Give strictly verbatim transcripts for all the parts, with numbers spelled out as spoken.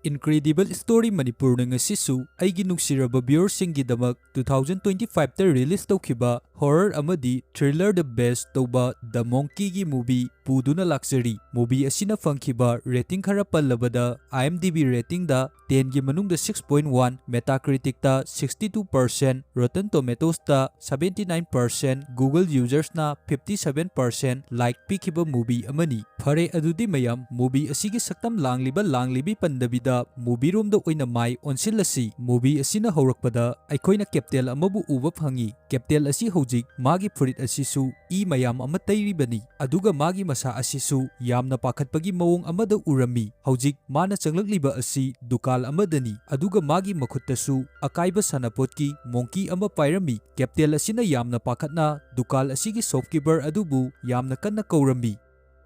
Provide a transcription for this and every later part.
Incredible Story ꯃꯅꯤꯄꯨꯔꯅ ꯉꯁꯤꯁꯨ ꯑꯩꯒꯤ ꯅꯨꯡꯁꯤꯔꯕ viewerꯁꯤꯡꯒꯤꯗꯃꯛ two thousand twenty fiveꯇ release ꯇꯧꯈꯤꯕ horror ꯑꯃꯗꯤ thriller-ꯗ base ꯇꯧꯕ The Monkey-ꯒꯤ movie ꯄꯨꯗꯨꯅ ꯂꯥꯛꯆꯔꯤ꯫ Movie ꯑꯁꯤꯅ ꯐꯪꯈꯤꯕ rating ꯈꯔ ꯄꯜꯂꯕꯗ, IMDb rating-ꯗ tenꯒꯤ ꯃꯅꯨꯡꯗ six point one, Metacritic-ꯇ sixty two percent, Rotten Tomatoes-ꯇ seventy nine percent, Google users-ꯅ fifty seven percent like ꯄꯤꯈꯤꯕ movie ꯑꯃꯅꯤ꯫ ꯐꯔꯦ, ꯑꯗꯨꯗꯤ ꯃꯌꯥꯝ, movie ꯑꯁꯤꯒꯤ ꯁꯛꯇꯝ ꯂꯥꯡꯂꯤꯕ ꯂꯥꯡꯂꯤꯕꯤ ꯄꯟꯗꯕꯤꯗ movie ꯔꯣꯝꯗ ꯑꯣꯏꯅ ꯃꯥꯏ ꯑꯣꯟꯁꯤꯜꯂꯁꯤ꯫ Movie ꯑꯁꯤꯅ ꯍꯧꯔꯛꯄꯗ ꯑꯩꯈꯣꯏꯅ captain ꯑꯃꯕꯨ ꯎꯕ ꯐꯪꯉꯤ꯫ Captain ꯑꯁꯤ ꯍꯧꯖꯤꯛ ꯃꯥꯒꯤ ꯐꯨꯔꯤꯠ ꯑꯁꯤꯁꯨ ꯏ ꯃꯌꯥꯝ ꯑꯃ ꯇꯩꯔꯤꯕꯅꯤ, ꯑꯗꯨꯒ ꯃꯥꯒꯤ ꯃꯁꯥ ꯑꯁꯤꯁꯨ ꯌꯥꯝꯅ ꯄꯥꯈꯠꯄꯒꯤ ꯃꯑꯣꯡ ꯑꯃꯗ ꯎꯔꯝꯃꯤ꯫ ꯍꯧꯖꯤꯛ ꯃꯥꯅ ꯆꯪꯂꯛꯂꯤꯕ ꯑꯁꯤ ꯗꯨꯀꯥꯟ ꯑꯃꯗꯅꯤ, ꯑꯗꯨꯒ ꯃꯥꯒꯤ ꯃꯈꯨꯠꯇꯁꯨ ꯑꯀꯥꯏꯕ ꯁꯥꯟꯅꯄꯣꯠꯀꯤ monkey ꯑꯃ ꯄꯥꯏꯔꯝꯃꯤ꯫ Captain ꯑꯁꯤꯅ ꯌꯥꯝꯅ ꯄꯥꯈꯠꯅ ꯗꯨꯀꯥꯟ ꯑꯁꯤꯒꯤ shopkeeper ꯑꯗꯨꯕꯨ ꯌꯥꯝꯅ ꯀꯟꯅ ꯀꯧꯔꯝꯃꯤ꯫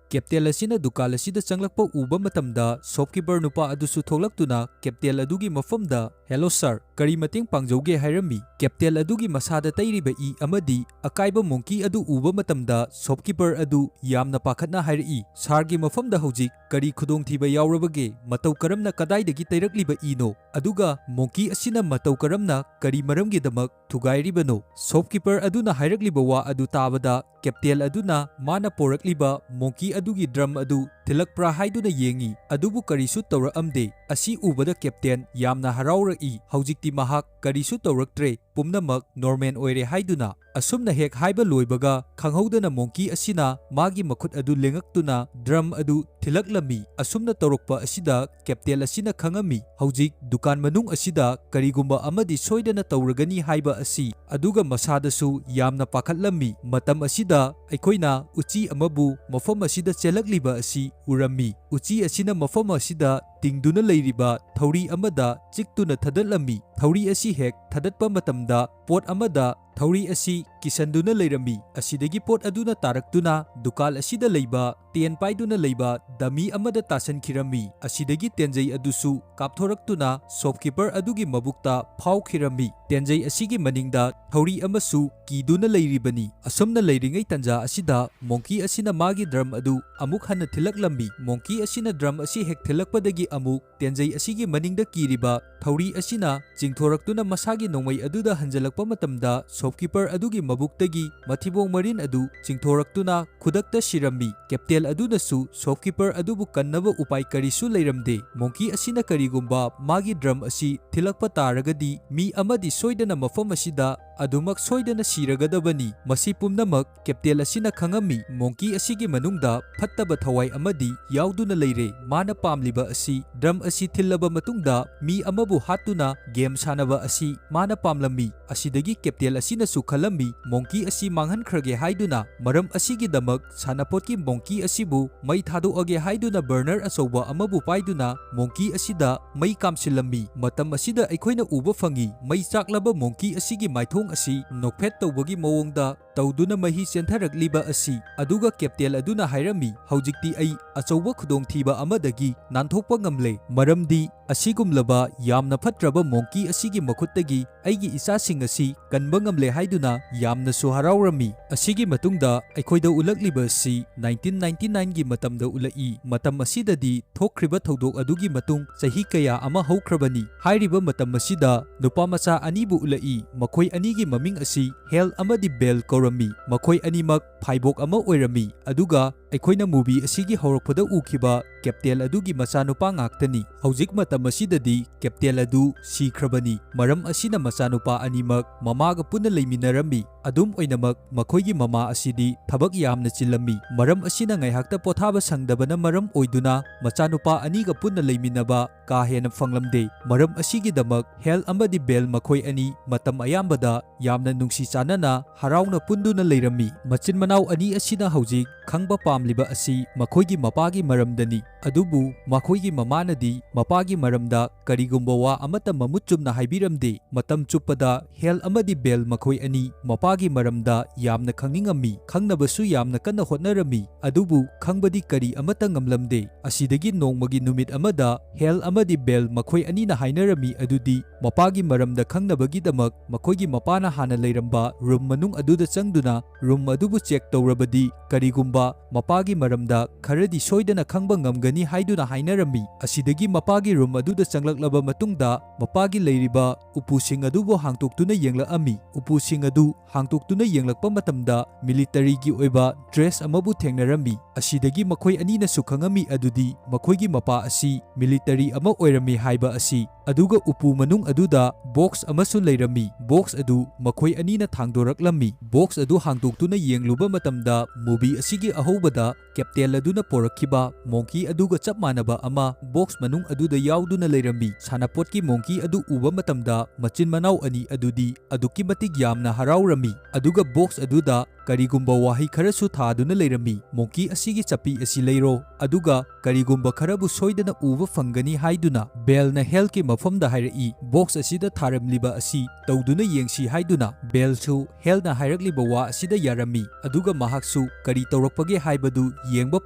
Captain ꯑꯁꯤꯅ ꯗꯨꯀꯥꯟ ꯑꯁꯤꯗ ꯆꯪꯂꯛꯄ ꯎꯕ ꯃꯇꯝꯗ, shopkeeper ꯅꯨꯄꯥ ꯑꯗꯨꯁꯨ ꯊꯣꯛꯂꯛꯇꯨꯅ captain ꯑꯗꯨꯒꯤ ꯃꯐꯝꯗ, "Hello sir, ꯀꯔꯤ ꯃꯇꯦꯡ ꯄꯥꯡꯖꯧꯒꯦ?" ꯍꯥꯏꯔꯝꯃꯤ꯫ Captain ꯑꯗꯨꯒꯤ ꯃꯁꯥꯗ ꯇꯩꯔꯤꯕ ꯏ ꯑꯃꯗꯤ ꯑꯀꯥꯏꯕ monkey ꯑꯗꯨ ꯎꯕ ꯃꯇꯝꯗ, shopkeeper ꯑꯗꯨ ꯌꯥꯝꯅ ꯄꯥꯈꯠꯅ ꯍꯥꯏꯔꯛꯏ, "Sir-ꯒꯤ ꯃꯐꯝꯗ ꯍꯧꯖꯤꯛ ꯀꯔꯤ ꯈꯨꯗꯣꯡꯊꯤꯕ ꯌꯥꯎꯔꯕꯒꯦ? ꯃꯇꯧ ꯀꯔꯝꯅ, ꯀꯗꯥꯏꯗꯒꯤ ꯇꯩꯔꯛꯂꯤꯕ ꯏꯅꯣ? ꯑꯗꯨꯒ monkey ꯑꯁꯤꯅ ꯃꯇꯧ ꯀꯔꯝꯅ, ꯀꯔꯤ ꯃꯔꯝꯒꯤꯗꯃꯛ ꯊꯨꯒꯥꯏꯔꯤꯕꯅꯣ?" Shopkeeper ꯑꯗꯨꯅ ꯍꯥꯏꯔꯛꯂꯤꯕ ꯋꯥ ꯑꯗꯨ ꯇꯥꯕꯗ, captain ꯑꯗꯨꯅ ꯃꯥꯅ ꯄꯣꯔꯛꯂꯤꯕ monkey ꯑꯗꯨꯒꯤ drum ꯑꯗꯨ ꯊꯤꯜꯂꯛꯄ꯭ꯔꯥ ꯍꯥꯏꯗꯨꯅ ꯌꯦꯡꯉꯤ, ꯑꯗꯨꯕꯨ ꯀꯔꯤꯁꯨ ꯇꯧꯔꯛꯑꯝꯗꯦ꯫ ꯑꯁꯤ ꯎꯕꯗ captain ꯌꯥꯝꯅ ꯍꯔꯥꯎꯔꯛꯏ꯫ ꯍꯧꯖꯤꯛꯇꯤ ꯃꯍꯥꯛ ꯀꯔꯤꯁꯨ ꯇꯧꯔꯛꯇ꯭ꯔꯦ, ꯄꯨꯝꯅꯃꯛ normal ꯑꯣꯏꯔꯦ ꯍꯥꯏꯗꯨꯅ꯫ ꯑꯁꯨꯝꯅ ꯍꯦꯛ ꯍꯥꯏꯕ ꯂꯣꯏꯕꯒ, ꯈꯪꯍꯧꯗꯅ monkey ꯑꯁꯤꯅ ꯃꯥꯒꯤ ꯃꯈꯨꯠ ꯑꯗꯨ ꯂꯦꯡꯉꯛꯇꯨꯅ drum ꯑꯗꯨ ꯊꯤꯜꯂꯛꯂꯝꯃꯤ꯫ ꯑꯁꯨꯝꯅ ꯇꯧꯔꯛꯄ ꯑꯁꯤꯗ captain ꯑꯁꯤꯅ ꯈꯪꯉꯝꯃꯤ, ꯍꯧꯖꯤꯛ ꯗꯨꯀꯥꯟ ꯃꯅꯨꯡ ꯑꯁꯤꯗ ꯀꯔꯤꯒꯨꯝꯕ ꯑꯃꯗꯤ ꯁꯣꯏꯗꯅ ꯇꯧꯔꯒꯅꯤ ꯍꯥꯏꯕ ꯑꯁꯤ, ꯑꯗꯨꯒ ꯃꯁꯥꯗꯁꯨ ꯌꯥꯝꯅ ꯄꯥꯈꯠꯂꯝꯃꯤ꯫ ꯃꯇꯝ ꯑꯁꯤꯗ ꯑꯩꯈꯣꯏꯅ ꯎꯆꯤ ꯑꯃꯕꯨ ꯃꯐꯝ ꯑꯁꯤꯗ ꯆꯦꯜꯂꯛꯂꯤꯕ ꯑꯁꯤ ꯎꯔꯝꯃꯤ꯫ ꯎꯆꯤ ꯑꯁꯤꯅ ꯃꯐꯝ ꯑꯁꯤꯗ ꯇꯤꯡꯗꯨꯅ ꯂꯩꯔꯤꯕ ꯊꯧꯔꯤ ꯑꯃꯗ ꯆꯤꯛꯇꯨꯅ ꯊꯗꯠꯂꯝꯃꯤ꯫ ꯊꯧꯔꯤ ꯑꯁꯤ ꯍꯦꯛ ꯊꯗꯠꯄ ꯃꯇꯝꯗ, ꯄꯣꯠ ꯑꯃꯗ ꯊꯧꯔꯤ ꯑꯁꯤ ꯀꯤꯁꯟꯗꯨꯅ ꯂꯩꯔꯝꯃꯤ꯫ ꯑꯁꯤꯗꯒꯤ ꯄꯣꯠ ꯑꯗꯨꯅ ꯇꯥꯔꯛꯇꯨꯅ ꯗꯨꯀꯥꯟ ꯑꯁꯤꯗ ꯂꯩꯕ ꯇꯦꯟ ꯄꯥꯏꯗꯨꯅ ꯂꯩꯕ ꯗꯃꯤ ꯑꯃꯗ ꯇꯥꯁꯟꯈꯤꯔꯝꯃꯤ꯫ ꯑꯁꯤꯗꯒꯤ ꯇꯦꯟꯖꯩ ꯑꯗꯨꯁꯨ ꯀꯥꯞꯊꯣꯔꯛꯇꯨꯅ ꯁꯣꯞꯀꯤꯄꯔ ꯑꯗꯨꯒꯤ ꯃꯕꯨꯛꯇ ꯐꯥꯎꯈꯤꯔꯝꯃꯤ꯫ ꯇꯦꯟꯖꯩ ꯑꯁꯤꯒꯤ ꯃꯅꯤꯡꯗ ꯊꯧꯔꯤ ꯑꯃꯁꯨ ꯀꯤꯗꯨꯅ ꯂꯩꯔꯤꯕꯅꯤ꯫ ꯑꯁꯨꯝꯅ ꯂꯩꯔꯤꯉꯩ ꯇꯟꯖꯥ ꯑꯁꯤꯗ ꯃꯣꯡꯀꯤ ꯑꯁꯤꯅ ꯃꯥꯒꯤ ꯗ꯭ꯔꯝ ꯑꯗꯨ ꯑꯃꯨꯛ ꯍꯟꯅ ꯊꯤꯜꯂꯛꯂꯝꯃꯤ꯫ ꯃꯣꯡꯀꯤ ꯑꯁꯤꯅ ꯗ꯭ꯔꯝ ꯑꯁꯤ ꯍꯦꯛ ꯊꯤꯜꯂꯛꯄꯗꯒꯤ ꯑꯃꯨꯛ ꯇꯦꯟꯖꯩ ꯑꯁꯤꯒꯤ ꯃꯅꯤꯡꯗ ꯀꯤꯔꯤꯕ ꯊꯧꯔꯤ ꯑꯁꯤꯅ ꯆꯤꯡꯊꯣꯔꯛꯇꯨꯅ ꯃꯁꯥꯒꯤ ꯅꯣꯡꯃꯩ ꯑꯗꯨꯗ ꯍꯟꯖꯤꯜꯂꯛꯄ ꯃꯇꯝꯗ ꯁꯣꯞꯀꯤꯄꯔ ꯑꯗꯨꯒꯤ ꯃꯕꯨꯛꯇꯒꯤ ꯃꯊꯤꯕꯣꯡ ꯃꯔꯤꯟ ꯑꯗꯨ ꯆꯤꯡꯊꯣꯔꯛꯇꯨꯅ ꯈꯨꯗꯛꯇ ꯁꯤꯔꯝꯃꯤ꯫ ꯀꯦꯞꯇꯦꯟ ꯑꯗꯨꯅꯁꯨ ꯁꯣꯞꯀꯤꯄꯔ ꯑꯗꯨꯕꯨ ꯀꯟꯅꯕ ꯎꯄꯥꯏ ꯀꯔꯤꯁꯨ ꯂꯩꯔꯝꯗꯦ꯫ ꯃꯣꯡꯀꯤ ꯑꯁꯤꯅ ꯀꯔꯤꯒꯨꯝꯕ ꯃꯥꯒꯤ ꯗ꯭ꯔꯝ ꯑꯁꯤ ꯊꯤꯜꯂꯛꯄ ꯇꯥꯔꯒꯗꯤ ꯃꯤ ꯑꯃꯗꯤ ꯁꯣꯏꯗꯅ ꯃꯐꯝ ꯑꯁꯤꯗ ꯑꯗꯨꯃꯛ ꯁꯣꯏꯗꯅ ꯁꯤꯔꯒꯗꯕꯅꯤ꯫ ꯃꯁꯤ ꯄꯨꯝꯅꯃꯛ ꯀꯦꯞꯇꯦꯟ ꯑꯁꯤꯅ ꯈꯪꯉꯝꯃꯤ꯫ ꯃꯣꯡꯀꯤ ꯑꯁꯤꯒꯤ ꯃꯅꯨꯡꯗ ꯐꯠꯇꯕ ꯊꯋꯥꯏ ꯑꯃꯗꯤ ꯌꯥꯎꯗꯨꯅ ꯂꯩꯔꯦ꯫ ꯃꯥꯅ ꯄꯥꯝꯂꯤꯕ ꯑꯁꯤ ꯗ꯭ꯔꯝ ꯑꯁꯤ ꯊꯤꯜꯂꯕ ꯃꯇꯨꯡꯗ ꯃꯤ ꯑꯃꯕꯨ ꯍꯥꯠꯇꯨꯅ ꯒꯦꯝ ꯁꯥꯟꯅꯕ ꯑꯁꯤ ꯃꯥꯅ ꯄꯥꯝꯂꯝꯃꯤ꯫ ꯑꯁꯤꯗꯒꯤ ꯀꯦꯞꯇꯦꯟ ꯑꯁꯤꯅꯁꯨ ꯈꯜꯂꯝꯃꯤ, ꯃꯣꯡꯀꯤ ꯑꯁꯤ ꯃꯥꯡꯍꯟꯈ꯭ꯔꯒꯦ ꯍꯥꯏꯗꯨꯅ꯫ ꯃꯔꯝ ꯑꯁꯤꯒꯤꯗꯃꯛ ꯁꯥꯟꯅꯄꯣꯠꯀꯤ ꯃꯣꯡꯀꯤ ꯑꯁꯤꯕꯨ ꯃꯩ ꯊꯥꯗꯣꯛꯑꯒꯦ ꯍꯥꯏꯗꯨꯅ ꯕꯔꯅꯔ ꯑꯆꯧꯕ ꯑꯃꯕꯨ ꯄꯥꯏꯗꯨꯅ ꯃꯣꯡꯀꯤ ꯑꯁꯤꯗ ꯃꯩ ꯀꯥꯝꯁꯤꯜꯂꯝꯃꯤ꯫ ꯃꯇꯝ ꯑꯁꯤꯗ ꯑꯩꯈꯣꯏꯅ ꯎꯕ ꯐꯪꯉꯤ, ꯃꯩ ꯆꯥꯛꯂꯕ ꯃꯣꯡꯀꯤ ꯑꯁꯤꯒꯤ ꯃꯥꯏꯊꯣꯡ ꯑꯁꯤ ꯅꯣꯛꯐꯦꯠ ꯇꯧꯕꯒꯤ ꯃꯑꯣꯡꯗ ꯇꯧꯗꯨꯅ ꯃꯍꯤ ꯆꯦꯟꯊꯔꯛꯂꯤꯕ ꯑꯁꯤ꯫ ꯑꯗꯨꯒ ꯀꯦꯞꯇꯦꯟ ꯑꯗꯨꯅ ꯍꯥꯏꯔꯝꯃꯤ, "ꯍꯧꯖꯤꯛꯇꯤ ꯑꯩ ꯑꯆꯧꯕ ꯈꯨꯗꯣꯡꯊꯤꯕ ꯑꯃꯗꯒꯤ ꯅꯥꯟꯊꯣꯛꯄ ꯉꯝꯂꯦ, ꯃꯔꯝꯗꯤ ꯑꯁꯤꯒꯨꯝꯂꯕ ꯌꯥꯝꯅ ꯐꯠꯇ꯭ꯔꯕ ꯃꯣꯡꯀꯤ ꯑꯁꯤꯒꯤ ꯃꯈꯨꯠꯇꯒꯤ ꯑꯩꯒꯤ ꯏꯆꯥꯁꯤꯡ ꯑꯁꯤ ꯀꯟꯕ ꯉꯝꯂꯦ" ꯍꯥꯏꯗꯨꯅ ꯌꯥꯝꯅꯁꯨ ꯍꯔꯥꯎꯔꯝꯃꯤ꯫ ꯑꯁꯤꯒꯤ ꯃꯇꯨꯡꯗ ꯑꯩꯈꯣꯏꯗ ꯎꯠꯂꯛꯂꯤꯕ ꯑꯁꯤ ꯅꯥꯏꯟꯇꯤꯟ ꯅꯥꯏꯟꯇꯤ ꯅꯥꯏꯟꯒꯤ ꯃꯇꯝꯗ ꯎꯠꯂꯛꯏ꯫ ꯃꯇꯝ ꯑꯁꯤꯗꯗꯤ ꯊꯣꯛꯈ꯭ꯔꯤꯕ ꯊꯧꯗꯣꯛ ꯑꯗꯨꯒꯤ ꯃꯇꯨꯡ ꯆꯍꯤ ꯀꯌꯥ ꯑꯃ ꯍꯧꯈ꯭ꯔꯕꯅꯤ꯫ ꯍꯥꯏꯔꯤꯕ ꯃꯇꯝ ꯑꯁꯤꯗ ꯅꯨꯄꯥ ꯃꯆꯥ ꯑꯅꯤꯕꯨ ꯎꯠꯂꯛꯏ꯫ ꯃꯈꯣꯏ ꯑꯅꯤꯒꯤ ꯃꯃꯤꯡ ꯑꯁꯤ ꯍꯦꯜ ꯑꯃꯗꯤ ꯕꯦꯜ ꯀꯧꯔꯝꯃꯤ꯫ ꯃꯈꯣꯏ ꯑꯅꯤꯃꯛ ꯐꯥꯏꯕꯣꯛ ꯑꯃ ꯑꯣꯏꯔꯝꯃꯤ꯫ ꯑꯗꯨꯒ ꯑꯩꯈꯣꯏꯅ ꯃꯨꯚꯤ ꯑꯁꯤꯒꯤ ꯍꯧꯔꯛꯄꯗ ꯎꯈꯤꯕ ꯀꯦꯞꯇꯦꯟ ꯑꯗꯨꯒꯤ ꯃꯆꯥꯅꯨꯄꯥ ꯉꯥꯛꯇꯅꯤ꯫ ꯍꯧꯖꯤꯛ ꯃꯇꯝ ꯑꯁꯤꯗꯗꯤ ꯀꯦꯞꯇꯦꯟ ꯑꯗꯨ ꯁꯤꯈ꯭ꯔꯕꯅꯤ꯫ ꯃꯔꯝ ꯑꯁꯤꯅ ꯃꯆꯥꯅꯨꯄꯥ ꯑꯅꯤꯃꯛ ꯃꯃꯥꯒ ꯄꯨꯟꯅ ꯂꯩꯃꯤꯟꯅꯔꯝꯃꯤ꯫ ꯑꯗꯨꯝ ꯑꯣꯏꯅꯃꯛ, ꯃꯈꯣꯏꯒꯤ ꯃꯃꯥ ꯑꯁꯤꯗꯤ ꯊꯕꯛ ꯌꯥꯝꯅ ꯆꯤꯜꯂꯝꯃꯤ꯫ ꯃꯔꯝ ꯑꯁꯤꯅ ꯉꯥꯏꯍꯥꯛꯇ ꯄꯣꯊꯥꯕ ꯁꯪꯗꯕꯅ ꯃꯔꯝ ꯑꯣꯏꯗꯨꯅ ꯃꯆꯥꯅꯨꯄꯥ ꯑꯅꯤꯒ ꯄꯨꯟꯅ ꯂꯩꯃꯤꯟꯅꯕ ꯀꯥ ꯍꯦꯟꯅ ꯐꯪꯂꯝꯗꯦ꯫ ꯃꯔꯝ ꯑꯁꯤꯒꯤꯗꯃꯛ ꯍꯦꯜ ꯑꯃꯗꯤ ꯕꯦꯜ ꯃꯈꯣꯏ ꯑꯅꯤ ꯃꯇꯝ ꯑꯌꯥꯝꯕꯗ ꯌꯥꯝꯅ ꯅꯨꯡꯁꯤ ꯆꯥꯟꯅꯅ ꯍꯔꯥꯎꯅ ꯄꯨꯟꯗꯨꯅ ꯂꯩꯔꯝꯃꯤ꯫ ꯃꯆꯤꯟ ꯃꯅꯥꯎ ꯑꯅꯤ ꯑꯁꯤꯅ ꯍꯧꯖꯤꯛ ꯈꯪꯕ ꯄꯥꯝ ꯂꯤꯕ ꯑꯁꯤ ꯃꯈꯣꯏꯒꯤ ꯃꯄꯥꯒꯤ ꯃꯔꯝꯗꯅꯤ꯫ ꯑꯗꯨꯕꯨ ꯃꯈꯣꯏꯒꯤ ꯃꯃꯥꯅꯗꯤ ꯃꯄꯥꯒꯤ ꯃꯔꯝꯗ ꯀꯔꯤꯒꯨꯝꯕ ꯋꯥ ꯑꯃꯠꯇ ꯃꯃꯨꯠ ꯆꯨꯝꯅ ꯍꯥꯏꯕꯤꯔꯝꯗꯦ꯫ ꯃꯇꯝ ꯆꯨꯞꯄꯗ ꯍꯦꯜ ꯑꯃꯗꯤ ꯕꯦꯜ ꯃꯈꯣꯏ ꯑꯅꯤ ꯃꯄꯥꯒꯤ ꯃꯔꯝꯗ ꯌꯥꯝꯅ ꯈꯪꯅꯤꯡꯉꯝꯃꯤ, ꯈꯪꯅꯕꯁꯨ ꯌꯥꯝꯅ ꯀꯟꯅ ꯍꯣꯠꯅꯔꯝꯃꯤ, ꯑꯗꯨꯕꯨ ꯈꯪꯕꯗꯤ ꯀꯔꯤ ꯑꯃꯠꯇ ꯉꯝꯂꯝꯗꯦ꯫ ꯑꯁꯤꯗꯒꯤ ꯅꯣꯡꯃꯒꯤ ꯅꯨꯃꯤꯠ ꯑꯃꯗ ꯍꯦꯜ ꯑꯃꯗꯤ ꯕꯦꯜ ꯃꯈꯣꯏ ꯑꯅꯤꯅ ꯍꯥꯏꯅꯔꯝꯃꯤ ꯑꯗꯨꯗꯤ ꯃꯄꯥꯒꯤ ꯃꯔꯝꯗ ꯈꯪꯅꯕꯒꯤꯗꯃꯛ ꯃꯈꯣꯏꯒꯤ ꯃꯄꯥꯅ ꯍꯥꯟꯅ ꯂꯩꯔꯝꯕ ꯔꯨꯝ ꯃꯅꯨꯡ ꯑꯗꯨꯗ ꯆꯪꯗꯨꯅ ꯔꯨꯝ ꯑꯗꯨꯕꯨ ꯆꯦꯛ ꯇꯧꯔꯕꯗꯤ ꯀꯔꯤꯒꯨꯝꯕ ꯃꯄꯥꯒꯤ ꯃꯔꯝꯗ ꯈꯔꯗꯤ ꯁꯣꯏꯗꯅ ꯈꯪꯕ ꯉꯝꯒꯅꯤ ꯍꯥꯏꯗꯨꯅ ꯍꯥꯏꯅꯔꯝꯃꯤ꯫ ꯑꯁꯤꯗꯒꯤ ꯃꯄꯥꯒꯤ ꯔꯨꯝ ꯑꯗꯨꯗ ꯆꯪꯂꯛꯂꯕ ꯃꯇꯨꯡꯗ ꯃꯄꯥꯒꯤ ꯂꯩꯔꯤꯕ ꯎꯄꯨꯁꯤꯡ ꯑꯗꯨꯕꯨ ꯍꯥꯡꯇꯣꯛꯇꯨꯅ ꯌꯦꯡꯂꯛꯑꯝꯃꯤ꯫ ꯎꯄꯨꯁꯤꯡ ꯑꯗꯨ ꯍꯥꯡꯇꯣꯛꯇꯨꯅ ꯌꯦꯡꯂꯛꯄ ꯃꯇꯝꯗ ꯃꯤꯂꯤꯇꯔꯤꯒꯤ ꯑꯣꯏꯕ ꯗ꯭ꯔꯦꯁ ꯑꯃꯕꯨ ꯊꯦꯡꯅꯔꯝꯃꯤ꯫ ꯑꯁꯤꯗꯒꯤ ꯃꯈꯣꯏ ꯑꯅꯤꯅꯁꯨ ꯈꯪꯉꯝꯃꯤ ꯑꯗꯨꯗꯤ ꯃꯈꯣꯏꯒꯤ ꯃꯄꯥ ꯑꯁꯤ ꯃꯤꯂꯤꯇꯔꯤ ꯑꯃ ꯑꯣꯏꯔꯝꯃꯤ ꯍꯥꯏꯕ ꯑꯁꯤ꯫ ꯑꯗꯨꯒ ꯎꯄꯨ ꯃꯅꯨꯡ ꯑꯗꯨꯗ ꯕꯣꯛꯁ ꯑꯃꯁꯨ ꯂꯩꯔꯝꯃꯤ꯫ ꯕꯣꯛꯁ ꯑꯗꯨ ꯃꯈꯣꯏ ꯑꯅꯤꯅ ꯊꯥꯡꯗꯣꯔꯛꯂꯝꯃꯤ꯫ ꯕꯣꯛꯁ ꯑꯗꯨ ꯍꯥꯡꯗꯣꯛꯇꯨꯅ ꯌꯦꯡꯂꯨꯕ ꯃꯇꯝꯗ ꯃꯨꯚꯤ ꯑꯁꯤꯒꯤ ꯑꯍꯧꯕꯗ ꯀꯦꯞꯇꯦꯟ ꯑꯗꯨꯅ ꯄꯣꯔꯛꯈꯤꯕ ꯃꯣꯡꯀꯤ ꯑꯗꯨꯒ ꯆꯞ ꯃꯥꯟꯅꯕ ꯑꯃ ꯕꯣꯛꯁ ꯃꯅꯨꯡ ꯑꯗꯨꯗ ꯌꯥꯎꯗꯨꯅ ꯂꯩꯔꯝꯃꯤ꯫ ꯁꯥꯟꯅꯄꯣꯠꯀꯤ ꯃꯣꯡꯀꯤ ꯑꯗꯨ ꯎꯕ ꯃꯇꯝꯗ ꯃꯆꯤꯟ ꯃꯅꯥꯎ ꯑꯅꯤ ꯑꯗꯨꯗꯤ ꯑꯗꯨꯛꯀꯤ ꯃꯇꯤꯛ ꯌꯥꯝꯅ ꯍꯔꯥꯎꯔꯝꯃꯤ꯫ ꯑꯗꯨꯒ ꯕꯣꯛꯁ ꯑꯗꯨꯗ ꯀꯔꯤꯒꯨꯝꯕ ꯋꯥꯍꯩ ꯈꯔꯁꯨ ꯊꯥꯗꯨꯅ ꯂꯩꯔꯝꯃꯤ, "ꯃꯣꯡꯀꯤ ꯑꯁꯤꯒꯤ ꯆꯞꯄꯤ ꯑꯁꯤ ꯂꯩꯔꯣ, ꯑꯗꯨꯒ ꯀꯔꯤꯒꯨꯝꯕ ꯈꯔꯕꯨ ꯁꯣꯏꯗꯅ ꯎꯕ ꯐꯪꯒꯅꯤ" ꯍꯥꯏꯗꯨꯅ ꯕꯦꯜꯅ ꯍꯦꯜꯒꯤ ꯃꯐꯝꯗ ꯍꯥꯏꯔꯛꯏ꯫ ꯕꯣꯛꯁ ꯑꯁꯤꯗ ꯊꯥꯔꯝꯂꯤꯕ ꯑꯁꯤ ꯇꯧꯗꯨꯅ ꯌꯦꯡꯁꯤ ꯍꯥꯏꯗꯨꯅ ꯕꯦꯜꯁꯨ ꯍꯦꯜꯅ ꯍꯥꯏꯔꯛꯂꯤꯕ ꯋꯥ ꯑꯁꯤꯗ ꯌꯥꯔꯝꯃꯤ꯫ ꯑꯗꯨꯒ ꯃꯍꯥꯛꯁꯨ ꯀꯔꯤ ꯇꯧꯔꯛꯄꯒꯦ ꯍꯥꯏꯕꯗꯨ ꯌꯦꯡꯕ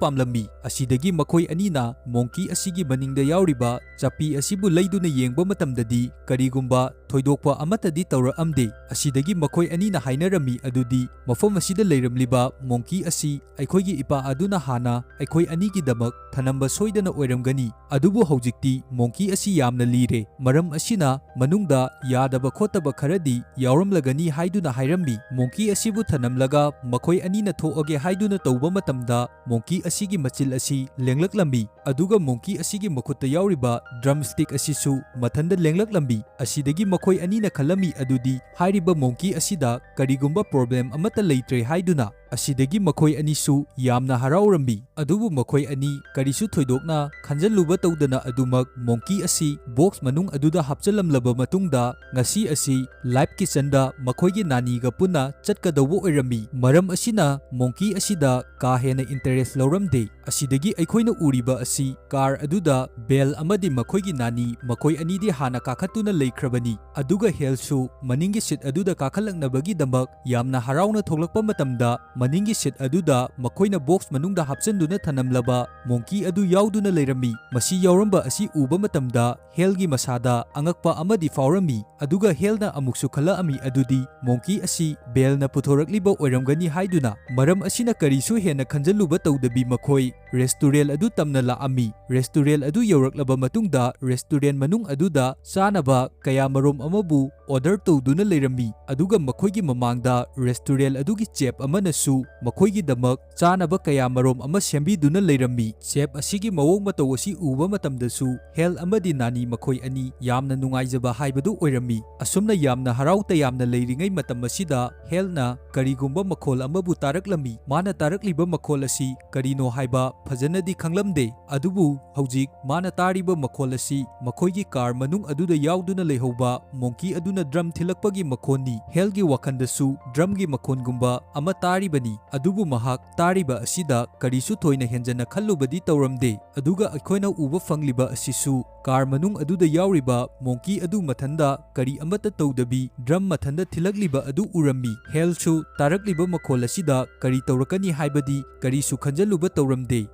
ꯄꯥꯝꯂꯝꯃꯤ꯫ ꯑꯁꯤꯗꯒꯤ ꯃꯈꯣꯏ ꯑꯅꯤꯅ ꯃꯣꯡꯀꯤ ꯑꯁꯤꯒꯤ ꯃꯅꯤꯡꯗ ꯌꯥꯎꯔꯤꯕ ꯆꯞꯄꯤ ꯑꯁꯤꯕꯨ ꯂꯩꯗꯨꯅ ꯌꯦꯡꯕ ꯃꯇꯝꯗꯗꯤ ꯀꯔꯤꯒꯨꯝꯕ ꯊꯣꯏꯗꯣꯛꯄ ꯑꯃꯠꯇꯗꯤ ꯇꯧꯔꯛꯑꯝꯗꯦ꯫ ꯑꯁꯤꯗꯒꯤ ꯃꯈꯣꯏ ꯑꯅꯤꯅ ꯍꯥꯏꯅꯔꯝꯃꯤ ꯑꯗꯨꯗꯤ ꯃꯐꯝ ꯑꯁꯤꯗ ꯂꯩꯔꯝꯂꯤꯕ ꯃꯣꯡꯀꯤ ꯑꯁꯤ ꯑꯩꯈꯣꯏꯒꯤ ꯏꯄꯥ ꯑꯗꯨꯅ ꯍꯥꯟꯅ ꯑꯩꯈꯣꯏ ꯑꯅꯤꯒꯤꯗꯃꯛ ꯊꯅꯝꯕ ꯁꯣꯏꯗꯅ ꯑꯣꯏꯔꯝꯒꯅꯤ꯫ ꯑꯗꯨꯕꯨ ꯍꯧꯖꯤꯛꯇꯤ ꯃꯣꯡꯀꯤ ꯑꯁꯤ ꯌꯥꯝꯅ ꯂꯤꯔꯦ꯫ ꯃꯔꯝ ꯑꯁꯤꯅ ꯃꯅꯨꯡꯗ ꯌꯥꯗꯕ ꯈꯣꯠꯇꯕ ꯈꯔꯗꯤ ꯌꯥꯎꯔꯝꯂꯒꯅꯤ ꯍꯥꯏꯗꯨꯅ ꯍꯥꯏꯔꯝꯃꯤ꯫ ꯃꯣꯡꯀꯤ ꯑꯁꯤꯕꯨ ꯊꯅꯝꯂꯒ ꯃꯈꯣꯏ ꯑꯅꯤꯅ ꯊꯣꯛꯑꯒꯦ ꯍꯥꯏꯗꯨꯅ ꯇꯧꯕ ꯃꯇꯝꯗ ꯃꯣꯡꯀꯤ ꯑꯁꯤꯒꯤ ꯃꯆꯤꯜ ꯑꯁꯤ ꯂꯦꯡꯂꯛꯂꯝꯃꯤ꯫ ꯑꯗꯨꯒ ꯃꯣꯡꯀꯤ ꯑꯁꯤꯒꯤ ꯃꯈꯨꯠꯇ ꯌꯥꯎꯔꯤꯕ ꯗ꯭ꯔꯝꯁ꯭ꯇꯤꯛ ꯑꯁꯤꯁꯨ ꯃꯊꯟꯗ ꯂꯦꯡꯂꯛꯂꯝꯃꯤ꯫ ꯑꯁꯤꯗꯒꯤ ꯃꯈꯣꯏ ꯑꯅꯤꯅ ꯈꯜꯂꯝꯃꯤ ꯑꯗꯨꯗꯤ ꯍꯥꯏꯔꯤꯕ ꯃꯣꯡꯀꯤ ꯑꯁꯤꯗ ꯀꯔꯤꯒꯨꯝꯕ ꯄ꯭ꯔꯣꯕ꯭ꯂꯦꯝ ꯑꯃꯠꯇ ꯂꯩꯇ꯭ꯔꯦ ꯍꯥꯏꯗꯨꯅ꯫ ꯑꯁꯤꯗꯒꯤ ꯃꯈꯣꯏ ꯑꯅꯤꯁꯨ ꯌꯥꯝꯅ ꯍꯔꯥꯎꯔꯝꯃꯤ꯫ ꯑꯗꯨꯕꯨ ꯃꯈꯣꯏ ꯑꯅꯤ ꯀꯔꯤꯁꯨ ꯊꯣꯏꯗꯣꯛꯅ ꯈꯟꯖꯜꯂꯨꯕ ꯇꯧꯗꯅ ꯑꯗꯨꯃꯛ ꯃꯣꯡꯀꯤ ꯑꯁꯤ ꯕꯣꯛꯁ ꯃꯅꯨꯡ ꯑꯗꯨꯗ ꯍꯥꯞꯆꯜꯂꯝꯂꯕ ꯃꯇꯨꯡꯗ ꯉꯁꯤ ꯑꯁꯤ ꯂꯥꯏꯐ ꯀꯤꯆꯟꯗ ꯃꯈꯣꯏꯒꯤ ꯅꯥꯅꯤꯒ ꯄꯨꯟꯅ ꯆꯠꯀꯗꯧꯕ ꯑꯣꯏꯔꯝꯃꯤ꯫ ꯃꯔꯝ ꯑꯁꯤꯅ ꯃꯣꯡꯀꯤ ꯑꯁꯤꯗ ꯀꯥ ꯍꯦꯟꯅ ꯏꯟꯇꯔꯦꯁ ꯂꯧꯔꯝꯗꯦ꯫ ꯑꯁꯤꯗꯒꯤ ꯑꯩꯈꯣꯏꯅ ꯎꯔꯤꯕ ꯑꯁꯤ ꯀꯥꯔ ꯑꯗꯨꯗ ꯕꯦꯜ ꯑꯃꯗꯤ ꯃꯈꯣꯏꯒꯤ ꯅꯥꯅꯤ, ꯃꯈꯣꯏ ꯑꯅꯤꯗꯤ ꯍꯥꯟꯅ ꯀꯥꯈꯠꯇꯨꯅ ꯂꯩꯈ꯭ꯔꯕꯅꯤ, ꯑꯗꯨꯒ ꯍꯦꯜꯁꯨ ꯃꯅꯤꯡꯒꯤ ꯁꯤꯠ ꯑꯗꯨꯗ ꯀꯥꯈꯠꯂꯛꯅꯕꯒꯤꯗꯃꯛ ꯌꯥꯝꯅ ꯍꯔꯥꯎꯅ ꯊꯣꯛꯂꯛꯄ ꯃꯇꯝꯗ, ꯃꯅꯤꯡꯒꯤ ꯁꯤꯠ ꯑꯗꯨꯗ ꯃꯈꯣꯏꯅ ꯕꯣꯛꯁ ꯃꯅꯨꯡꯗ ꯍꯥꯞꯆꯤꯟꯗꯨꯅ ꯊꯅꯝꯂꯕ ꯃꯣꯡꯀꯤ ꯑꯗꯨ ꯌꯥꯎꯗꯨꯅ ꯂꯩꯔꯝꯃꯤ꯫ ꯃꯁꯤ ꯌꯥꯎꯔꯝꯕ ꯑꯁꯤ ꯎꯕ ꯃꯇꯝꯗ ꯍꯦꯜꯒꯤ ꯃꯁꯥꯗ ꯑꯉꯛꯄ ꯑꯃꯗꯤ ꯐꯥꯎꯔꯝꯃꯤ, ꯑꯗꯨꯒ ꯍꯦꯜꯅ ꯑꯃꯨꯛꯁꯨ ꯈꯜꯂꯛꯑꯝꯃꯤ ꯑꯗꯨꯗꯤ ꯃꯣꯡꯀꯤ ꯑꯁꯤ ꯕꯦꯜꯅ ꯄꯨꯊꯣꯔꯛꯂꯤꯕ ꯑꯣꯏꯔꯝꯒꯅꯤ ꯍꯥꯏꯗꯨꯅ꯫ ꯃꯔꯝ ꯑꯁꯤꯅ ꯀꯔꯤꯁꯨ ꯍꯦꯟꯅ ꯈꯟꯖꯜꯂꯨꯕ ꯇꯧꯗꯕꯤ ꯃꯈꯣꯏ ꯔꯦꯁꯇꯨꯔꯦꯟ ꯑꯗꯨ ꯇꯝꯅ ꯂꯥꯛꯑꯝꯃꯤ꯫ ꯔꯦꯁꯇꯨꯔꯦꯟ ꯑꯗꯨ ꯌꯧꯔꯛꯂꯕ ꯃꯇꯨꯡꯗ ꯔꯦꯁꯇꯨꯔꯦꯟ ꯃꯅꯨꯡ ꯑꯗꯨꯗ ꯆꯥꯅꯕ ꯀꯌꯥ ꯃꯔꯣꯝ ꯑꯃꯕꯨ ꯑꯣꯔꯗꯔ ꯇꯧꯗꯨꯅ ꯂꯩꯔꯝꯃꯤ, ꯑꯗꯨꯒ ꯃꯈꯣꯏꯒꯤ ꯃꯃꯥꯡꯗ ꯔꯦꯁꯇꯨꯔꯦꯟ ꯑꯗꯨꯒꯤ ꯆꯦꯐ ꯑꯃꯅꯁꯨ ꯃꯈꯣꯏꯒꯤꯗꯃꯛ ꯆꯥꯅꯕ ꯀꯌꯥ ꯃꯔꯣꯝ ꯑꯃ ꯁꯦꯝꯕꯤꯗꯨꯅ ꯂꯩꯔꯝꯃꯤ꯫ ꯆꯦꯐ ꯑꯁꯤꯒꯤ ꯃꯑꯣꯡ ꯃꯇꯧ ꯑꯁꯤ ꯎꯕ ꯃꯇꯝꯗꯁꯨ ꯍꯦꯜ ꯑꯃꯗꯤ ꯅꯥꯅꯤ ꯃꯈꯣꯏ ꯑꯅꯤ ꯌꯥꯝꯅ ꯅꯨꯡꯉꯥꯏꯖꯕ ꯍꯥꯏꯕꯗꯨ ꯑꯣꯏꯔꯝꯃꯤ꯫ ꯑꯁꯨꯝꯅ ꯌꯥꯝꯅ ꯍꯔꯥꯎ ꯇꯌꯥꯝꯅ ꯂꯩꯔꯤꯉꯩ ꯃꯇꯝ ꯑꯁꯤꯗ ꯍꯦꯜꯅ ꯀꯔꯤꯒꯨꯝꯕ ꯃꯈꯣꯜ ꯑꯃꯕꯨ ꯇꯥꯔꯛꯂꯝꯃꯤ꯫ ꯃꯥꯅ ꯇꯥꯔꯛꯂꯤꯕ ꯃꯈꯣꯜ ꯑꯁꯤ ꯀꯔꯤꯅꯣ ꯍꯥꯏꯕ ꯐꯖꯅꯗꯤ ꯈꯪꯂꯝꯗꯦ, ꯑꯗꯨꯕꯨ ꯍꯧꯖꯤꯛ ꯃꯥꯅ ꯇꯥꯔꯤꯕ ꯃꯈꯣꯜ ꯑꯁꯤ ꯃꯈꯣꯏꯒꯤ ꯀꯥꯔ ꯃꯅꯨꯡ ꯑꯗꯨꯗ ꯌꯥꯎꯗꯨꯅ ꯂꯩꯍꯧꯕ ꯃꯣꯡꯀꯤ ꯑꯗꯨꯅ ꯗ꯭ꯔꯝ ꯊꯤꯜꯂꯛꯄꯒꯤ ꯃꯈꯣꯜꯅꯤ꯫ ꯍꯦꯜꯒꯤ ꯋꯥꯈꯜꯗꯁꯨ ꯗ꯭ꯔꯝꯒꯤ ꯃꯈꯣꯜꯒꯨꯝꯕ ꯑꯃ ꯇꯥꯔꯤꯕꯅꯤ, ꯑꯗꯨꯕꯨ ꯃꯍꯥꯛ ꯇꯥꯔꯤꯕ ꯑꯁꯤꯗ ꯀꯔꯤꯁꯨ ꯊꯣꯏꯅ ꯍꯦꯟꯖꯟꯅ ꯈꯜꯂꯨꯕꯗꯤ ꯇꯧꯔꯝꯗꯦ꯫ ꯑꯗꯨꯒ ꯑꯩꯈꯣꯏꯅ ꯎꯕ ꯐꯪꯂꯤꯕ ꯑꯁꯤꯁꯨ ꯀꯥꯔ ꯃꯅꯨꯡ ꯑꯗꯨꯗ ꯌꯥꯎꯔꯤꯕ ꯃꯣꯡꯀꯤ ꯑꯗꯨ ꯃꯊꯟꯗ ꯀꯔꯤ ꯑꯃꯠꯇ ꯇꯧꯗꯕꯤ ꯗ꯭ꯔꯝ ꯃꯊꯟꯗ ꯊꯤꯜꯂꯛꯂꯤꯕ ꯑꯗꯨ ꯎꯔꯝꯃꯤ꯫ ꯍꯦꯜꯁꯨ ꯇꯥꯔꯛꯂꯤꯕ ꯃꯈꯣꯜ ꯑꯁꯤꯗ ꯀꯔꯤ ꯇꯧꯔꯛꯀꯅꯤ ꯍꯥꯏꯕꯗꯤ ꯀꯔꯤꯁꯨ ꯈꯟꯖꯜꯂꯨꯕ ꯇꯧꯔꯝꯗꯦ꯫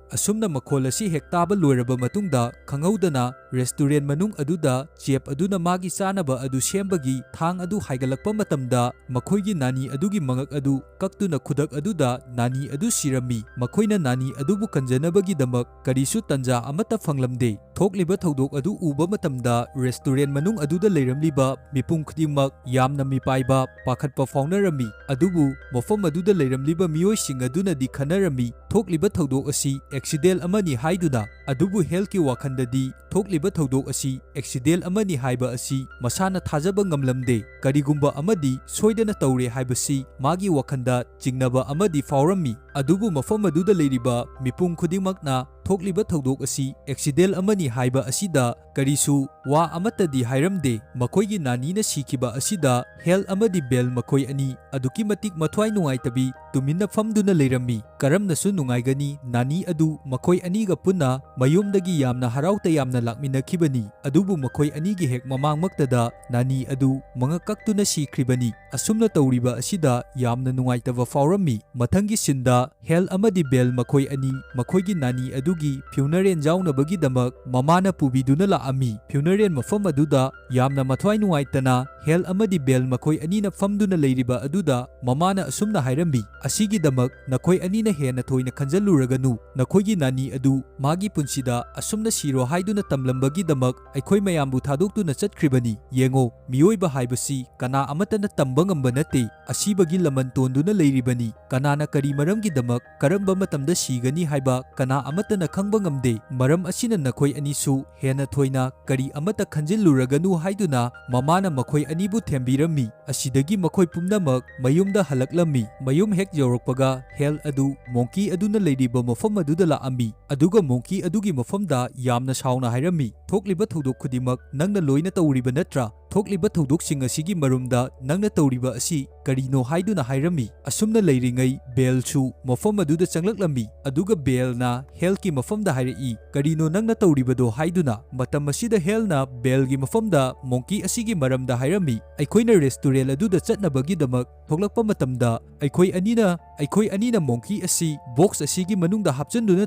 ꯑꯁꯨꯝꯅ ꯃꯈꯣꯜ ꯑꯁꯤ ꯍꯦꯛ ꯇꯥꯕ ꯂꯣꯏꯔꯕ ꯃꯇꯨꯡꯗ ꯈꯪꯍꯧꯗꯅ ꯔꯦꯁꯇꯨꯔꯦꯟ ꯃꯅꯨꯡ ꯑꯗꯨꯗ ꯆꯦꯐ ꯑꯗꯨꯅ ꯃꯥꯒꯤ ꯆꯥꯅꯕ ꯑꯗꯨ ꯁꯦꯝꯕꯒꯤ ꯊꯥꯡ ꯑꯗꯨ ꯍꯥꯏꯒꯠꯂꯛꯄ ꯃꯇꯝꯗ ꯃꯈꯣꯏꯒꯤ ꯅꯥꯅꯤ ꯑꯗꯨꯒꯤ ꯃꯉꯛ ꯑꯗꯨ ꯀꯛꯇꯨꯅ ꯈꯨꯗꯛ ꯑꯗꯨꯗ ꯅꯥꯅꯤ ꯑꯗꯨ ꯁꯤꯔꯝꯃꯤ꯫ ꯃꯈꯣꯏꯅ ꯅꯥꯅꯤ ꯑꯗꯨꯕꯨ ꯀꯟꯖꯅꯕꯒꯤꯗꯃꯛ ꯀꯔꯤꯁꯨ ꯇꯟꯖꯥ ꯑꯃꯠꯇ ꯐꯪꯂꯝꯗꯦ꯫ ꯊꯣꯛꯂꯤꯕ ꯊꯧꯗꯣꯛ ꯑꯗꯨ ꯎꯕ ꯃꯇꯝꯗ ꯔꯦꯁꯇꯨꯔꯦꯟ ꯃꯅꯨꯡ ꯑꯗꯨꯗ ꯂꯩꯔꯝꯂꯤꯕ ꯃꯤꯄꯨꯝ ꯈꯨꯗꯤꯡꯃꯛ ꯌꯥꯝꯅ ꯃꯤꯄꯥꯏꯕ, ꯄꯥꯈꯠꯄ ꯐꯥꯎꯅꯔꯝꯃꯤ꯫ ꯑꯗꯨꯕꯨ ꯃꯐꯝ ꯑꯗꯨꯗ ꯂꯩꯔꯝꯂꯤꯕ ꯃꯤꯑꯣꯏꯁꯤꯡ ꯑꯗꯨꯅꯗꯤ ꯈꯟꯅꯔꯝꯃꯤ, ꯊꯣꯛꯂꯤꯕ ꯊꯧꯗꯣꯛ ꯑꯁꯤ ꯑꯦꯛꯁꯤꯗꯦꯟ ꯑꯃꯅꯤ ꯍꯥꯏꯗꯨꯅ꯫ ꯑꯗꯨꯕꯨ ꯍꯦꯜꯒꯤ ꯋꯥꯈꯜꯗꯗꯤ ꯊꯣꯛꯂꯤꯕ ꯊꯧꯗꯣꯛ ꯑꯁꯤ ꯑꯦꯛꯁꯤꯗꯦꯟ ꯑꯃꯅꯤ ꯍꯥꯏꯕ ꯑꯁꯤ ꯃꯁꯥꯅ ꯊꯥꯖꯕ ꯉꯝꯂꯝꯗꯦ꯫ ꯀꯔꯤꯒꯨꯝꯕ ꯑꯃꯗꯤ ꯁꯣꯏꯗꯅ ꯇꯧꯔꯦ ꯍꯥꯏꯕꯁꯤ ꯃꯥꯒꯤ ꯋꯥꯈꯜꯗ ꯆꯤꯡꯅꯕ ꯑꯃꯗꯤ ꯐꯥꯎꯔꯝꯃꯤ꯫ ꯑꯗꯨꯕꯨ ꯃꯐꯝ ꯑꯗꯨꯗ ꯂꯩꯔꯤꯕ ꯃꯤꯄꯨꯝ ꯈꯨꯗꯤꯡꯃꯛꯅ ꯊꯣꯛꯂꯤꯕ ꯊꯧꯗꯣꯛ ꯑꯁꯤ ꯑꯦꯛꯁꯤꯗꯦꯟ ꯑꯃꯅꯤ ꯍꯥꯏꯕ ꯑꯁꯤꯗ ꯀꯔꯤꯁꯨ ꯋꯥ ꯑꯃꯠꯇꯗꯤ ꯍꯥꯏꯔꯝꯗꯦ꯫ ꯃꯈꯣꯏꯒꯤ ꯅꯥꯅꯤꯅ ꯁꯤꯈꯤꯕ ꯑꯁꯤꯗ ꯍꯦꯜ ꯑꯃꯗꯤ ꯕꯦꯜ ꯃꯈꯣꯏ ꯑꯅꯤ ꯑꯗꯨꯛꯀꯤ ꯃꯇꯤꯛ ꯃꯊ꯭ꯋꯥꯏ ꯅꯨꯡꯉꯥꯏꯇꯕꯤ ꯇꯨꯃꯤꯟꯅ ꯐꯝꯗꯨꯅ ꯂꯩꯔꯝꯃꯤ꯫ ꯀꯔꯝꯅꯁꯨ ꯅꯨꯡꯉꯥꯏꯒꯅꯤ? ꯅꯥꯅꯤ ꯑꯗꯨ ꯃꯈꯣꯏ ꯑꯅꯤꯒ ꯄꯨꯟꯅ ꯃꯌꯨꯝꯗꯒꯤ ꯌꯥꯝꯅ ꯍꯔꯥꯎ ꯇꯌꯥꯝꯅ ꯂꯥꯛꯃꯤꯟꯅꯈꯤꯕꯅꯤ꯫ ꯑꯗꯨꯕꯨ ꯃꯈꯣꯏ ꯑꯅꯤꯒꯤ ꯍꯦꯛ ꯃꯃꯥꯡꯃꯛꯇꯗ ꯅꯥꯅꯤ ꯑꯗꯨ ꯃꯉꯛ ꯀꯛꯇꯨꯅ ꯁꯤꯈ꯭ꯔꯤꯕꯅꯤ꯫ ꯑꯁꯨꯝꯅ ꯇꯧꯔꯤꯕ ꯑꯁꯤꯗ ꯌꯥꯝꯅ ꯅꯨꯡꯉꯥꯏꯇꯕ ꯐꯥꯎꯔꯝꯃꯤ꯫ ꯃꯊꯪꯒꯤ ꯁꯤꯟꯗ ꯍꯦꯜ ꯑꯃꯗꯤ ꯕꯦꯜ ꯃꯈꯣꯏ ꯑꯅꯤ ꯃꯈꯣꯏꯒꯤ ꯅꯥꯅꯤ ꯑꯗꯨꯒꯤ ꯐ꯭ꯌꯨꯅꯔꯦꯜ ꯌꯥꯎꯅꯕꯒꯤꯗꯃꯛ ꯃꯃꯥꯅ ꯄꯨꯕꯤꯗꯨꯅ ꯂꯥꯛꯑꯝꯃꯤ꯫ ꯐ꯭ꯌꯨꯅꯔꯦꯜ ꯃꯐꯝ ꯑꯗꯨꯗ ꯌꯥꯝꯅ ꯃꯊ꯭ꯋꯥꯏ ꯅꯨꯡꯉꯥꯏꯇꯅ ꯍꯦꯜ ꯑꯃꯗꯤ ꯕꯦꯜ ꯃꯈꯣꯏ ꯑꯅꯤꯅ ꯐꯝꯗꯨꯅ ꯂꯩꯔꯤꯕ ꯑꯗꯨꯗ ꯃꯃꯥꯅ ꯑꯁꯨꯝꯅ ꯍꯥꯏꯔꯝꯃꯤ, "ꯑꯁꯤꯒꯤꯗꯃꯛ ꯅꯈꯣꯏ ꯑꯅꯤꯅ ꯍꯦꯟꯅ ꯊꯣꯏꯅ ꯈꯟꯖꯜꯂꯨꯔꯒꯅꯨ꯫ ꯅꯈꯣꯏꯒꯤ ꯅꯥꯅꯤ ꯑꯗꯨ ꯃꯥꯒꯤ ꯄꯨꯟꯁꯤꯗ ꯑꯁꯨꯝꯅ ꯁꯤꯔꯣ ꯍꯥꯏꯗꯨꯅ ꯇꯝꯂꯝꯕꯒꯤꯗꯃꯛ ꯑꯩꯈꯣꯏ ꯃꯌꯥꯝꯕꯨ ꯊꯥꯗꯣꯛꯇꯨꯅ ꯆꯠꯈ꯭ꯔꯤꯕꯅꯤ꯫ ꯌꯦꯡꯉꯣ, ꯃꯤꯑꯣꯏꯕ ꯍꯥꯏꯕꯁꯤ ꯀꯅꯥ ꯑꯃꯠꯇꯅ ꯇꯝꯕ ꯉꯝꯕ ꯅꯠꯇꯦ꯫ ꯑꯁꯤꯕꯒꯤ ꯂꯃꯟ ꯇꯣꯟꯗꯨꯅ ꯂꯩꯔꯤꯕꯅꯤ꯫ ꯀꯅꯥꯅ ꯀꯔꯤ ꯃꯔꯝꯒꯤꯗꯃꯛ ꯀꯔꯝꯕ ꯃꯇꯝꯗ ꯁꯤꯒꯅꯤ ꯍꯥꯏꯕ ꯀꯅꯥ ꯑꯃꯠꯇꯅ ꯈꯪꯕ ꯉꯝꯗꯦ꯫ ꯃꯔꯝ ꯑꯁꯤꯅ ꯅꯈꯣꯏ ꯑꯅꯤꯁꯨ ꯍꯦꯟꯅ ꯊꯣꯏꯅ ꯀꯔꯤ ꯑꯃꯠꯇ ꯈꯟꯖꯤꯜꯂꯨꯔꯒꯅꯨ" ꯍꯥꯏꯗꯨꯅ ꯃꯃꯥꯅ ꯃꯈꯣꯏ ꯑꯅꯤꯕꯨ ꯊꯦꯝꯕꯤꯔꯝꯃꯤ꯫ ꯑꯁꯤꯗꯒꯤ ꯃꯈꯣꯏ ꯄꯨꯝꯅꯃꯛ ꯃꯌꯨꯝꯗ ꯍꯜꯂꯛꯂꯝꯃꯤ꯫ ꯃꯌꯨꯝ ꯍꯦꯛ ꯌꯧꯔꯛꯄꯒ ꯍꯦꯜ ꯑꯗꯨ ꯃꯣꯡꯀꯤ ꯑꯗꯨꯅ ꯂꯩꯔꯤꯕ ꯃꯐꯝ ꯑꯗꯨꯗ ꯂꯥꯛꯑꯝꯃꯤ꯫ ꯑꯗꯨꯒ ꯃꯣꯡꯀꯤ ꯑꯗꯨꯒꯤ ꯃꯐꯝꯗ ꯌꯥꯝꯅ ꯁꯥꯎꯅ ꯍꯥꯏꯔꯝꯃꯤ, "ꯊꯣꯛꯂꯤꯕ ꯊꯧꯗꯣꯛ ꯈꯨꯗꯤꯡꯃꯛ ꯅꯪꯅ ꯂꯣꯏꯅ ꯇꯧꯔꯤꯕ ꯅꯠꯇ꯭ꯔꯥ? ꯊꯣꯛꯂꯤꯕ ꯊꯧꯗꯣꯛꯁꯤꯡ ꯑꯁꯤꯒꯤ ꯃꯔꯨꯝꯗ ꯅꯪꯅ ꯇꯧꯔꯤꯕ ꯑꯁꯤ ꯀꯔꯤꯅꯣ?" ꯍꯥꯏꯗꯨꯅ ꯍꯥꯏꯔꯝꯃꯤ꯫ ꯑꯁꯨꯝꯅ ꯂꯩꯔꯤꯉꯩ ꯕꯦꯜꯁꯨ ꯃꯐꯝ ꯑꯗꯨꯗ ꯆꯪꯂꯛꯂꯝꯃꯤ꯫ ꯑꯗꯨꯒ ꯕꯦꯜꯅ ꯍꯦꯜꯒꯤ ꯃꯐꯝꯗ ꯍꯥꯏꯔꯛꯏ, "ꯀꯔꯤꯅꯣ ꯅꯪꯅ ꯇꯧꯔꯤꯕꯗꯣ?" ꯍꯥꯏꯗꯨꯅ꯫ ꯃꯇꯝ ꯑꯁꯤꯗ ꯍꯦꯜꯅ ꯕꯦꯜꯒꯤ ꯃꯐꯝꯗ ꯃꯣꯡꯀꯤ ꯑꯁꯤꯒꯤ ꯃꯔꯝꯗ ꯍꯥꯏꯔꯝꯃꯤ, "ꯑꯩꯈꯣꯏꯅ ꯔꯦꯁꯇꯨꯔꯦꯟ ꯑꯗꯨꯗ ꯆꯠꯅꯕꯒꯤꯗꯃꯛ ꯊꯣꯛꯂꯛꯄ ꯃꯇꯝꯗ ꯑꯩꯈꯣꯏ ꯑꯅꯤꯅ, ꯑꯩꯈꯣꯏ ꯑꯅꯤꯅ ꯃꯣꯡꯀꯤ ꯑꯁꯤ ꯕꯣꯛꯁ ꯑꯁꯤꯒꯤ ꯃꯅꯨꯡꯗ ꯍꯥꯞꯆꯤꯟꯗꯨꯅ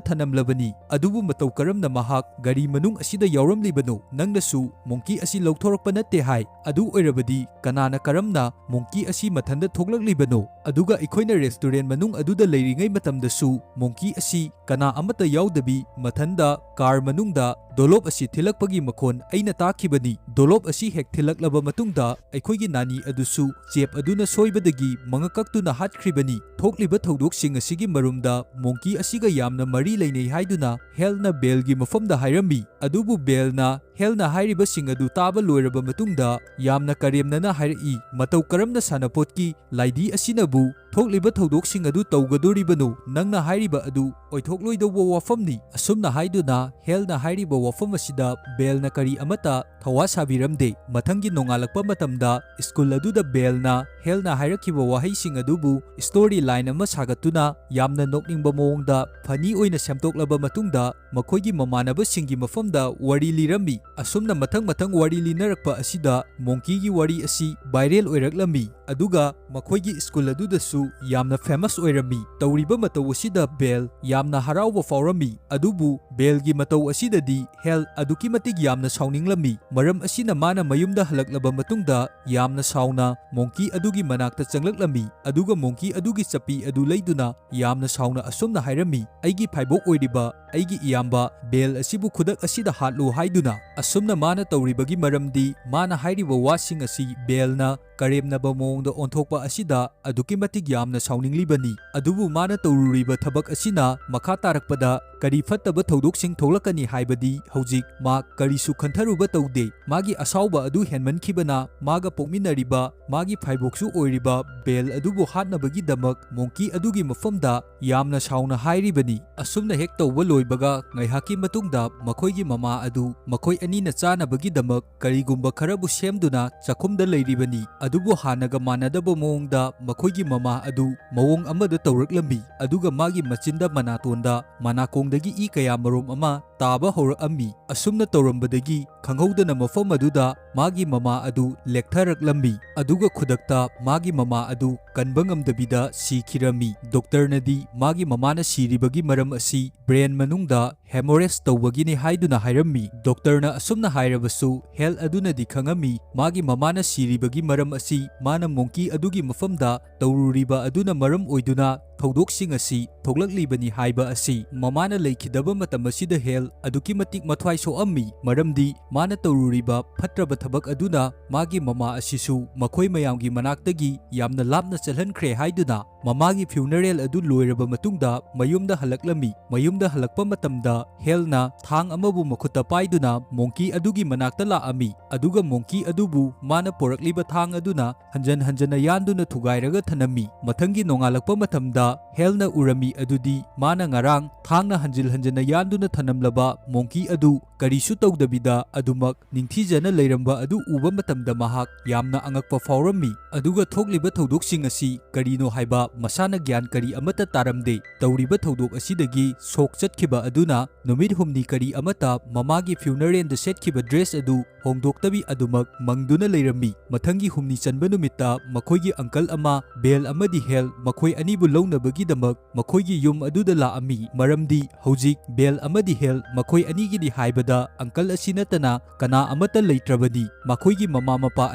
ꯊꯅꯝꯂꯕꯅꯤ꯫ ꯑꯗꯨꯕꯨ ꯃꯇꯧ ꯀꯔꯝꯅ ꯃꯍꯥꯛ ꯒꯥꯔꯤ ꯃꯅꯨꯡ ꯑꯁꯤꯗ ꯌꯥꯎꯔꯝꯂꯤꯕꯅꯣ? ꯅꯪꯅꯁꯨ ꯃꯣꯡꯀꯤ ꯑꯁꯤ ꯂꯧꯊꯣꯔꯛꯄ ꯅꯠꯇꯦ ꯍꯥꯏ꯫ ꯑꯗꯨ ꯑꯣꯏꯔꯕꯗꯤ ꯀꯅꯥꯅ ꯀꯔꯝꯅ ꯃꯣꯡꯀꯤ ꯑꯁꯤ ꯃꯊꯟꯗ ꯊꯣꯛꯂꯛꯂꯤꯕꯅꯣ? ꯑꯗꯨꯒ ꯑꯩꯈꯣꯏꯅ ꯔꯦꯁꯇꯨꯔꯦꯟ ꯃꯅꯨꯡ ꯑꯗꯨꯗ ꯂꯩꯔꯤꯉꯩ ꯃꯇꯝꯗꯁꯨ ꯃꯣꯡꯀꯤ ꯑꯁꯤ ꯀꯅꯥ ꯑꯃꯠꯇ ꯌꯥꯎꯗꯕꯤ ꯃꯊꯟꯗ ꯀꯥꯔ ꯃꯅꯨꯡꯗ ꯗꯣꯂꯣꯞ ꯑꯁꯤ ꯊꯤꯜꯂꯛꯄꯒꯤ ꯃꯈꯣꯟ ꯑꯩꯅ ꯇꯥꯈꯤꯕꯅꯤ꯫ ꯗꯣꯂꯣꯞ ꯑꯁꯤ ꯍꯦꯛ ꯊꯤꯜꯂꯛꯂꯕ ꯃꯇꯨꯡꯗ ꯑꯩꯈꯣꯏꯒꯤ ꯅꯥꯅꯤ ꯑꯗꯨꯁꯨ ꯆꯦꯞ ꯑꯗꯨꯅ ꯁꯣꯏꯕꯗꯒꯤ ꯃꯉꯛ ꯀꯛꯇꯨꯅ ꯍꯥꯠꯈ꯭ꯔꯤꯕꯅꯤ꯫ ꯊꯣꯛꯂꯤꯕ ꯊꯧꯗꯣꯛꯁꯤꯡ ꯑꯁꯤꯒꯤ ꯃꯔꯨꯝꯗ ꯃꯣꯡꯀꯤ ꯑꯁꯤꯒ ꯌꯥꯝꯅ ꯃꯔꯤ ꯂꯩꯅꯩ" ꯍꯥꯏꯗꯨꯅ ꯍꯦꯜꯅ ꯕꯦꯜꯒꯤ ꯃꯐꯝꯗ ꯍꯥꯏꯔꯝꯃꯤ꯫ ꯑꯗꯨꯕꯨ ꯕꯦꯜꯅ ꯍꯦꯜꯅ ꯍꯥꯏꯔꯤꯕꯁꯤꯡ ꯑꯗꯨ ꯇꯥꯕ ꯂꯣꯏꯔꯕ ꯃꯇꯨꯡꯗ, ꯌꯥꯝꯅ ꯀꯔꯦꯝꯅꯅ ꯍꯥꯏꯔꯛꯏ, "ꯃꯇꯧ ꯀꯔꯝꯅ ꯁꯥꯟꯅꯄꯣꯠꯀꯤ ꯂꯥꯏꯙꯤ ꯑꯁꯤꯅꯕꯨ ꯊꯣꯛꯂꯤꯕ ꯊꯧꯗꯣꯛꯁꯤꯡ ꯑꯗꯨ ꯇꯧꯒꯗꯣꯔꯤꯕꯅꯣ? ꯅꯪꯅ ꯍꯥꯏꯔꯤꯕ ꯑꯗꯨ ꯑꯣꯏꯊꯣꯛꯂꯣꯏꯗꯧꯕ ꯋꯥꯐꯝꯅꯤ꯫" ꯑꯁꯨꯝꯅ ꯍꯥꯏꯗꯨꯅ ꯍꯦꯜꯅ ꯍꯥꯏꯔꯤꯕ ꯋꯥꯐꯝ ꯑꯁꯤꯗ ꯕꯦꯜꯅ ꯀꯔꯤ ꯑꯃꯠꯇ ꯊꯋꯥ ꯁꯥꯕꯤꯔꯝꯗꯦ꯫ ꯃꯊꯪꯒꯤ ꯅꯣꯡꯉꯥꯜꯂꯛꯄ ꯃꯇꯝꯗ ꯁ꯭ꯀꯨꯜ ꯑꯗꯨꯗ ꯕꯦꯜꯅ ꯍꯦꯜꯅ ꯍꯥꯏꯔꯛꯈꯤꯕ ꯋꯥꯍꯩꯁꯤꯡ ꯑꯗꯨꯕꯨ ꯁ꯭ꯇꯣꯔꯤ ꯂꯥꯏꯟ ꯑꯃ ꯁꯥꯒꯠꯇꯨꯅ ꯌꯥꯝꯅ ꯅꯣꯛꯅꯤꯡꯕ ꯃꯑꯣꯡꯗ ꯐꯅꯤ ꯑꯣꯏꯅ ꯁꯦꯝꯗꯣꯛꯂꯕ ꯃꯇꯨꯡꯗ ꯃꯈꯣꯏꯒꯤ ꯃꯃꯥꯟꯅꯕꯁꯤꯡꯒꯤ ꯃꯐꯝꯗ ꯋꯥꯔꯤ ꯂꯤꯔꯝꯃꯤ꯫ ꯑꯁꯨꯝꯅ ꯃꯊꯪ ꯃꯊꯪ ꯋꯥꯔꯤ ꯂꯤꯅꯔꯛꯄ ꯑꯁꯤꯗ ꯃꯣꯡꯀꯤꯒꯤ ꯋꯥꯔꯤ ꯑꯁꯤ ꯚꯥꯏꯔꯦꯜ ꯑꯣꯏꯔꯛꯂꯝꯃꯤ, ꯑꯗꯨꯒ ꯃꯈꯣꯏꯒꯤ ꯁ꯭ꯀꯨꯜ ꯑꯗꯨꯗꯁꯨ ꯌꯥꯝꯅ ꯐꯦꯃꯁ ꯑꯣꯏꯔꯝꯃꯤ꯫ ꯇꯧꯔꯤꯕ ꯃꯇꯧ ꯑꯁꯤꯗ ꯕꯦꯜ ꯌꯥꯝꯅ ꯍꯔꯥꯎꯕ ꯐꯥꯎꯔꯝꯃꯤ, ꯑꯗꯨꯕꯨ ꯕꯦꯜꯒꯤ ꯃꯇꯧ ꯑꯁꯤꯗꯗꯤ ꯍꯦꯜ ꯑꯗꯨꯛꯀꯤ ꯃꯇꯤꯛ ꯌꯥꯝꯅ ꯁꯥꯎꯅꯤꯡꯂꯝꯃꯤ꯫ ꯃꯔꯝ ꯑꯁꯤꯅ ꯃꯥꯅ ꯃꯌꯨꯝꯗ ꯍꯜꯂꯛꯂꯕ ꯃꯇꯨꯡꯗ ꯌꯥꯝꯅ ꯁꯥꯎꯅ ꯃꯣꯡꯀꯤ ꯑꯗꯨꯒꯤ ꯃꯅꯥꯛꯇ ꯆꯪꯂꯛꯂꯝꯃꯤ, ꯑꯗꯨꯒ ꯃꯣꯡꯀꯤ ꯑꯗꯨꯒꯤ ꯆꯞꯄꯤ ꯑꯗꯨ ꯂꯩꯗꯨꯅ ꯌꯥꯝꯅ ꯁꯥꯎꯅ ꯑꯁꯨꯝꯅ ꯍꯥꯏꯔꯝꯃꯤ, "ꯑꯩꯒꯤ ꯐꯥꯏꯕꯣꯛ ꯑꯣꯏꯔꯤꯕ ꯑꯩꯒꯤ ꯏꯌꯥꯝꯕ ꯕꯦꯜ ꯑꯁꯤꯕꯨ ꯈꯨꯗꯛ ꯑꯁꯤꯗ ꯍꯥꯠꯂꯨ" ꯍꯥꯏꯗꯨꯅ꯫ ꯑꯁꯨꯝꯅ ꯃꯥꯅ ꯇꯧꯔꯤꯕꯒꯤ ꯃꯔꯝꯗꯤ ꯃꯥꯅ ꯍꯥꯏꯔꯤꯕ ꯋꯥꯁꯤꯡ ꯑꯁꯤ ꯕꯦꯜꯅ ꯀꯔꯦꯝꯅꯕ ꯃꯑꯣꯡꯗ ꯑꯣꯟꯊꯣꯛꯄ ꯑꯁꯤꯗ ꯑꯗꯨꯛꯀꯤ ꯃꯇꯤꯛ ꯌꯥꯝꯅ ꯁꯥꯎꯅꯤꯡꯂꯤꯕꯅꯤ꯫ ꯑꯗꯨꯕꯨ ꯃꯥꯅ ꯇꯧꯔꯨꯔꯤꯕ ꯊꯕꯛ ꯑꯁꯤꯅ ꯃꯈꯥ ꯇꯥꯔꯛꯄꯗ ꯀꯔꯤ ꯐꯠꯇꯕ ꯊꯧꯗꯣꯛꯁꯤꯡ ꯊꯣꯛꯂꯛꯀꯅꯤ ꯍꯥꯏꯕꯗꯤ ꯍꯧꯖꯤꯛ ꯃꯥ ꯀꯔꯤꯁꯨ ꯈꯟꯊꯔꯨꯕ ꯇꯧꯗꯦ꯫ ꯃꯥꯒꯤ ꯑꯁꯥꯎꯕ ꯑꯗꯨ ꯍꯦꯟꯃꯟꯈꯤꯕꯅ ꯃꯥꯒ ꯄꯣꯛꯃꯤꯟꯅꯔꯤꯕ ꯃꯥꯒꯤ ꯐꯥꯏꯕꯣꯛꯁꯨ ꯑꯣꯏꯔꯤꯕ ꯕꯦꯜ ꯑꯗꯨꯕꯨ ꯍꯥꯠꯅꯕꯒꯤꯗꯃꯛ ꯃꯣꯡꯀꯤ ꯑꯗꯨꯒꯤ ꯃꯐꯝꯗ ꯌꯥꯝꯅ ꯁꯥꯎꯅ ꯍꯥꯏꯔꯤꯕꯅꯤ꯫ ꯑꯁꯨꯝꯅ ꯍꯦꯛ ꯇꯧꯕ ꯂꯣꯏꯕꯒ ꯉꯥꯏꯍꯥꯛꯀꯤ ꯃꯇꯨꯡꯗ ꯃꯈꯣꯏꯒꯤ ꯃꯃꯥ ꯑꯗꯨ ꯃꯈꯣꯏ ꯑꯅꯤꯅ ꯆꯥꯅꯕꯒꯤꯗꯃꯛ ꯀꯔꯤꯒꯨꯝꯕ ꯈꯔꯕꯨ ꯁꯦꯝꯗꯨꯅ ꯆꯥꯛꯈꯨꯝꯗ ꯂꯩꯔꯤꯕꯅꯤ꯫ ꯑꯗꯨꯕꯨ ꯍꯥꯟꯅꯒ ꯃꯥꯟꯅꯗꯕ ꯃꯑꯣꯡꯗ ꯃꯈꯣꯏꯒꯤ ꯃꯃꯥ ꯑꯗꯨ ꯃꯑꯣꯡ ꯑꯃꯗ ꯇꯧꯔꯛꯂꯝꯃꯤ, ꯑꯗꯨꯒ ꯃꯥꯒꯤ ꯃꯆꯤꯟꯗ ꯃꯅꯥꯇꯣꯟꯗ ꯃꯅꯥꯀꯣꯡꯗꯒꯤ ꯏ ꯀꯌꯥ ꯃꯔꯨꯝ ꯑꯃ ꯇꯥꯕ ꯍꯧꯔꯛꯑꯝꯃꯤ꯫ ꯑꯁꯨꯝꯅ ꯇꯧꯔꯝꯕꯗꯒꯤ ꯈꯪꯍꯧꯗꯅ ꯃꯐꯝ ꯑꯗꯨꯗ ꯃꯥꯒꯤ ꯃꯃꯥ ꯑꯗꯨ ꯂꯦꯛꯊꯔꯛꯂꯝꯃꯤ, ꯑꯗꯨꯒ ꯈꯨꯗꯛꯇ ꯃꯥꯒꯤ ꯃꯃꯥ ꯑꯗꯨ ꯀꯟꯕ ꯉꯝꯗꯕꯤꯗ ꯁꯤꯈꯤꯔꯝꯃꯤ꯫ ꯗꯣꯛꯇꯔꯅꯗꯤ ꯃꯥꯒꯤ ꯃꯃꯥꯅ ꯁꯤꯔꯤꯕꯒꯤ ꯃꯔꯝ ꯑꯁꯤ ꯕ꯭ꯔꯦꯟ ꯃꯅꯨꯡꯗ ꯍꯦꯃꯣꯔꯦꯖ ꯇꯧꯕꯒꯤꯅꯤ ꯍꯥꯏꯗꯨꯅ ꯍꯥꯏꯔꯝꯃꯤ꯫ ꯗꯣꯛꯇꯔꯅ ꯑꯁꯨꯝꯅ ꯍꯥꯏꯔꯕꯁꯨ ꯍꯦꯜ ꯑꯗꯨꯅꯗꯤ ꯈꯪꯉꯝꯃꯤ, ꯃꯥꯒꯤ ꯃꯃꯥꯅ ꯁꯤꯔꯤꯕꯒꯤ ꯃꯔꯝ ꯑꯁꯤ ꯃꯥꯅ ꯃꯣꯡꯀꯤ ꯑꯗꯨꯒꯤ ꯃꯐꯝꯗ ꯇꯧꯔꯨꯔꯤꯕ ꯑꯗꯨꯅ ꯃꯔꯝ ꯑꯣꯏꯗꯨꯅ ꯊꯧꯗꯣꯛꯁꯤꯡ ꯑꯁꯤ ꯊꯣꯛꯂꯛꯂꯤꯕꯅꯤ ꯍꯥꯏꯕ ꯑꯁꯤ꯫ ꯃꯃꯥꯅ ꯂꯩꯈꯤꯗꯕ ꯃꯇꯝ ꯑꯁꯤꯗ ꯍꯦꯜ ꯑꯗꯨꯛꯀꯤ ꯃꯇꯤꯛ ꯃꯊ꯭ꯋꯥꯏ ꯁꯣꯛꯑꯝꯃꯤ, ꯃꯔꯝꯗꯤ ꯃꯥꯅ ꯇꯧꯔꯨꯔꯤꯕ ꯐꯠꯇ꯭ꯔꯕ ꯊꯕꯛ ꯑꯗꯨꯅ ꯃꯥꯒꯤ ꯃꯃꯥ ꯑꯁꯤꯁꯨ ꯃꯈꯣꯏ ꯃꯌꯥꯝꯒꯤ ꯃꯅꯥꯛꯇꯒꯤ ꯌꯥꯝꯅ ꯂꯥꯞꯅ ꯆꯠꯍꯟꯈ꯭ꯔꯦ ꯍꯥꯏꯗꯨꯅ ꯃꯃꯥꯒꯤ ꯐ꯭ꯌꯨꯅꯔꯦꯜ ꯑꯗꯨ ꯂꯣꯏꯔꯕ ꯃꯇꯨꯡꯗ ꯃꯌꯨꯝꯗ ꯍꯜꯂꯛꯂꯝꯃꯤ꯫ ꯃꯌꯨꯝꯗ ꯍꯜꯂꯛꯄ ꯃꯇꯝꯗ ꯍꯦꯜꯅ ꯊꯥꯡ ꯑꯃꯕꯨ ꯃꯈꯨꯠꯇ ꯄꯥꯏꯗꯨꯅ ꯃꯣꯡꯀꯤ ꯑꯗꯨꯒꯤ ꯃꯅꯥꯛꯇ ꯂꯥꯛꯑꯝꯃꯤ, ꯑꯗꯨꯒ ꯃꯣꯡꯀꯤ ꯑꯗꯨꯕꯨ ꯃꯥꯅ ꯄꯣꯔꯛꯂꯤꯕ ꯊꯥꯡ ꯑꯗꯨꯅ ꯍꯟꯖꯟ ꯍꯟꯖꯟꯅ ꯌꯥꯟꯗꯨꯅ ꯊꯨꯒꯥꯏꯔꯒ ꯊꯅꯝꯃꯤ꯫ ꯃꯊꯪꯒꯤ ꯅꯣꯡꯉꯥꯜꯂꯛꯄ ꯃꯇꯝꯗ ꯍꯦꯜꯅ ꯎꯔꯝꯃꯤ ꯑꯗꯨꯗꯤ ꯃꯥꯅ ꯉꯔꯥꯡ ꯊꯥꯡꯅ ꯍꯟꯖꯤꯜ ꯍꯟꯖꯟꯅ ꯌꯥꯟꯗꯨꯅ ꯊꯅꯝꯂꯕ ꯃꯣꯡꯀꯤ ꯑꯗꯨ ꯀꯔꯤꯁꯨ ꯇꯧꯗꯕꯤꯗ ꯑꯗꯨꯃꯛ ꯅꯤꯡꯊꯤꯖꯅ ꯂꯩꯔꯝꯕ ꯑꯗꯨ ꯎꯕ ꯃꯇꯝꯗ ꯃꯍꯥꯛ ꯌꯥꯝꯅ ꯑꯉꯛꯄ ꯐꯥꯎꯔꯝꯃꯤ꯫ ꯑꯗꯨꯒ ꯊꯣꯛꯂꯤꯕ ꯊꯧꯗꯣꯛꯁꯤꯡ ꯑꯁꯤ ꯀꯔꯤꯅꯣ ꯍꯥꯏꯕ ꯃꯁꯥꯅ ꯒ꯭ꯌꯥꯟ ꯀꯔꯤ ꯑꯃꯠꯇ ꯇꯥꯔꯝꯗꯦ꯫ ꯇꯧꯔꯤꯕ ꯊꯧꯗꯣꯛ ꯑꯁꯤꯗꯒꯤ ꯁꯣꯛ ꯆꯠꯈꯤꯕ ꯑꯗꯨꯅ ꯅꯨꯃꯤꯠ ꯍꯨꯝꯅꯤ ꯀꯔꯤ ꯑꯃꯠꯇ ꯃꯃꯥꯒꯤ ꯐ꯭ꯌꯨꯅꯔꯦꯜꯗ ꯁꯦꯠꯈꯤꯕ ꯗ꯭ꯔꯦꯁ ꯑꯗꯨ ꯍꯣꯡꯗꯣꯛꯇꯕꯤ ꯑꯗꯨꯃꯛ ꯃꯪꯗꯨꯅ ꯂꯩꯔꯝꯃꯤ꯫ ꯃꯊꯪꯒꯤ ꯍꯨꯝꯅꯤ ꯆꯟꯕ ꯅꯨꯃꯤꯠꯇ ꯃꯈꯣꯏꯒꯤ ꯑꯪꯀꯜ ꯑꯃ, ꯕꯦꯜ ꯑꯃꯗꯤ ꯍꯦꯜ, ꯃꯈꯣꯏ ꯑꯅꯤꯕꯨ ꯂꯧꯅꯕꯒꯤꯗꯃꯛ ꯃꯈꯣꯏꯒꯤ ꯌꯨꯝ ꯑꯗꯨꯗ ꯂꯥꯛꯑꯝꯃꯤ, ꯃꯔꯝꯗꯤ ꯍꯧꯖꯤꯛ ꯕꯦꯜ ꯑꯃꯗꯤ ꯍꯦꯜ ꯃꯈꯣꯏ ꯑꯅꯤꯒꯤꯅꯤ ꯍꯥꯏꯕꯗ ꯑꯪꯀꯜ ꯑꯁꯤ ꯅꯠꯇꯅ ꯀꯅꯥ ꯑꯃꯠꯇ ꯂꯩꯇ꯭ꯔꯕꯅꯤ꯫ ꯃꯈꯣꯏꯒꯤ ꯃꯃꯥ ꯃꯄꯥ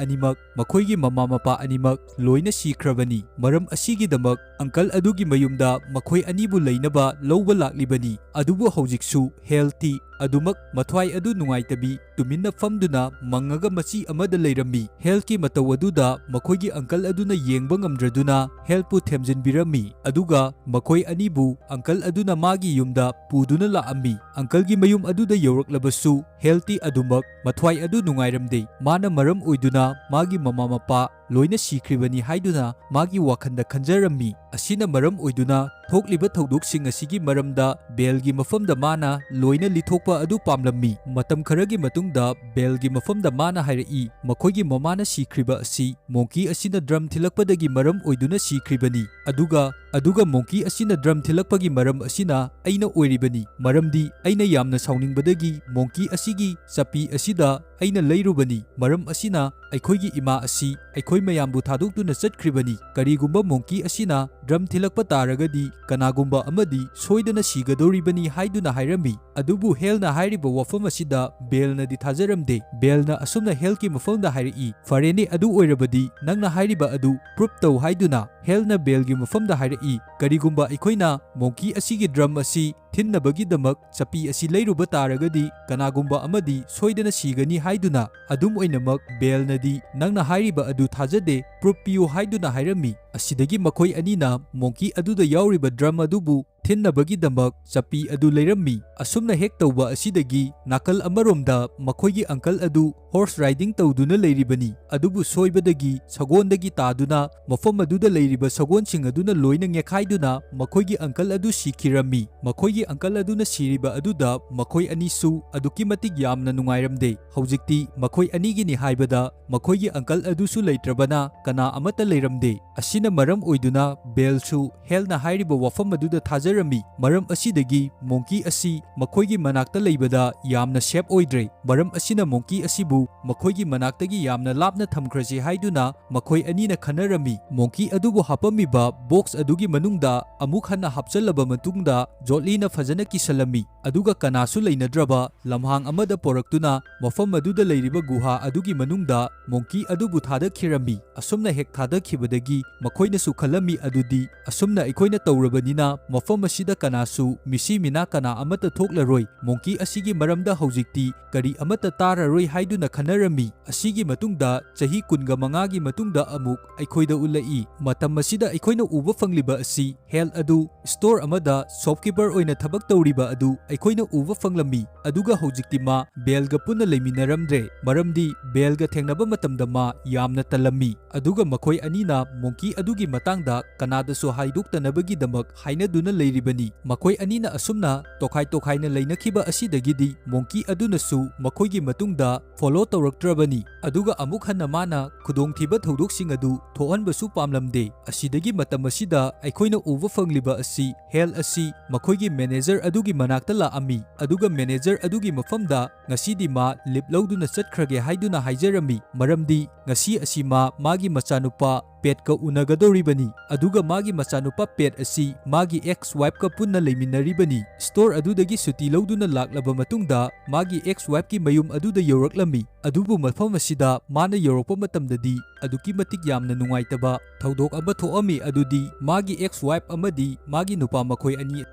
ꯑꯅꯤꯃꯛ, ꯃꯈꯣꯏꯒꯤ ꯃꯃꯥ ꯃꯄꯥ ꯑꯅꯤꯃꯛ ꯂꯣꯏꯅ ꯁꯤꯈ꯭ꯔꯕꯅꯤ꯫ ꯃꯔꯝ ꯑꯁꯤꯒꯤꯗꯃꯛ ꯑꯪꯀꯜ ꯑꯗꯨꯒꯤ ꯃꯌꯨꯝꯗ ꯃꯈꯣꯏ ꯑꯅꯤꯕꯨ ꯂꯩꯅꯕ ꯂꯧꯕ ꯂꯥꯛꯂꯤꯕꯅꯤ꯫ ꯑꯗꯨꯕꯨ ꯍꯧꯖꯤꯛꯁꯨ ꯍꯦꯜꯇꯤ ꯑꯗꯨꯃꯛ ꯃꯊ꯭ꯋꯥꯏ ꯑꯗꯨ ꯅꯨꯡꯉꯥꯏꯇꯕꯤ ꯇꯨꯃꯤꯟꯅ ꯐꯝꯗꯨꯅ ꯃꯪꯉꯒ ꯃꯆꯤ ꯑꯃꯗ ꯂꯩꯔꯝꯃꯤ꯫ ꯍꯦꯜꯀꯤ ꯃꯇꯧ ꯑꯗꯨꯗ ꯃꯈꯣꯏꯒꯤ ꯑꯪꯀꯜ ꯑꯗꯨꯅ ꯌꯦꯡꯕ ꯉꯝꯗ꯭ꯔꯗꯨꯅ ꯍꯦꯜꯄꯨ ꯊꯦꯝꯖꯤꯟꯕꯤꯔꯝꯃꯤ, ꯑꯗꯨꯒ ꯃꯈꯣꯏ ꯑꯅꯤꯕꯨ ꯑꯪꯀꯜ ꯑꯗꯨꯅ ꯃꯥꯒꯤ ꯌꯨꯝꯗ ꯄꯨꯗꯨꯅ ꯂꯥꯛꯑꯝꯃꯤ꯫ ꯑꯪꯀꯜꯒꯤ ꯃꯌꯨꯝ ꯑꯗꯨꯗ ꯌꯧꯔꯛꯂꯕꯁꯨ ꯍꯦꯜꯇꯤ ꯑꯗꯨꯃꯛ ꯃꯊ꯭ꯋꯥꯏ ꯑꯗꯨ ꯅꯨꯡꯉꯥꯏꯔꯝꯗꯦ꯫ ꯃꯥꯅ ꯃꯔꯝ ꯑꯣꯏꯗꯨꯅ ꯃꯥꯒꯤ ꯃꯃꯥ ꯃꯄꯥ ꯂꯣꯏꯅ ꯁꯤꯈ꯭ꯔꯤꯕꯅꯤ ꯍꯥꯏꯗꯨꯅ ꯃꯥꯒꯤ ꯋꯥꯈꯜꯗ ꯈꯟꯖꯔꯝꯃꯤ꯫ ꯑꯁꯤꯅ ꯃꯔꯝ ꯑꯣꯏꯗꯨꯅ ꯊꯣꯛꯂꯤꯕ ꯊꯧꯗꯣꯛꯁꯤꯡ ꯑꯁꯤꯒꯤ ꯃꯔꯝꯗ ꯕꯦꯜꯒꯤ ꯃꯐꯝꯗ ꯃꯥꯅ ꯂꯣꯏꯅ ꯂꯤꯊꯣꯛꯄ ꯑꯗꯨ ꯄꯥꯝꯂꯝꯃꯤ꯫ ꯃꯇꯝ ꯈꯔꯒꯤ ꯃꯇꯨꯡꯗ ꯕꯦꯜꯒꯤ ꯃꯐꯝꯗ ꯃꯥꯅ ꯍꯥꯏꯔꯛꯏ, ꯃꯈꯣꯏꯒꯤ ꯃꯃꯥꯅ ꯁꯤꯈ꯭ꯔꯤꯕ ꯑꯁꯤ ꯃꯣꯡꯀꯤ ꯑꯁꯤꯅ ꯗ꯭ꯔꯝ ꯊꯤꯜꯂꯛꯄꯗꯒꯤ ꯃꯔꯝ ꯑꯣꯏꯗꯨꯅ ꯁꯤꯈ꯭ꯔꯤꯕꯅꯤ, ꯑꯗꯨꯒ, ꯑꯗꯨꯒ ꯃꯣꯡꯀꯤ ꯑꯁꯤꯅ ꯗ꯭ꯔꯝ ꯊꯤꯜꯂꯛꯄꯒꯤ ꯃꯔꯝ ꯑꯁꯤꯅ ꯑꯩꯅ ꯑꯣꯏꯔꯤꯕꯅꯤ, ꯃꯔꯝꯗꯤ ꯑꯩꯅ ꯌꯥꯝꯅ ꯁꯥꯎꯅꯤꯡꯕꯗꯒꯤ ꯃꯣꯡꯀꯤ ꯑꯁꯤꯒꯤ ꯆꯞꯄꯤ ꯑꯁꯤꯗ ꯑꯩꯅ ꯂꯩꯔꯨꯕꯅꯤ꯫ ꯃꯔꯝ ꯑꯁꯤꯅ ꯑꯩꯈꯣꯏꯒꯤ ꯏꯃꯥ ꯑꯁꯤ ꯑꯩꯈꯣꯏ ꯃꯌꯥꯝꯕꯨ ꯊꯥꯗꯣꯛꯇꯨꯅ ꯆꯠꯈ꯭ꯔꯤꯕꯅꯤ꯫ ꯀꯔꯤꯒꯨꯝꯕ ꯃꯣꯡꯀꯤ ꯑꯁꯤꯅ ꯗ꯭ꯔꯝ ꯊꯤꯜꯂꯛꯄ ꯇꯥꯔꯒꯗꯤ ꯀꯅꯥꯒꯨꯝꯕ ꯑꯃꯗꯤ ꯁꯣꯏꯗꯅ ꯁꯤꯒꯗꯧꯔꯤꯕꯅꯤ ꯍꯥꯏꯗꯨꯅ ꯍꯥꯏꯔꯝꯃꯤ꯫ ꯑꯗꯨꯕꯨ ꯍꯦꯜꯅ ꯍꯥꯏꯔꯤꯕ ꯋꯥꯐꯝ ꯑꯁꯤꯗ ꯕꯦꯜꯅꯗꯤ ꯊꯥꯖꯔꯝꯗꯦ꯫ ꯕꯦꯜꯅ ꯑꯁꯨꯝꯅ ꯍꯦꯜꯒꯤ ꯃꯐꯝꯗ ꯍꯥꯏꯔꯛꯏ, "ꯐꯔꯦꯅꯦ, ꯑꯗꯨ ꯑꯣꯏꯔꯕꯗꯤ ꯅꯪꯅ ꯍꯥꯏꯔꯤꯕ ꯑꯗꯨ ꯄ꯭ꯔꯨꯞ ꯇꯧ" ꯍꯥꯏꯗꯨꯅ꯫ ꯍꯦꯜꯅ ꯕꯦꯜꯒꯤ ꯃꯐꯝꯗ ꯍꯥꯏꯔꯛꯏ, "ꯀꯔꯤꯒꯨꯝꯕ ꯑꯩꯈꯣꯏꯅ ꯃꯣꯡꯀꯤ ꯑꯁꯤꯒꯤ ꯗ꯭ꯔꯝ ꯑꯁꯤ ꯊꯤꯟꯅꯕꯒꯤꯗꯃꯛ ꯆꯞꯄꯤ ꯑꯁꯤ ꯂꯩꯔꯨꯕ ꯇꯥꯔꯒꯗꯤ ꯀꯅꯥꯒꯨꯝꯕ ꯑꯃꯗꯤ ꯁꯣꯏꯗꯅ ꯁꯤꯒꯅꯤ" ꯍꯥꯏꯗꯨꯅ꯫ ꯑꯗꯨꯝ ꯑꯣꯏꯅꯃꯛ, ꯕꯦꯜꯅꯗꯤ ꯅꯪꯅ ꯍꯥꯏꯔꯤꯕ ꯑꯗꯨ ꯊꯥꯖꯗꯦ, ꯄ꯭ꯔꯨꯞ ꯄꯤꯌꯨ ꯍꯥꯏꯗꯨꯅ ꯍꯥꯏꯔꯝꯃꯤ꯫ ꯑꯁꯤꯗꯒꯤ ꯃꯈꯣꯏ ꯑꯅꯤꯅ ꯃꯣꯡꯀꯤ ꯑꯗꯨꯗ ꯌꯥꯎꯔꯤꯕ ꯗ꯭ꯔꯝ ꯑꯗꯨꯕꯨ ꯊꯤꯟꯅꯕꯒꯤꯗꯃꯛ ꯆꯞꯄꯤ ꯑꯗꯨ ꯂꯩꯔꯝꯃꯤ꯫ ꯑꯁꯨꯝꯅ ꯍꯦꯛ ꯇꯧꯕ ꯑꯁꯤꯗꯒꯤ ꯅꯥꯀꯜ ꯑꯃꯔꯣꯝꯗ ꯃꯈꯣꯏꯒꯤ ꯑꯪꯀꯜ ꯑꯗꯨ ꯍꯣꯔꯁ ꯔꯥꯏꯗꯤꯡ ꯇꯧꯗꯨꯅ ꯂꯩꯔꯤꯕꯅꯤ꯫ ꯑꯗꯨꯕꯨ ꯁꯣꯏꯕꯗꯒꯤ ꯁꯒꯣꯜꯗꯒꯤ ꯇꯥꯗꯨꯅ ꯃꯐꯝ ꯑꯗꯨꯗ ꯂꯩꯔꯤꯕ ꯁꯒꯣꯜꯁꯤꯡ ꯑꯗꯨꯅ ꯂꯣꯏꯅ ꯅꯦꯛꯈꯥꯏꯗꯨꯅ ꯃꯈꯣꯏꯒꯤ ꯑꯪꯀꯜ ꯑꯗꯨ ꯁꯤꯈꯤꯔꯝꯃꯤ꯫ ꯃꯈꯣꯏꯒꯤ ꯑꯪꯀꯜ ꯑꯗꯨꯅ ꯁꯤꯔꯤꯕ ꯑꯗꯨꯗ ꯃꯈꯣꯏ ꯑꯅꯤꯁꯨ ꯑꯗꯨꯛꯀꯤ ꯃꯇꯤꯛ ꯌꯥꯝꯅ ꯅꯨꯡꯉꯥꯏꯔꯝꯗꯦ꯫ ꯍꯧꯖꯤꯛꯇꯤ ꯃꯈꯣꯏ ꯑꯅꯤꯒꯤꯅꯤ ꯍꯥꯏꯕꯗ ꯃꯈꯣꯏꯒꯤ ꯑꯪꯀꯜ ꯑꯗꯨꯁꯨ ꯂꯩꯇ꯭ꯔꯕꯅ ꯀꯅꯥ ꯑꯃꯠꯇ ꯂꯩꯔꯝꯗꯦ꯫ ꯑꯁꯤꯅ ꯃꯔꯝ ꯑꯣꯏꯗꯨꯅ ꯕꯦꯜꯁꯨ ꯍꯦꯜꯅ ꯍꯥꯏꯔꯤꯕ ꯋꯥꯐꯝ ꯑꯗꯨꯗ ꯊꯥꯖꯔꯝꯃꯤ꯫ ꯃꯔꯝ ꯑꯁꯤꯗꯒꯤ ꯃꯣꯡꯀꯤ ꯑꯁꯤ ꯃꯈꯣꯏꯒꯤ ꯃꯅꯥꯛꯇ ꯂꯩꯕꯗ ꯌꯥꯝꯅ ꯁꯦꯐ ꯑꯣꯏꯗ꯭ꯔꯦ꯫ ꯃꯔꯝ ꯑꯁꯤꯅ ꯃꯣꯡꯀꯤ ꯑꯁꯤꯕꯨ ꯃꯈꯣꯏꯒꯤ ꯃꯅꯥꯛꯇꯒꯤ ꯌꯥꯝꯅ ꯂꯥꯞꯅ ꯊꯝꯈ꯭ꯔꯁꯤ ꯍꯥꯏꯗꯨꯅ ꯃꯈꯣꯏ ꯑꯅꯤꯅ ꯈꯟꯅꯔꯝꯃꯤ꯫ ꯃꯣꯡꯀꯤ ꯑꯗꯨꯕꯨ ꯍꯥꯞꯄꯝꯃꯤꯕ ꯕꯣꯛꯁ ꯑꯗꯨꯒꯤ ꯃꯅꯨꯡꯗ ꯑꯃꯨꯛ ꯍꯟꯅ ꯍꯥꯞꯆꯜꯂꯕ ꯃꯇꯨꯡꯗ ꯖꯣꯠꯂꯤꯅ ꯐꯖꯅ ꯀꯤꯁꯜꯂꯝꯃꯤ꯫ ꯑꯗꯨꯒ ꯀꯅꯥꯁꯨ ꯂꯩꯅꯗ꯭ꯔꯕ ꯂꯝꯍꯥꯡ ꯑꯃꯗ ꯄꯣꯔꯛꯇꯨꯅ ꯃꯐꯝ ꯑꯗꯨꯗ ꯂꯩꯔꯤꯕ ꯒꯨꯍꯥ ꯑꯗꯨꯒꯤ ꯃꯅꯨꯡꯗ ꯃꯣꯡꯀꯤ ꯑꯗꯨꯕꯨ ꯊꯥꯗꯈꯤꯔꯝꯃꯤ꯫ ꯑꯁꯨꯝꯅ ꯍꯦꯛ ꯊꯥꯗꯈꯤꯕꯗꯒꯤ ꯃꯈꯣꯏꯅꯁꯨ ꯈꯜꯂꯝꯃꯤ ꯑꯗꯨꯗꯤ, "ꯑꯁꯨꯝꯅ ꯑꯩꯈꯣꯏꯅ ꯇꯧꯔꯕꯅꯤꯅ ꯃꯐꯝ ꯑꯁꯤꯗ ꯀꯅꯥꯁꯨ ꯃꯤꯁꯤ ꯃꯤꯅꯥ ꯀꯅꯥ ꯑꯃꯠꯇ ꯊꯣꯛꯂꯔꯣꯏ꯫ ꯃꯣꯡꯀꯤ ꯑꯁꯤꯒꯤ ꯃꯔꯝꯗ ꯍꯧꯖꯤꯛꯇꯤ ꯀꯔꯤ ꯑꯃꯠꯇ ꯇꯥꯔꯔꯣꯏ" ꯍꯥꯏꯗꯨꯅ ꯈꯟꯅꯔꯝꯃꯤ꯫ ꯑꯁꯤꯒꯤ ꯃꯇꯨꯡꯗ ꯆꯍꯤ ꯀꯨꯟꯒ ꯃꯉꯥꯒꯤ ꯃꯇꯨꯡꯗ ꯑꯃꯨꯛ ꯑꯩꯈꯣꯏꯗ ꯎꯠꯂꯛꯏ꯫ ꯃꯇꯝ ꯑꯁꯤꯗ ꯑꯩꯈꯣꯏꯅ ꯎꯕ ꯐꯪꯂꯤꯕ ꯑꯁꯤ ꯍꯦꯜ ꯑꯗꯨ ꯁ꯭ꯇꯣꯔ ꯑꯃꯗ ꯁꯣꯞꯀꯤꯄꯔ ꯑꯣꯏꯅ ꯊꯕꯛ ꯇꯧꯔꯤꯕ ꯑꯗꯨ ꯑꯩꯈꯣꯏꯅ ꯎꯕ ꯐꯪꯂꯝꯃꯤ꯫ ꯑꯗꯨꯒ ꯍꯧꯖꯤꯛꯇꯤ ꯃꯥ ꯕꯦꯜꯒ ꯄꯨꯟꯅ ꯂꯩꯃꯤꯟꯅꯔꯝꯗ꯭ꯔꯦ, ꯃꯔꯝꯗꯤ ꯕꯦꯜꯒ ꯊꯦꯡꯅꯕ ꯃꯇꯝꯗ ꯃꯥ ꯌꯥꯝꯅ ꯇꯜꯂꯝꯃꯤ꯫ ꯑꯗꯨꯒ ꯃꯈꯣꯏ ꯑꯅꯤꯅ ꯃꯣꯡꯀꯤ ꯑꯗꯨꯒꯤ ꯃꯇꯥꯡꯗ ꯀꯅꯥꯗꯁꯨ ꯍꯥꯏꯗꯣꯛꯇꯅꯕꯒꯤꯗꯃꯛ ꯍꯥꯏꯅꯗꯨꯅ ꯂꯩ꯫ ꯂꯩꯔꯤꯕꯅꯤ꯫ ꯃꯈꯣꯏ ꯑꯅꯤꯅ ꯑꯁꯨꯝꯅ ꯇꯣꯈꯥꯏ ꯇꯣꯈꯥꯏꯅ ꯂꯩꯅꯈꯤꯕ ꯑꯁꯤꯗꯒꯤꯗꯤ monkey ꯑꯗꯨꯅꯁꯨ ꯃꯈꯣꯏꯒꯤ ꯃꯇꯨꯡꯗ follow ꯇꯧꯔꯛꯇ꯭ꯔꯕꯅꯤ꯫ ꯑꯗꯨꯒ ꯑꯃꯨꯛ ꯍꯟꯅ ꯃꯥꯅ ꯈꯨꯗꯣꯡꯊꯤꯕ ꯊꯧꯗꯣꯛꯁꯤꯡ ꯑꯗꯨ ꯊꯣꯛꯍꯟꯕꯁꯨ ꯄꯥꯝꯂꯝꯗꯦ꯫ ꯑꯁꯤꯗꯒꯤ ꯃꯇꯝ ꯑꯁꯤꯗ ꯑꯩꯈꯣꯏꯅ ꯎꯕ ꯐꯪꯂꯤꯕ ꯑꯁꯤ Hal ꯑꯁꯤ ꯃꯈꯣꯏꯒꯤ manager ꯑꯗꯨꯒꯤ ꯃꯅꯥꯛꯇ ꯂꯥꯛꯑꯝꯃꯤ, ꯑꯗꯨꯒ manager ꯑꯗꯨꯒꯤ ꯃꯐꯝꯗ ꯉꯁꯤꯗꯤ ꯃꯥ leave ꯂꯧꯗꯨꯅ ꯆꯠꯈ꯭ꯔꯒꯦ ꯍꯥꯏꯗꯨꯅ ꯍꯥꯏꯖꯔꯝꯃꯤ, ꯃꯔꯝꯗꯤ ꯉꯁꯤ ꯑꯁꯤ ꯃꯥ ꯃꯥꯒꯤ ꯃꯆꯥꯅꯨꯄꯥ Patꯀ ꯎꯅꯒꯗꯧꯔꯤꯕꯅꯤ꯫ ꯑꯗꯨꯒ ꯃꯥꯒꯤ ꯃꯆꯥꯅꯨꯄꯥ Pat ꯑꯁꯤ ꯃꯥꯒꯤ ex wifeꯀ ꯄꯨꯟꯅ ꯂꯩꯃꯤꯟꯅꯔꯤꯕꯅꯤ꯫ Store ꯑꯗꯨꯗꯒꯤ ꯁꯨꯇꯤ ꯂꯧꯗꯨꯅ ꯂꯥꯛꯂꯕ ꯃꯇꯨꯡꯗ ꯃꯥꯒꯤ ex wifeꯀꯤ ꯃꯌꯨꯝ ꯑꯗꯨꯗ ꯌꯧꯔꯛꯂꯝꯃꯤ꯫ ꯑꯗꯨꯕꯨ ꯃꯐꯝ ꯑꯁꯤꯗ ꯃꯥꯅ ꯌꯧꯔꯛꯄ ꯃꯇꯝꯗꯗꯤ ꯑꯗꯨꯛꯀꯤ ꯃꯇꯤꯛ ꯌꯥꯝꯅ ꯅꯨꯡꯉꯥꯏꯇꯕ ꯊꯧꯗꯣꯛ ꯑꯃ ꯊꯣꯛꯑꯝꯃꯤ꯫ ꯑꯗꯨꯗꯤ ꯃꯥꯒꯤ ex wife ꯑꯃꯗꯤ ꯃꯥꯒꯤ ꯅꯨꯄꯥ ꯃꯈꯣꯏ ꯑꯅꯤ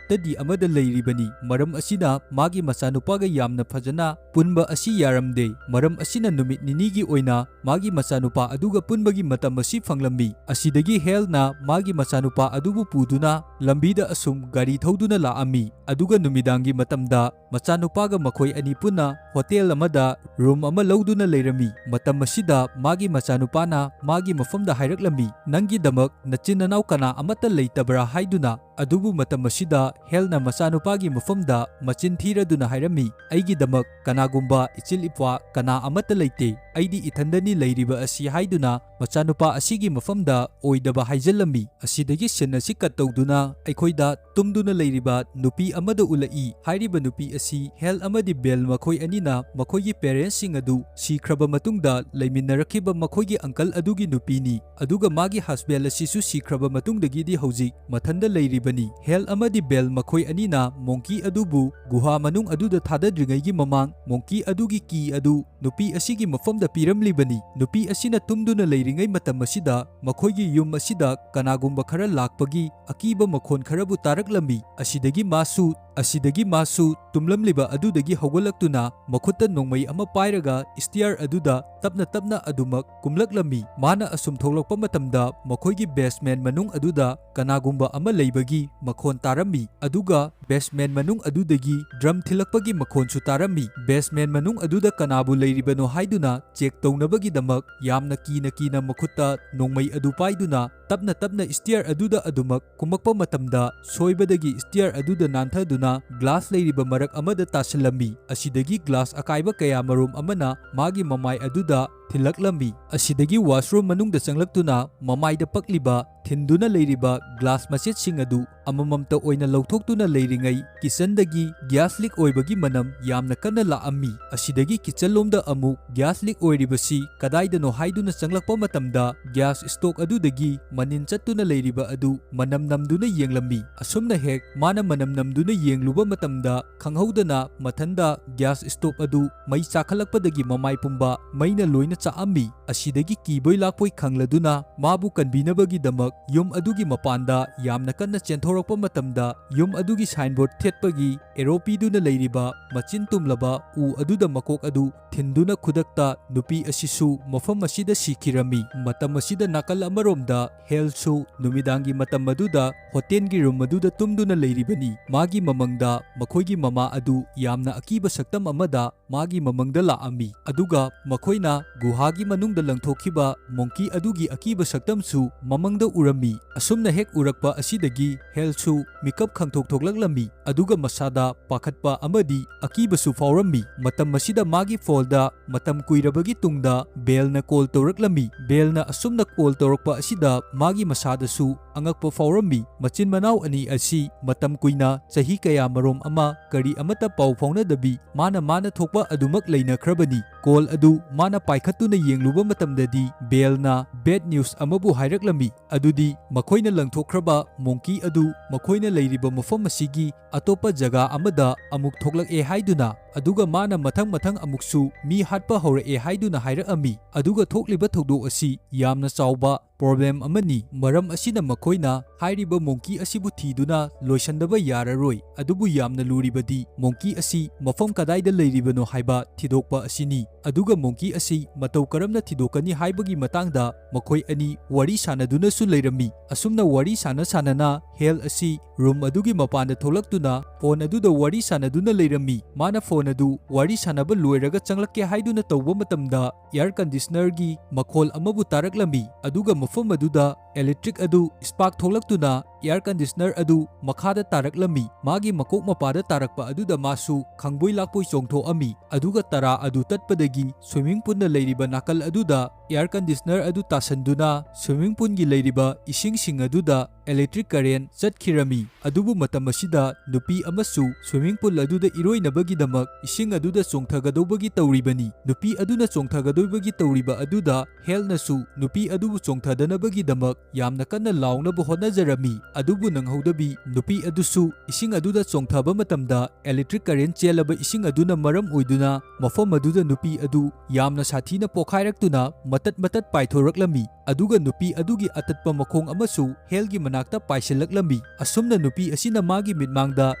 ꯇꯗꯤ ꯑꯃꯗ ꯂꯩꯔꯤꯕꯅꯤ꯫ ꯃꯔꯝ ꯑꯁꯤꯅ ꯃꯥꯒꯤ ꯃꯆꯥꯅꯨꯄꯥꯒ ꯌꯥꯝꯅ ꯐꯖꯅ ꯄꯨꯟꯕ ꯑꯁꯤ ꯌꯥꯔꯝꯗꯦ꯫ ꯃꯔꯝ ꯑꯁꯤꯅ ꯅꯨꯃꯤꯠ ꯅꯤꯅꯤꯒꯤ ꯑꯣꯏꯅ ꯃꯥꯒꯤ ꯃꯆꯥꯅꯨꯄꯥ ꯑꯗꯨꯒ ꯄꯨꯟꯕꯒꯤ ꯃꯇꯝ ꯑꯁꯤ ꯐꯪꯂꯝꯃꯤ꯫ ꯑꯁꯤꯗꯒꯤ Halꯅ ꯃꯥꯒꯤ ꯃꯆꯥꯅꯨꯄꯥ ꯑꯗꯨꯕꯨ ꯄꯨꯗꯨꯅ ꯂꯝꯕꯤꯗ ꯑꯁꯨꯝ ꯒꯥꯔꯤ ꯊꯧꯗꯨꯅ ꯂꯥꯛꯑꯝꯃꯤ꯫ ꯑꯗꯨꯒ ꯅꯨꯃꯤꯗꯥꯡꯒꯤ ꯃꯇꯝꯗ ꯃꯆꯥꯅꯨꯄꯥꯒ ꯃꯈꯣꯏ ꯑꯅꯤ ꯄꯨꯟꯅ hotel ꯑꯃꯗ room ꯑꯃ ꯂꯧꯗꯨꯅ ꯂꯩꯔꯝꯃꯤ꯫ ꯃꯇꯝ ꯑꯁꯤꯗ ꯃꯥꯒꯤ ꯃꯆꯥꯅꯨꯄꯥꯅ ꯃꯥꯒꯤ ꯃꯐꯝꯗ ꯍꯥꯏꯔꯛꯂꯝꯃꯤ, "ꯅꯪꯒꯤꯗꯃꯛ ꯅꯆꯤꯟ ꯅꯅꯥꯎ ꯀꯅꯥ ꯑꯃꯠꯇ ꯂꯩꯇꯕ꯭ꯔꯥ?" ꯍꯥꯏꯗꯨꯅ꯫ ꯑꯗꯨꯕꯨ ꯃꯇꯝ ꯑꯁꯤꯗ Halꯅ ꯃꯆꯥꯅꯨꯄꯥꯒꯤ ꯃꯐꯝꯗ ꯃꯆꯤꯟ ꯊꯤꯔꯗꯨꯅ ꯍꯥꯏꯔꯝꯃꯤ, "ꯑꯩꯒꯤꯗꯃꯛ ꯀꯅꯥꯒꯨꯝꯕ ꯏꯆꯤꯜ ꯏꯄ꯭ꯋꯥ ꯀꯅꯥ ꯑꯃꯠꯇ ꯂꯩꯇꯦ, ꯑꯩꯗꯤ ꯏꯊꯟꯗꯅꯤ ꯂꯩꯔꯤꯕ ꯑꯁꯤ" ꯍꯥꯏꯗꯨꯅ ꯃꯆꯥꯅꯨꯄꯥ ꯑꯁꯤꯒꯤ ꯃꯐꯝꯗ ꯑꯣꯏꯗꯕ ꯍꯥꯏꯖꯤꯜꯂꯝꯃꯤ꯫ ꯑꯁꯤꯗꯒꯤ scene ꯑꯁꯤ cut ꯇꯧꯗꯨꯅ ꯑꯩꯈꯣꯏꯗ ꯇꯨꯝꯗꯨꯅ ꯂꯩꯔꯤꯕ ꯅꯨꯄꯤ ꯑꯃꯗ ꯎꯠꯂꯛꯏ꯫ ꯍꯥꯏꯔꯤꯕ ꯅꯨꯄꯤ ꯑꯁꯤ Hal ꯑꯃꯗꯤ Belle ꯃꯈꯣꯏ ꯑꯅꯤꯅ ꯃꯈꯣꯏꯒꯤ parentsꯁꯤꯡ ꯑꯗꯨ ꯁꯤꯈ꯭ꯔꯕ ꯃꯇꯨꯡꯗ ꯂꯩꯃꯤꯟꯅꯔꯛꯈꯤꯕ ꯃꯈꯣꯏꯒꯤ uncle ꯑꯗꯨꯒꯤ ꯅꯨꯄꯤꯅꯤ꯫ ꯑꯗꯨꯒ ꯃꯥꯒꯤ husband ꯑꯁꯤꯁꯨ ꯁꯤꯈ꯭ꯔꯕ ꯃꯇꯨꯡꯗꯒꯤꯗꯤ ꯍꯧꯖꯤꯛ ꯃꯊꯟꯗ ꯂꯩꯔꯤꯕꯅꯤ꯫ Hal ꯑꯃꯗꯤ Belle ꯃꯈꯣꯏ ꯑꯅꯤꯅ monkey ꯑꯗꯨꯕꯨ ꯒꯨꯍꯥ ꯃꯅꯨꯡ ꯑꯗꯨꯗ ꯊꯥꯗꯗ꯭ꯔꯤꯉꯩꯒꯤ ꯃꯃꯥꯡ monkey ꯑꯗꯨꯒꯤ key ꯑꯗꯨ ꯅꯨꯄꯤ ꯑꯁꯤꯒꯤ ꯃꯐꯝꯗ ꯄꯤꯔꯝꯂꯤꯕꯅꯤ꯫ ꯅꯨꯄꯤ ꯑꯁꯤꯅ ꯇꯨꯝꯗꯨꯅ ꯂꯩꯔꯤꯉꯩ ꯃꯇꯝ ꯑꯁꯤꯗ ꯃꯈꯣꯏꯒꯤ ꯌꯨꯝ ꯑꯁꯤꯗ ꯀꯅꯥꯒꯨꯝꯕ ꯈꯔ ꯂꯥꯛꯄꯒꯤ ꯑꯀꯤꯕ ꯃꯈꯣꯟ ꯈꯔꯕꯨ ꯇꯥꯔꯛꯂꯝꯃꯤ꯫ ꯑꯁꯤꯗꯒꯤ ꯃꯥꯁꯨ ꯑꯁꯤꯗꯒꯤ ꯃꯥꯁꯨ ꯇꯨꯝꯂꯝꯂꯤꯕ ꯑꯗꯨꯗꯒꯤ ꯍꯧꯒꯠꯂꯛꯇꯨꯅ ꯃꯈꯨꯠꯇ ꯅꯣꯡꯃꯩ ꯑꯃ ꯄꯥꯏꯔꯒ stair ꯑꯗꯨꯗ ꯇꯞꯅ ꯇꯞꯅ ꯑꯗꯨꯃꯛ ꯀꯨꯝꯂꯛꯂꯝꯃꯤ꯫ ꯃꯥꯅ ꯑꯁꯨꯝ ꯊꯣꯛꯂꯛꯄ ꯃꯇꯝꯗ ꯃꯈꯣꯏꯒꯤ basement ꯃꯅꯨꯡ ꯑꯗꯨꯗ ꯀꯅꯥꯒꯨꯝꯕ ꯑꯃ ꯂꯩꯕꯒꯤ ꯃꯈꯣꯟ ꯇꯥꯔꯝꯃꯤ, ꯑꯗꯨꯒ basement ꯃꯅꯨꯡ ꯑꯗꯨꯗꯒꯤ drum ꯊꯤꯜꯂꯛꯄꯒꯤ ꯃꯈꯣꯟꯁꯨ ꯇꯥꯔꯝꯃꯤ꯫ Basement ꯃꯅꯨꯡ ꯑꯗꯨꯗ ꯀꯅꯥꯕꯨ ꯂꯩꯔꯤꯕꯅꯣ ꯍꯥꯏꯗꯨꯅ check ꯇꯧꯅꯕꯒꯤꯗꯃꯛ ꯌꯥꯝꯅ ꯀꯤꯅ ꯀꯤꯅ ꯃꯈꯨꯠꯇ ꯅꯣꯡꯃꯩ ꯑꯗꯨ ꯄꯥꯏꯗꯨꯅ ꯇꯞꯅ ꯇꯞꯅ stair ꯑꯗꯨꯗ ꯑꯗꯨꯃꯛ ꯀꯨꯝꯃꯛꯄ ꯃꯇꯝꯗ ꯁꯣꯏꯕꯗꯒꯤ stair ꯑꯗꯨꯗ ꯅꯥꯟꯊꯗꯨꯅ glass ꯂꯩꯔꯤꯕ ꯃꯔꯛ ꯑꯃꯗ ꯇꯥꯁꯤꯜꯂꯝꯃꯤ꯫ ꯑꯁꯤꯗꯒꯤ glass ꯑꯀꯥꯏꯕ ꯀꯌꯥ ꯃꯔꯨꯝ ꯑꯃꯅ ꯃꯥꯒꯤ ꯃꯃꯥꯏ ꯑꯗꯨꯗ ꯊꯤꯜꯂꯛꯂꯝꯃꯤ꯫ ꯑꯁꯤꯗꯒꯤ washroom ꯃꯅꯨꯡꯗ ꯆꯪꯂꯛꯇꯨꯅ ꯃꯃꯥꯏꯗ ꯄꯛꯂꯤꯕ, ꯊꯤꯟꯗꯨꯅ ꯂꯩꯔꯤꯕ glass ꯃꯆꯦꯠꯁꯤꯡ ꯑꯗꯨ ꯑꯃꯃꯝꯇ ꯑꯣꯏꯅ ꯂꯧꯊꯣꯛꯇꯨꯅ ꯂꯩꯔꯤꯉꯩ kitchenꯗꯒꯤ gas leak ꯑꯣꯏꯕꯒꯤ ꯃꯅꯝ ꯌꯥꯝꯅ ꯀꯟꯅ ꯂꯥꯛꯑꯝꯃꯤ꯫ ꯑꯁꯤꯗꯒꯤ kitchen ꯂꯣꯝꯗ ꯑꯃꯨꯛ gas leak ꯑꯣꯏꯔꯤꯕꯁꯤ ꯀꯗꯥꯏꯗꯅꯣ ꯍꯥꯏꯗꯨꯅ ꯆꯪꯂꯛꯄ ꯃꯇꯝꯗ gas stove ꯑꯗꯨꯗꯒꯤ ꯃꯅꯤꯟ ꯆꯠꯇꯨꯅ ꯂꯩꯔꯤꯕ ꯑꯗꯨ ꯃꯅꯝ ꯅꯝꯗꯨꯅ ꯌꯦꯡꯂꯝꯃꯤ꯫ ꯑꯁꯨꯝꯅ ꯍꯦꯛ ꯃꯥꯅ ꯃꯅꯝ ꯅꯝꯗꯨꯅ ꯌꯦꯡꯂꯨꯕ ꯃꯇꯝꯗ ꯈꯪꯍꯧꯗꯅ ꯃꯊꯟꯗ gas stove ꯑꯗꯨ ꯃꯩ ꯆꯥꯈꯠꯂꯛꯄꯗꯒꯤ ꯃꯃꯥꯏ ꯄꯨꯝꯕ ꯃꯩꯅ ꯂꯣꯏꯅ ꯆꯥꯛꯑꯝꯃꯤ꯫ ꯑꯁꯤꯗꯒꯤ ꯀꯤꯕꯣꯏ ꯂꯥꯛꯄꯣꯏ ꯈꯪꯂꯗꯨꯅ ꯃꯥꯕꯨ ꯀꯟꯕꯤꯅꯕꯒꯤꯗꯃꯛ ꯌꯨꯝ ꯑꯗꯨꯒꯤ ꯃꯄꯥꯟꯗ ꯌꯥꯝꯅ ꯀꯟꯅ ꯆꯦꯟꯊꯣꯔꯛꯄ ꯃꯇꯝꯗ ꯌꯨꯝ ꯑꯗꯨꯒꯤ signboard ꯊꯦꯠꯄꯒꯤ arrow ꯄꯤꯗꯨꯅ ꯂꯩꯔꯤꯕ ꯃꯆꯤꯟ ꯇꯨꯝꯂꯕ ꯎ ꯑꯗꯨꯗ ꯃꯀꯣꯛ ꯑꯗꯨ ꯊꯤꯟꯗꯨꯅ ꯈꯨꯗꯛꯇ ꯅꯨꯄꯤ ꯑꯁꯤꯁꯨ ꯃꯐꯝ ꯑꯁꯤꯗ ꯁꯤꯈꯤꯔꯝꯃꯤ꯫ ꯃꯇꯝ ꯑꯁꯤꯗ ꯅꯥꯀꯜ ꯑꯃꯔꯣꯝꯗ Haleꯁꯨ ꯅꯨꯃꯤꯗꯥꯡꯒꯤ ꯃꯇꯝ ꯑꯗꯨꯗ hotelꯒꯤ room ꯑꯗꯨꯗ ꯇꯨꯝꯗꯨꯅ ꯂꯩꯔꯤꯕꯅꯤ꯫ ꯃꯥꯒꯤ ꯃꯃꯪꯗ ꯃꯈꯣꯏꯒꯤ ꯃꯃꯥ ꯑꯗꯨ ꯌꯥꯝꯅ ꯑꯀꯤꯕ ꯁꯛꯇꯝ ꯑꯃꯗ ꯃꯥꯒꯤ ꯃꯃꯪꯗ ꯂꯥꯛꯑꯝꯃꯤ, ꯑꯗꯨꯒ ꯃꯈꯣꯏꯅ ꯒꯨꯍꯥꯒꯤ ꯃꯅꯨꯡꯗ ꯂꯪꯊꯣꯛꯈꯤꯕ monkey ꯑꯗꯨꯒꯤ ꯑꯀꯤꯕ ꯁꯛꯇꯝꯁꯨ ꯃꯃꯪꯗ ꯎꯔꯝꯃꯤ꯫ ꯑꯁꯨꯝꯅ ꯍꯦꯛ ꯎꯔꯛꯄ ꯑꯁꯤꯗꯒꯤ Haleꯁꯨ ꯃꯤꯀꯞ ꯈꯪꯊꯣꯛ ꯊꯣꯛꯂꯛꯂꯝꯃꯤ, ꯑꯗꯨꯒ ꯃꯁꯥꯗ ꯄꯥꯈꯠꯄ ꯑꯃꯗꯤ ꯑꯀꯤꯕꯁꯨ ꯐꯥꯎꯔꯝꯃꯤ꯫ ꯃꯇꯝ ꯑꯁꯤꯗ ꯃꯥꯒꯤ phoneꯗ ꯃꯇꯝ ꯀꯨꯏꯔꯕꯒꯤ ꯇꯨꯡꯗ Belleꯅ call ꯇꯧꯔꯛꯂꯝꯃꯤ꯫ Belleꯅ ꯑꯁꯨꯝꯅ call ꯇꯧꯔꯛꯄ ꯑꯁꯤꯗ ꯃꯥꯒꯤ ꯃꯁꯥꯗꯁꯨ ꯑꯉꯛꯄ ꯐꯥꯎꯔꯝꯃꯤ꯫ ꯃꯆꯤꯟ ꯃꯅꯥꯎ ꯑꯅꯤ ꯑꯁꯤ ꯃꯇꯝ ꯀꯨꯏꯅ, ꯆꯍꯤ ꯀꯌꯥ ꯃꯔꯣꯝ ꯑꯃ ꯀꯔꯤ ꯑꯃꯠꯇ ꯄꯥꯎ ꯐꯥꯎꯅꯗꯕꯤ ꯃꯥꯅ ꯃꯥꯅ ꯊꯣꯛꯄ ꯑꯗꯨꯃꯛ ꯂꯩꯅꯈ꯭ꯔꯕꯅꯤ꯫ Call ꯑꯗꯨ ꯃꯥꯅ ꯄꯥꯏꯈꯠꯇꯨꯅ ꯌꯦꯡꯂꯨꯕ ꯃꯇꯝꯗꯗꯤ Belleꯅ bad news ꯑꯃꯕꯨ ꯍꯥꯏꯔꯛꯂꯝꯃꯤ, ꯑꯗꯨꯗꯤ ꯃꯈꯣꯏꯅ ꯂꯪꯊꯣꯛꯈ꯭ꯔꯕ monkey ꯑꯗꯨ ꯃꯈꯣꯏꯅ ꯂꯩꯔꯤꯕ ꯃꯐꯝ ꯑꯁꯤꯒꯤ ꯑꯇꯣꯞꯄ ꯖꯒꯥ ꯑꯃꯗ ꯑꯃꯨꯛ ꯊꯣꯛꯂꯛꯑꯦ ꯍꯥꯏꯗꯨꯅ, ꯑꯗꯨꯒ ꯃꯥꯅ ꯃꯊꯪ ꯃꯊꯪ ꯑꯃꯨꯛꯁꯨ ꯃꯤ ꯍꯥꯠꯄ ꯍꯧꯔꯛꯑꯦ ꯍꯥꯏꯗꯨꯅ ꯍꯥꯏꯔꯛꯑꯝꯃꯤ꯫ ꯑꯗꯨꯒ ꯊꯣꯛꯂꯤꯕ ꯊꯧꯗꯣꯛ ꯑꯁꯤ ꯌꯥꯝꯅ ꯆꯥꯎꯕ problem ꯑꯃꯅꯤ꯫ ꯃꯔꯝ ꯑꯁꯤꯅ ꯃꯈꯣꯏꯅ ꯍꯥꯏꯔꯤꯕ monkey ꯑꯁꯤꯕꯨ ꯊꯤꯗꯨꯅ ꯂꯣꯏꯁꯤꯟꯗꯕ ꯌꯥꯔꯔꯣꯏ꯫ ꯑꯗꯨꯕꯨ ꯌꯥꯝꯅ ꯂꯨꯔꯤꯕꯗꯤ monkey ꯑꯁꯤ ꯃꯐꯝ ꯀꯗꯥꯏꯗ ꯂꯩꯔꯤꯕꯅꯣ ꯍꯥꯏꯕ ꯊꯤꯗꯣꯛꯄ ꯑꯁꯤꯅꯤ꯫ ꯑꯗꯨꯒ monkey ꯑꯁꯤ ꯃꯇꯧ ꯀꯔꯝꯅ ꯊꯤꯗꯣꯛꯀꯅꯤ ꯍꯥꯏꯕꯒꯤ ꯃꯇꯥꯡꯗ ꯃꯈꯣꯏ ꯑꯅꯤ ꯋꯥꯔꯤ ꯁꯥꯟꯅꯗꯨꯅꯁꯨ ꯂꯩꯔꯝꯃꯤ꯫ ꯑꯁꯨꯝꯅ ꯋꯥꯔꯤ ꯁꯥꯟꯅ ꯁꯥꯟꯅꯅ Hal ꯑꯁꯤ room ꯑꯗꯨꯒꯤ ꯃꯄꯥꯟꯗ ꯊꯣꯛꯂꯛꯇꯨꯅ phone ꯑꯗꯨꯗ ꯋꯥꯔꯤ ꯁꯥꯟꯅꯗꯨꯅ ꯂꯩꯔꯝꯃꯤ꯫ ꯃꯥꯅ phone ꯑꯗꯨ ꯋꯥꯔꯤ ꯁꯥꯟꯅꯕ ꯂꯣꯏꯔꯒ ꯆꯪꯂꯛꯀꯦ ꯍꯥꯏꯗꯨꯅ ꯇꯧꯕ ꯃꯇꯝꯗ air conditionerꯒꯤ ꯃꯈꯣꯜ ꯑꯃꯕꯨ ꯇꯥꯔꯛꯂꯝꯃꯤ꯫ ꯑꯗꯨꯒ ꯃꯐꯝ ꯑꯗꯨꯗ electric ꯑꯗꯨ spark ꯊꯣꯛꯂꯛꯇꯨꯅ air conditioner ꯑꯗꯨ ꯃꯈꯥꯗ ꯇꯥꯔꯛꯂꯝꯃꯤ꯫ ꯃꯥꯒꯤ ꯃꯀꯣꯛ ꯃꯄꯥꯗ ꯇꯥꯔꯛꯄ ꯑꯗꯨꯗ ꯃꯥꯁꯨ ꯈꯪꯕꯣꯏ ꯂꯥꯛꯄꯣꯏ ꯆꯣꯡꯊꯣꯛꯑꯝꯃꯤ꯫ ꯑꯗꯨꯒ ꯇꯔꯥ ꯑꯗꯨ ꯇꯠꯄꯗꯒꯤ swimming poolꯅ ꯂꯩꯔꯤꯕ ꯅꯥꯀꯜ ꯑꯗꯨꯗ air conditioner ꯑꯗꯨ ꯇꯥꯁꯟꯗꯨꯅ swimming poolꯒꯤ ꯂꯩꯔꯤꯕ ꯏꯁꯤꯡꯁꯤꯡ ꯑꯗꯨꯗ electric current ꯆꯠꯈꯤꯔꯝꯃꯤ꯫ ꯑꯗꯨꯕꯨ ꯃꯇꯝ ꯑꯁꯤꯗ ꯅꯨꯄꯤ ꯑꯃꯁꯨ swimming pool ꯑꯗꯨꯗ ꯏꯔꯣꯏꯅꯕꯒꯤꯗꯃꯛ ꯏꯁꯤꯡ ꯑꯗꯨꯗ ꯆꯣꯡꯊꯒꯗꯧꯕꯒꯤ ꯇꯧꯔꯤꯕꯅꯤ꯫ ꯅꯨꯄꯤ ꯑꯗꯨꯅ ꯆꯣꯡꯊꯒꯗꯧꯕꯒꯤ ꯇꯧꯔꯤꯕ ꯑꯗꯨꯗ Halꯅꯁꯨ ꯅꯨꯄꯤ ꯑꯗꯨꯕꯨ ꯆꯣꯡꯊꯗꯅꯕꯒꯤꯗꯃꯛ ꯌꯥꯝꯅ ꯀꯟꯅ ꯂꯥꯎꯅꯕ ꯍꯣꯠꯅꯖꯔꯝꯃꯤ꯫ ꯑꯗꯨꯕꯨ ꯅꯪꯍꯧꯗꯕꯤ ꯅꯨꯄꯤ ꯑꯗꯨꯁꯨ ꯏꯁꯤꯡ ꯑꯗꯨꯗ ꯆꯣꯡꯊꯕ ꯃꯇꯝꯗ electric current ꯆꯦꯜꯂꯕ ꯏꯁꯤꯡ ꯑꯗꯨꯅ ꯃꯔꯝ ꯑꯣꯏꯗꯨꯅ ꯃꯐꯝ ꯑꯗꯨꯗ ꯅꯨꯄꯤ ꯑꯗꯨ ꯌꯥꯝꯅ ꯁꯥꯊꯤꯅ ꯄꯣꯈꯥꯏꯔꯛꯇꯨꯅ ꯃꯇꯠ ꯃꯇꯠ ꯄꯥꯏꯊꯣꯔꯛꯂꯝꯃꯤ꯫ ꯑꯗꯨꯒ ꯅꯨꯄꯤ ꯑꯗꯨꯒꯤ ꯑꯇꯠꯄ ꯃꯈꯣꯡ ꯑꯃꯁꯨ Halꯒꯤ ꯃꯅꯥꯛꯇ ꯄꯥꯏꯁꯤꯜꯂꯛꯂꯝꯃꯤ꯫ ꯑꯁꯨꯝꯅ ꯅꯨꯄꯤ ꯑꯁꯤꯅ ꯃꯥꯒꯤ ꯃꯤꯠꯃꯥꯡꯗ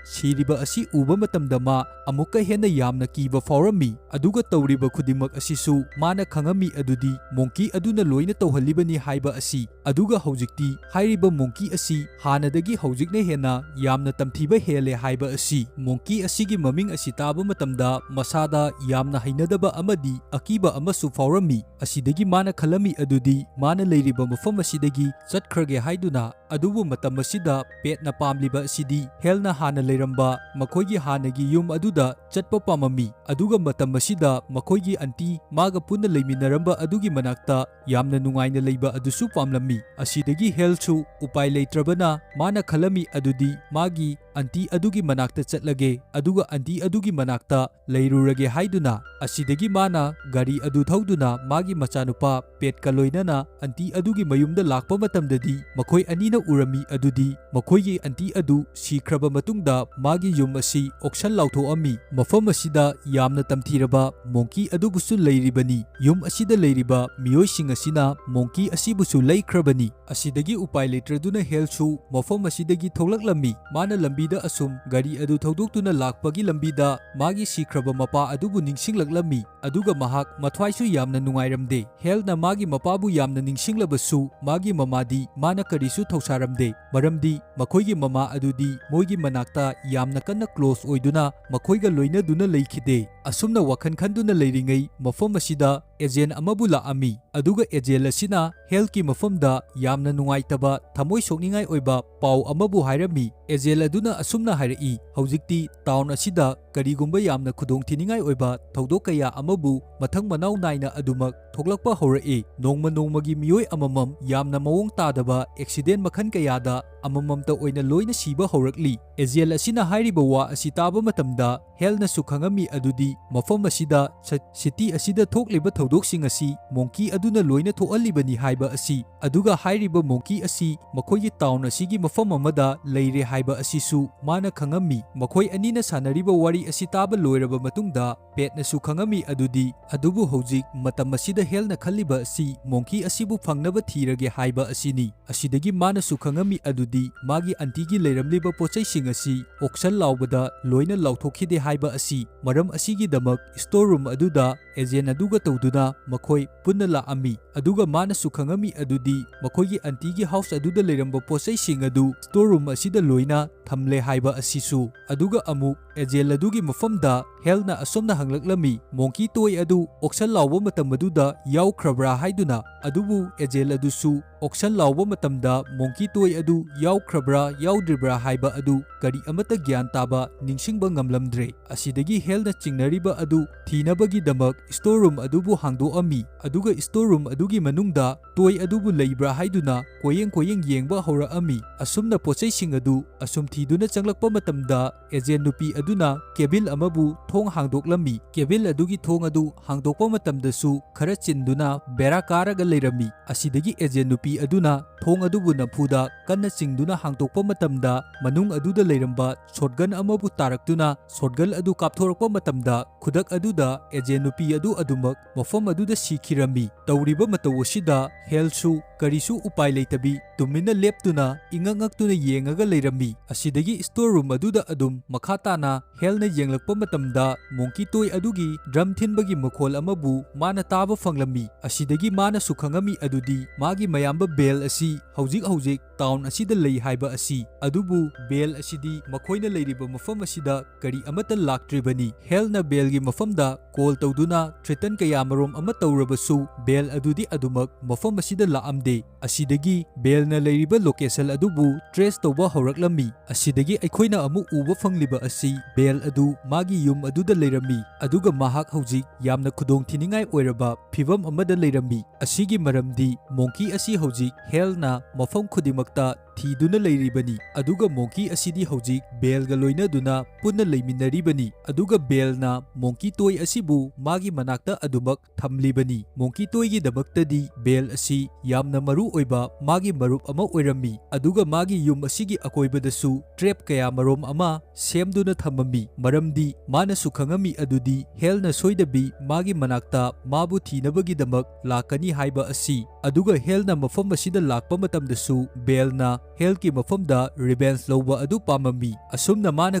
ꯁꯤꯔꯤꯕ ꯑꯁꯤ ꯎꯕ ꯃꯇꯝꯗ ꯃꯥ ꯑꯃꯨꯛꯀ ꯍꯦꯟꯅ ꯌꯥꯝꯅ ꯀꯤꯕ ꯐꯥꯎꯔꯝꯃꯤ꯫ ꯑꯗꯨꯒ ꯇꯧꯔꯤꯕ ꯈꯨꯗꯤꯡꯃꯛ ꯑꯁꯤꯁꯨ ꯃꯥꯅ ꯈꯪꯉꯝꯃꯤ ꯑꯗꯨꯗꯤ monkey ꯑꯗꯨꯅ ꯂꯣꯏꯅ ꯇꯧꯍꯜꯂꯤꯕꯅꯤ ꯍꯥꯏꯕ ꯑꯁꯤ꯫ ꯑꯗꯨꯒ ꯍꯧꯖꯤꯛꯇꯤ ꯍꯥꯏꯔꯤꯕ monkey ꯑꯁꯤ ꯍꯥꯟꯅꯗꯒꯤ ꯍꯧꯖꯤꯛꯅ ꯍꯦꯟꯅ ꯌꯥꯝꯅ ꯇꯝꯊꯤꯕ ꯍꯦꯜꯂꯦ ꯍꯥꯏꯕ ꯑꯁꯤ꯫ Monkey ꯑꯁꯤꯒꯤ ꯃꯃꯤꯡ ꯑꯁꯤ ꯇꯥꯕ ꯃꯇꯝꯗ ꯃꯁꯥꯗ ꯌꯥꯝꯅ ꯍꯩꯅꯗꯕ ꯑꯃꯗꯤ ꯑꯀꯤꯕ ꯑꯃꯁꯨ ꯐꯥꯎꯔꯝꯃꯤ꯫ ꯑꯁꯤꯗꯒꯤ ꯃꯥꯅ ꯈꯜꯂꯝꯃꯤ ꯑꯗꯨꯗꯤ ꯃꯥꯅ ꯂꯩꯔꯤꯕ ꯃꯐꯝ ꯑꯁꯤꯗꯒꯤ ꯆꯠꯈ꯭ꯔꯒꯦ ꯍꯥꯏꯗꯨꯅ꯫ ꯑꯗꯨꯕꯨ ꯃꯇꯝ ꯑꯁꯤꯗ Patꯅ ꯄꯥꯝꯂꯤꯕ ꯑꯁꯤꯗꯤ Halꯅ ꯍꯥꯟꯅ ꯂꯩꯔꯝꯕ ꯃꯈꯣꯏꯒꯤ ꯍꯥꯟꯅꯒꯤ ꯌꯨꯝ ꯑꯗꯨꯗ ꯆꯠꯄ ꯄꯥꯝꯃꯝꯃꯤ꯫ ꯑꯗꯨꯒ ꯃꯇꯝ ꯑꯁꯤꯗ ꯃꯈꯣꯏꯒꯤ aunty ꯃꯥꯒ ꯄꯨꯟꯅ ꯂꯩꯃꯤꯟꯅꯔꯝꯕ ꯑꯗꯨꯒꯤ ꯃꯅꯥꯛꯇ ꯌꯥꯝꯅ ꯅꯨꯡꯉꯥꯏꯅ ꯂꯩꯕ ꯑꯗꯨꯁꯨ ꯄꯥꯝꯂꯝꯃꯤ꯫ ꯑꯁꯤꯗꯒꯤ Halꯁꯨ ꯎꯄꯥꯏ ꯂꯩꯇ꯭ꯔꯕꯅ ꯃꯥꯅ ꯈꯜꯂꯝꯃꯤ ꯑꯗꯨꯗꯤ ꯃꯥꯒꯤ ꯑꯟꯇꯤ ꯑꯗꯨꯒꯤ ꯃꯅꯥꯛꯇ ꯆꯠꯂꯒꯦ, ꯑꯗꯨꯒ ꯑꯟꯇꯤ ꯑꯗꯨꯒꯤ ꯃꯅꯥꯛꯇ ꯂꯩꯔꯨꯔꯒꯦ ꯍꯥꯏꯗꯨꯅ꯫ ꯑꯁꯤꯗꯒꯤ ꯃꯥꯅ ꯒꯥꯔꯤ ꯑꯗꯨ ꯊꯧꯗꯨꯅ ꯃꯥꯒꯤ ꯃꯆꯥꯅꯨꯄꯥ ꯄꯦꯠꯀ ꯂꯣꯏꯅꯅ ꯑꯟꯇꯤ ꯑꯗꯨꯒꯤ ꯃꯌꯨꯝꯗ ꯂꯥꯛꯄ ꯃꯇꯝꯗꯗꯤ, ꯃꯈꯣꯏ ꯑꯅꯤꯅ ꯎꯔꯝꯃꯤ ꯑꯗꯨꯗꯤ ꯃꯈꯣꯏꯒꯤ ꯑꯟꯇꯤ ꯑꯗꯨ ꯁꯤꯈ꯭ꯔꯕ ꯃꯇꯨꯡꯗ ꯃꯥꯒꯤ ꯌꯨꯝ ꯑꯁꯤ ꯑꯣꯛꯁꯟ ꯂꯥꯎꯊꯣꯛꯑꯝꯃꯤ꯫ ꯃꯐꯝ ꯑꯁꯤꯗ ꯌꯥꯝꯅ ꯇꯝꯊꯤꯔꯕ ꯃꯣꯡꯀꯤ ꯑꯗꯨꯕꯨꯁꯨ ꯂꯩꯔꯤꯕꯅꯤ꯫ ꯌꯨꯝ ꯑꯁꯤꯗ ꯂꯩꯔꯤꯕ ꯃꯤꯑꯣꯏꯁꯤꯡ ꯑꯁꯤꯅ ꯃꯣꯡꯀꯤ ꯑꯁꯤꯕꯨꯁꯨ ꯂꯩꯈ꯭ꯔꯕꯅꯤ꯫ ꯑꯁꯤꯗꯒꯤ ꯎꯄꯥꯏ ꯂꯩꯇ꯭ꯔꯗꯨꯅ ꯍꯦꯜꯁꯨ ꯃꯐꯝ ꯑꯁꯤꯗꯒꯤ ꯊꯣꯛꯂꯛꯂꯝꯃꯤ꯫ ꯃꯥꯅ ꯂꯝꯕꯤꯗ ꯑꯁꯨꯝ ꯒꯥꯔꯤ ꯑꯗꯨ ꯊꯧꯗꯣꯛꯇꯨꯅ ꯂꯥꯛꯄꯒꯤ ꯂꯝꯕꯤꯗ ꯃꯥꯒꯤ ꯁꯤꯈ꯭ꯔꯕ ꯃꯄꯥ ꯑꯗꯨꯕꯨ ꯅꯤꯡꯁꯤꯡꯂꯛꯂꯝꯃꯤ, ꯑꯗꯨꯒ ꯃꯍꯥꯛ ꯃꯊ꯭ꯋꯥꯏꯁꯨ ꯌꯥꯝꯅ ꯅꯨꯡꯉꯥꯏꯔꯝꯗꯦ꯫ ꯍꯦꯜꯅ ꯃꯥꯒꯤ ꯃꯄꯥꯕꯨ ꯌꯥꯝꯅ ꯅꯤꯡꯁꯤꯡꯂꯕꯁꯨ, ꯃꯥꯒꯤ ꯃꯃꯥꯗꯤ ꯃꯥꯅ ꯀꯔꯤꯁꯨ ꯊꯧꯁꯥꯔꯝꯗꯦ, ꯃꯔꯝꯗꯤ ꯃꯈꯣꯏꯒꯤ ꯃꯃꯥ ꯑꯗꯨꯗꯤ ꯃꯣꯏꯒꯤ ꯃꯅꯥꯛꯇ ꯌꯥꯝꯅ ꯀꯟꯅ ꯀ꯭ꯂꯣꯁ ꯑꯣꯏꯗꯨꯅ ꯃꯈꯣꯏꯒ ꯂꯣꯏꯅꯗꯨꯅ ꯂꯩꯈꯤꯗꯦ꯫ ꯑꯁꯨꯝꯅ ꯋꯥꯈꯜ ꯈꯟꯗꯨꯅ ꯂꯩꯔꯤꯉꯩ ꯃꯐꯝ ꯑꯁꯤꯗ ꯑꯦꯖꯦꯟ ꯑꯃꯕꯨ ꯂꯥꯛꯑꯝꯃꯤ, ꯑꯗꯨꯒ ꯑꯦꯖꯦꯟ ꯑꯁꯤꯅ ꯍꯦꯜꯀꯤ ꯃꯐꯝꯗ ꯌꯥꯝꯅ ꯅꯨꯡꯉꯥꯏꯇꯕ, ꯊꯃꯣꯏ ꯁꯣꯛꯅꯤꯡꯉꯥꯏ ꯑꯣꯏꯕ ꯄꯥꯎ ꯑꯃꯕꯨ ꯍꯥꯏꯔꯝꯃꯤ꯫ ꯑꯦꯖꯦꯟ ꯑꯗꯨꯅ ꯑꯁꯨꯝꯅ ꯍꯥꯏꯔꯛꯏ, ꯍꯧꯖꯤꯛꯇꯤ ꯇꯥꯎꯟ ꯑꯁꯤꯗ ꯀꯔꯤꯒꯨꯝꯕ ꯌꯥꯝꯅ ꯈꯨꯗꯣꯡꯊꯤꯅꯤꯡꯉꯥꯏ ꯑꯣꯏꯕ ꯊꯧꯗꯣꯛ ꯀꯌꯥ ꯑꯃꯕꯨ ꯃꯊꯪ ꯃꯅꯥꯎ ꯅꯥꯏꯅ ꯑꯗꯨꯃꯛ ꯊꯣꯛꯂꯛꯄ ꯍꯧꯔꯛꯏ꯫ ꯅꯣꯡꯃ ꯅꯣꯡꯃꯒꯤ ꯃꯤꯑꯣꯏ ꯑꯃꯃꯝ ꯌꯥꯝꯅ ꯃꯑꯣꯡ ꯇꯥꯗꯕ ꯑꯦꯛꯁꯤꯗꯦꯟ ꯃꯈꯜ ꯀꯌꯥꯗ ꯑꯃꯃꯝꯇ ꯑꯣꯏꯅ ꯂꯣꯏꯅ ꯁꯤꯕ ꯍꯧꯔꯛꯂꯤ꯫ ꯑꯦꯖꯦꯟ ꯑꯁꯤꯅ ꯍꯥꯏꯔꯤꯕ ꯋꯥ ꯑꯁꯤ ꯇꯥꯕ ꯃꯇꯝꯗ ꯍꯦꯜꯅꯁꯨ ꯈꯪꯉꯝꯃꯤ ꯑꯗꯨꯗꯤ ꯃꯐꯝ ꯑꯁꯤꯗ ꯁ-, ꯁꯤꯇꯤ ꯑꯁꯤꯗ ꯊꯣꯛꯂꯤꯕ ꯊꯧꯗꯣꯛꯁꯤꯡ ꯑꯁꯤ ꯃꯣꯡꯀꯤ ꯑꯗꯨꯅ ꯂꯣꯏꯅ ꯊꯣꯛꯍꯜꯂꯤꯕꯅꯤ ꯍꯥꯏꯕ ꯑꯁꯤ, ꯑꯗꯨꯒ ꯍꯥꯏꯔꯤꯕ ꯃꯣꯡꯀꯤ ꯑꯁꯤ ꯃꯈꯣꯏꯒꯤ ꯇꯥꯎꯟ ꯑꯁꯤꯒꯤ ꯃꯐꯝ ꯑꯃꯗ ꯂꯩꯔꯦ ꯍꯥꯏꯕ ꯑꯁꯤꯁꯨ ꯃꯥꯅ ꯈꯪꯉꯝꯃꯤ꯫ ꯃꯈꯣꯏ ꯑꯅꯤꯅ ꯁꯥꯟꯅꯔꯤꯕ ꯋꯥꯔꯤ ꯑꯁꯤ ꯇꯥꯕ ꯂꯣꯏꯔꯕ ꯃꯇꯨꯡꯗ ꯄꯦꯠꯅꯁꯨ ꯈꯪꯉꯝꯃꯤ ꯑꯗꯨꯗꯤ, ꯑꯗꯨꯕꯨ ꯍꯧꯖꯤꯛ ꯃꯇꯝ ꯑꯁꯤꯗ ꯍꯦꯜꯅ ꯈꯜꯂꯤꯕ ꯑꯁꯤ ꯃꯣꯡꯀꯤ ꯑꯁꯤꯕꯨ ꯐꯪꯅꯕ ꯊꯤꯔꯒꯦ ꯍꯥꯏꯕ ꯑꯁꯤꯅꯤ꯫ ꯑꯁꯤꯗꯒꯤ ꯃꯥꯅꯁꯨ ꯈꯪꯉꯝꯃꯤ ꯑꯗꯨꯗꯤ ꯃꯥꯒꯤ ꯑꯟꯇꯤꯒꯤ ꯂꯩꯔꯝꯂꯤꯕ ꯄꯣꯠꯆꯩꯁꯤꯡ ꯑꯁꯤ ꯑꯣꯛꯁꯟ ꯂꯥꯎꯕꯗ ꯂꯣꯏꯅ ꯂꯥꯎꯊꯣꯛꯈꯤꯗꯦ ꯍꯥꯏꯕ ꯑꯁꯤ꯫ ꯃꯔꯝ ꯑꯁꯤꯒꯤꯗꯃꯛ ꯁ꯭ꯇꯣꯔ ꯔꯨꯝ ꯑꯗꯨꯗ ꯑꯦꯖꯦꯟ ꯑꯗꯨꯒ ꯇꯧꯗꯨꯅ ꯃꯈꯣꯏ ꯄꯨꯟꯅ ꯂꯥꯛꯑꯝꯃꯤ, ꯑꯗꯨꯒ ꯃꯥꯅꯁꯨ ꯈꯪꯉꯝꯃꯤ ꯑꯗꯨꯗꯤ ꯃꯈꯣꯏꯒꯤ ꯑꯟꯇꯤꯒꯤ ꯍꯥꯎꯁ ꯑꯗꯨꯗ ꯂꯩꯔꯝꯕ ꯄꯣꯠꯆꯩꯁꯤꯡ ꯑꯗꯨ ꯁ꯭ꯇꯣꯔ ꯔꯨꯝ ꯑꯁꯤꯗ ꯂꯣꯏꯅ ꯊꯝꯂꯦ ꯍꯥꯏꯕ ꯑꯁꯤꯁꯨ꯫ ꯑꯗꯨꯒ ꯑꯃꯨꯛ ꯑꯦꯖꯦꯟ ꯑꯗꯨ ꯒꯤ ꯃꯐꯝꯗ ꯍꯦꯜꯅ ꯑꯁꯨꯝꯅ ꯍꯪꯂꯛꯂꯝꯃꯤ, "ꯃꯣꯡꯀꯤ ꯇꯣꯏ ꯑꯗꯨ ꯑꯣꯛꯁꯟ ꯂꯥꯎꯕ ꯃꯇꯝ ꯑꯗꯨꯗ ꯌꯥꯎꯈ꯭ꯔꯕ꯭ꯔꯥ?" ꯍꯥꯏꯗꯨꯅ꯫ ꯑꯗꯨꯕꯨ ꯑꯦꯖꯦꯜ ꯑꯗꯨꯁꯨ ꯑꯣꯛꯁꯟ ꯂꯥꯎꯕ ꯃꯇꯝꯗ ꯃꯣꯡꯀꯤ ꯇꯣꯏ ꯑꯗꯨ ꯌꯥꯎꯈ꯭ꯔꯕ꯭ꯔꯥ ꯌꯥꯎꯗ꯭ꯔꯤꯕ꯭ꯔꯥ ꯍꯥꯏꯕ ꯑꯗꯨ ꯀꯔꯤ ꯑꯃꯠꯇ ꯒ꯭ꯌꯥꯟ ꯇꯥꯕ, ꯅꯤꯡꯁꯤꯡꯕ ꯉꯝꯂꯝꯗ꯭ꯔꯦ꯫ ꯑꯁꯤꯗꯒꯤ ꯍꯦꯜꯅ ꯆꯤꯡꯅꯔꯤꯕ ꯑꯗꯨ ꯊꯤꯅꯕꯒꯤꯗꯃꯛ ꯁ꯭ꯇꯣꯔ ꯔꯨꯝ ꯑꯗꯨꯕꯨ ꯍꯥꯡꯗꯣꯛꯑꯝꯃꯤ, ꯑꯗꯨꯒ ꯁ꯭ꯇꯣꯔ ꯔꯨꯝ ꯑꯗꯨꯒꯤ ꯃꯅꯨꯡꯗ ꯇꯣꯏ ꯑꯗꯨꯕꯨ ꯂꯩꯕ꯭ꯔꯥ ꯍꯥꯏꯗꯨꯅ ꯀꯣꯏꯌꯦꯡ ꯀꯣꯏꯌꯦꯡ ꯌꯦꯡꯕ ꯍꯧꯔꯛꯑꯝꯃꯤ꯫ ꯑꯁꯨꯝꯅ ꯄꯣꯠꯆꯩꯁꯤꯡ ꯑꯗꯨ ꯑꯁꯨꯝ ꯊꯤꯗꯨꯅ ꯆꯪꯂꯛꯄ ꯃꯇꯝꯗ, ꯑꯦꯖꯦꯟ ꯅꯨꯄꯤ ꯑꯗꯨꯅ ꯀꯦꯕꯤꯟ ꯑꯃꯕꯨ ꯊꯣꯡ ꯍꯥꯡꯗꯣꯛꯂꯝꯃꯤ꯫ ꯀꯦꯕꯤꯟ ꯑꯗꯨꯒꯤ ꯊꯣꯡ ꯑꯗꯨ ꯍꯥꯡꯗꯣꯛꯄ ꯃꯇꯝꯗꯁꯨ ꯈꯔ ꯆꯤꯟꯗꯨꯅ ꯕꯦꯔꯥ ꯀꯥꯔꯒ ꯂꯩꯔꯝꯃꯤ꯫ ꯑꯁꯤꯗꯒꯤ ꯑꯦꯖꯦꯟ ꯅꯨꯄꯤ ꯑꯗꯨꯅ ꯊꯣꯡ ꯑꯗꯨꯕꯨ ꯅꯝꯐꯨꯗ ꯀꯟꯅ ꯆꯤꯡꯗꯨꯅ ꯍꯥꯡꯗꯣꯛꯄ ꯃꯇꯝꯗ, ꯃꯅꯨꯡ ꯑꯗꯨꯗ ꯂꯩꯔꯝꯕ ꯁꯣꯠꯒꯟ ꯑꯃꯕꯨ ꯇꯥꯔꯛꯇꯨꯅ, ꯁꯣꯠꯒꯟ ꯑꯗꯨ ꯀꯥꯞꯊꯣꯔꯛꯄ ꯃꯇꯝꯗ, ꯈꯨꯗꯛ ꯑꯗꯨꯗ ꯑꯦꯖꯦꯟ ꯅꯨꯄꯤ ꯑꯗꯨ ꯑꯗꯨꯃꯛ ꯃꯐꯝ ꯑꯗꯨꯗ ꯁꯤꯈꯤꯔꯝꯃꯤ꯫ ꯇꯧꯔꯤꯕ ꯃꯇꯧ ꯑꯁꯤꯗ ꯍꯦꯜꯁꯨ ꯀꯔꯤꯁꯨ ꯎꯄꯥꯏ ꯂꯩꯇꯕꯤ ꯇꯨꯃꯤꯟꯅ ꯂꯦꯞꯇꯨꯅ ꯏꯉꯛ ꯉꯛꯇꯨꯅ ꯌꯦꯡꯉꯒ ꯂꯩꯔꯝꯃꯤ꯫ ꯑꯁꯤꯗꯒꯤ ꯁ꯭ꯇꯣꯔ ꯔꯨꯝ ꯑꯗꯨꯗ ꯑꯗꯨꯝ ꯃꯈꯥ ꯇꯥꯅ ꯍꯦꯜꯅ ꯌꯦꯡꯂꯛꯄ ꯃꯇꯝꯗ, ꯃꯣꯡꯀꯤ ꯇꯣꯏ ꯑꯗꯨꯒꯤ ꯗ꯭ꯔꯝ ꯊꯤꯟꯕꯒꯤ ꯃꯈꯣꯜ ꯑꯃꯕꯨ ꯃꯥꯅ ꯇꯥꯕ ꯐꯪꯂꯝꯃꯤ꯫ ꯑꯁꯤꯗꯒꯤ ꯃꯥꯅꯁꯨ ꯈꯪꯉꯝꯃꯤ ꯑꯗꯨꯗꯤ ꯃꯥꯒꯤ ꯃꯌꯥꯝꯕ ꯕꯦꯜ ꯑꯁꯤ ꯍꯧꯖꯤꯛ ꯍꯧꯖꯤꯛ ꯇꯥꯎꯟ ꯑꯁꯤꯗ ꯂꯩ ꯍꯥꯏꯕ ꯑꯁꯤ꯫ ꯑꯗꯨꯕꯨ ꯕꯦꯜ ꯑꯁꯤꯗꯤ ꯃꯈꯣꯏꯅ ꯂꯩꯔꯤꯕ ꯃꯐꯝ ꯑꯁꯤꯗ ꯀꯔꯤ ꯑꯃꯠꯇ ꯂꯥꯛꯇ꯭ꯔꯤꯕꯅꯤ꯫ ꯍꯦꯜꯅ ꯕꯦꯜꯒꯤ ꯃꯐꯝꯗ ꯀꯣꯜ ꯇꯧꯗꯨꯅ ꯊ꯭ꯔꯦꯇꯟ ꯀꯌꯥꯃꯔꯣꯝ ꯑꯃ ꯇꯧꯔꯕꯁꯨ, ꯕꯦꯜ ꯑꯗꯨꯗꯤ ꯑꯗꯨꯃꯛ ꯃꯐꯝ ꯑꯁꯤꯗ ꯂꯥꯛꯑꯝꯗꯦ꯫ ꯑꯁꯤꯗꯒꯤ ꯕꯦꯜꯅ ꯂꯩꯔꯤꯕ ꯂꯣꯀꯦꯁꯟ ꯑꯗꯨꯕꯨ ꯇ꯭ꯔꯦꯁ ꯇꯧꯕ ꯍꯧꯔꯛꯂꯝꯃꯤ꯫ ꯑꯁꯤꯗꯒꯤ ꯑꯩꯈꯣꯏꯅ ꯑꯃꯨꯛ ꯎꯕ ꯐꯪꯂꯤꯕ ꯑꯁꯤ ꯕꯦꯜ ꯑꯗꯨ ꯃꯥꯒꯤ ꯌꯨꯝ ꯑꯗꯨꯗ ꯂꯩꯔꯝꯃꯤ, ꯑꯗꯨꯒ ꯃꯍꯥꯛ ꯍꯧꯖꯤꯛ ꯌꯥꯝꯅ ꯈꯨꯗꯣꯡꯊꯤꯅꯤꯡꯉꯥꯏ ꯑꯣꯏꯔꯕ ꯐꯤꯚꯝ ꯑꯃꯗ ꯂꯩꯔꯝꯃꯤ꯫ ꯑꯁꯤꯒꯤ ꯃꯔꯝꯗꯤ ꯃꯣꯡꯀꯤ ꯑꯁꯤ ꯍꯧꯖꯤꯛ ꯍꯦꯜꯅ ꯃꯐꯝ ꯈꯨꯗꯤꯡꯃꯛꯇ ꯊꯤꯗꯨꯅ ꯂꯩꯔꯤꯕꯅꯤ, ꯑꯗꯨꯒ ꯃꯣꯡꯀꯤ ꯑꯁꯤꯗꯤ ꯍꯧꯖꯤꯛ ꯕꯦꯜꯒ ꯂꯣꯏꯅꯗꯨꯅ ꯄꯨꯟꯅ ꯂꯩꯃꯤꯟꯅꯔꯤꯕꯅꯤ, ꯑꯗꯨꯒ ꯕꯦꯜꯅ ꯃꯣꯡꯀꯤ ꯇꯣꯏ ꯑꯁꯤꯕꯨ ꯃꯥꯒꯤ ꯃꯅꯥꯛꯇ ꯑꯗꯨꯃꯛ ꯊꯝꯂꯤꯕꯅꯤ꯫ ꯃꯣꯡꯀꯤ ꯇꯣꯏꯒꯤꯗꯃꯛꯇꯗꯤ ꯕꯦꯜ ꯑꯁꯤ ꯌꯥꯝꯅ ꯃꯔꯨ ꯑꯣꯏꯕ ꯃꯥꯒꯤ ꯃꯔꯨꯞ ꯑꯃ ꯑꯣꯏꯔꯝꯃꯤ, ꯑꯗꯨꯒ ꯃꯥꯒꯤ ꯌꯨꯝ ꯑꯁꯤꯒꯤ ꯑꯀꯣꯏꯕꯗꯁꯨ ꯇ꯭ꯔꯦꯞ ꯀꯌꯥ ꯃꯔꯣꯝ ꯑꯃ ꯁꯦꯝꯗꯨꯅ ꯊꯝꯃꯝꯃꯤ, ꯃꯔꯝꯗꯤ ꯃꯥꯅꯁꯨ ꯈꯪꯉꯝꯃꯤ ꯑꯗꯨꯗꯤ ꯍꯦꯜꯅ ꯁꯣꯏꯗꯕꯤ ꯃꯥꯒꯤ ꯃꯅꯥꯛꯇ ꯃꯥꯕꯨ ꯊꯤꯅꯕꯒꯤꯗꯃꯛ ꯂꯥꯛꯀꯅꯤ ꯍꯥꯏꯕ ꯑꯁꯤ꯫ ꯑꯗꯨꯒ ꯍꯦꯜꯅ ꯃꯐꯝ ꯑꯁꯤꯗ ꯂꯥꯛꯄ ꯃꯇꯝꯗꯁꯨ ꯕꯦꯜꯅ ꯍꯦꯜꯒꯤ ꯃꯐꯝꯗ ꯔꯤꯚꯦꯟꯖ ꯂꯧꯕ ꯑꯗꯨ ꯄꯥꯝꯃꯝꯃꯤ꯫ ꯑꯁꯨꯝꯅ ꯃꯥꯅ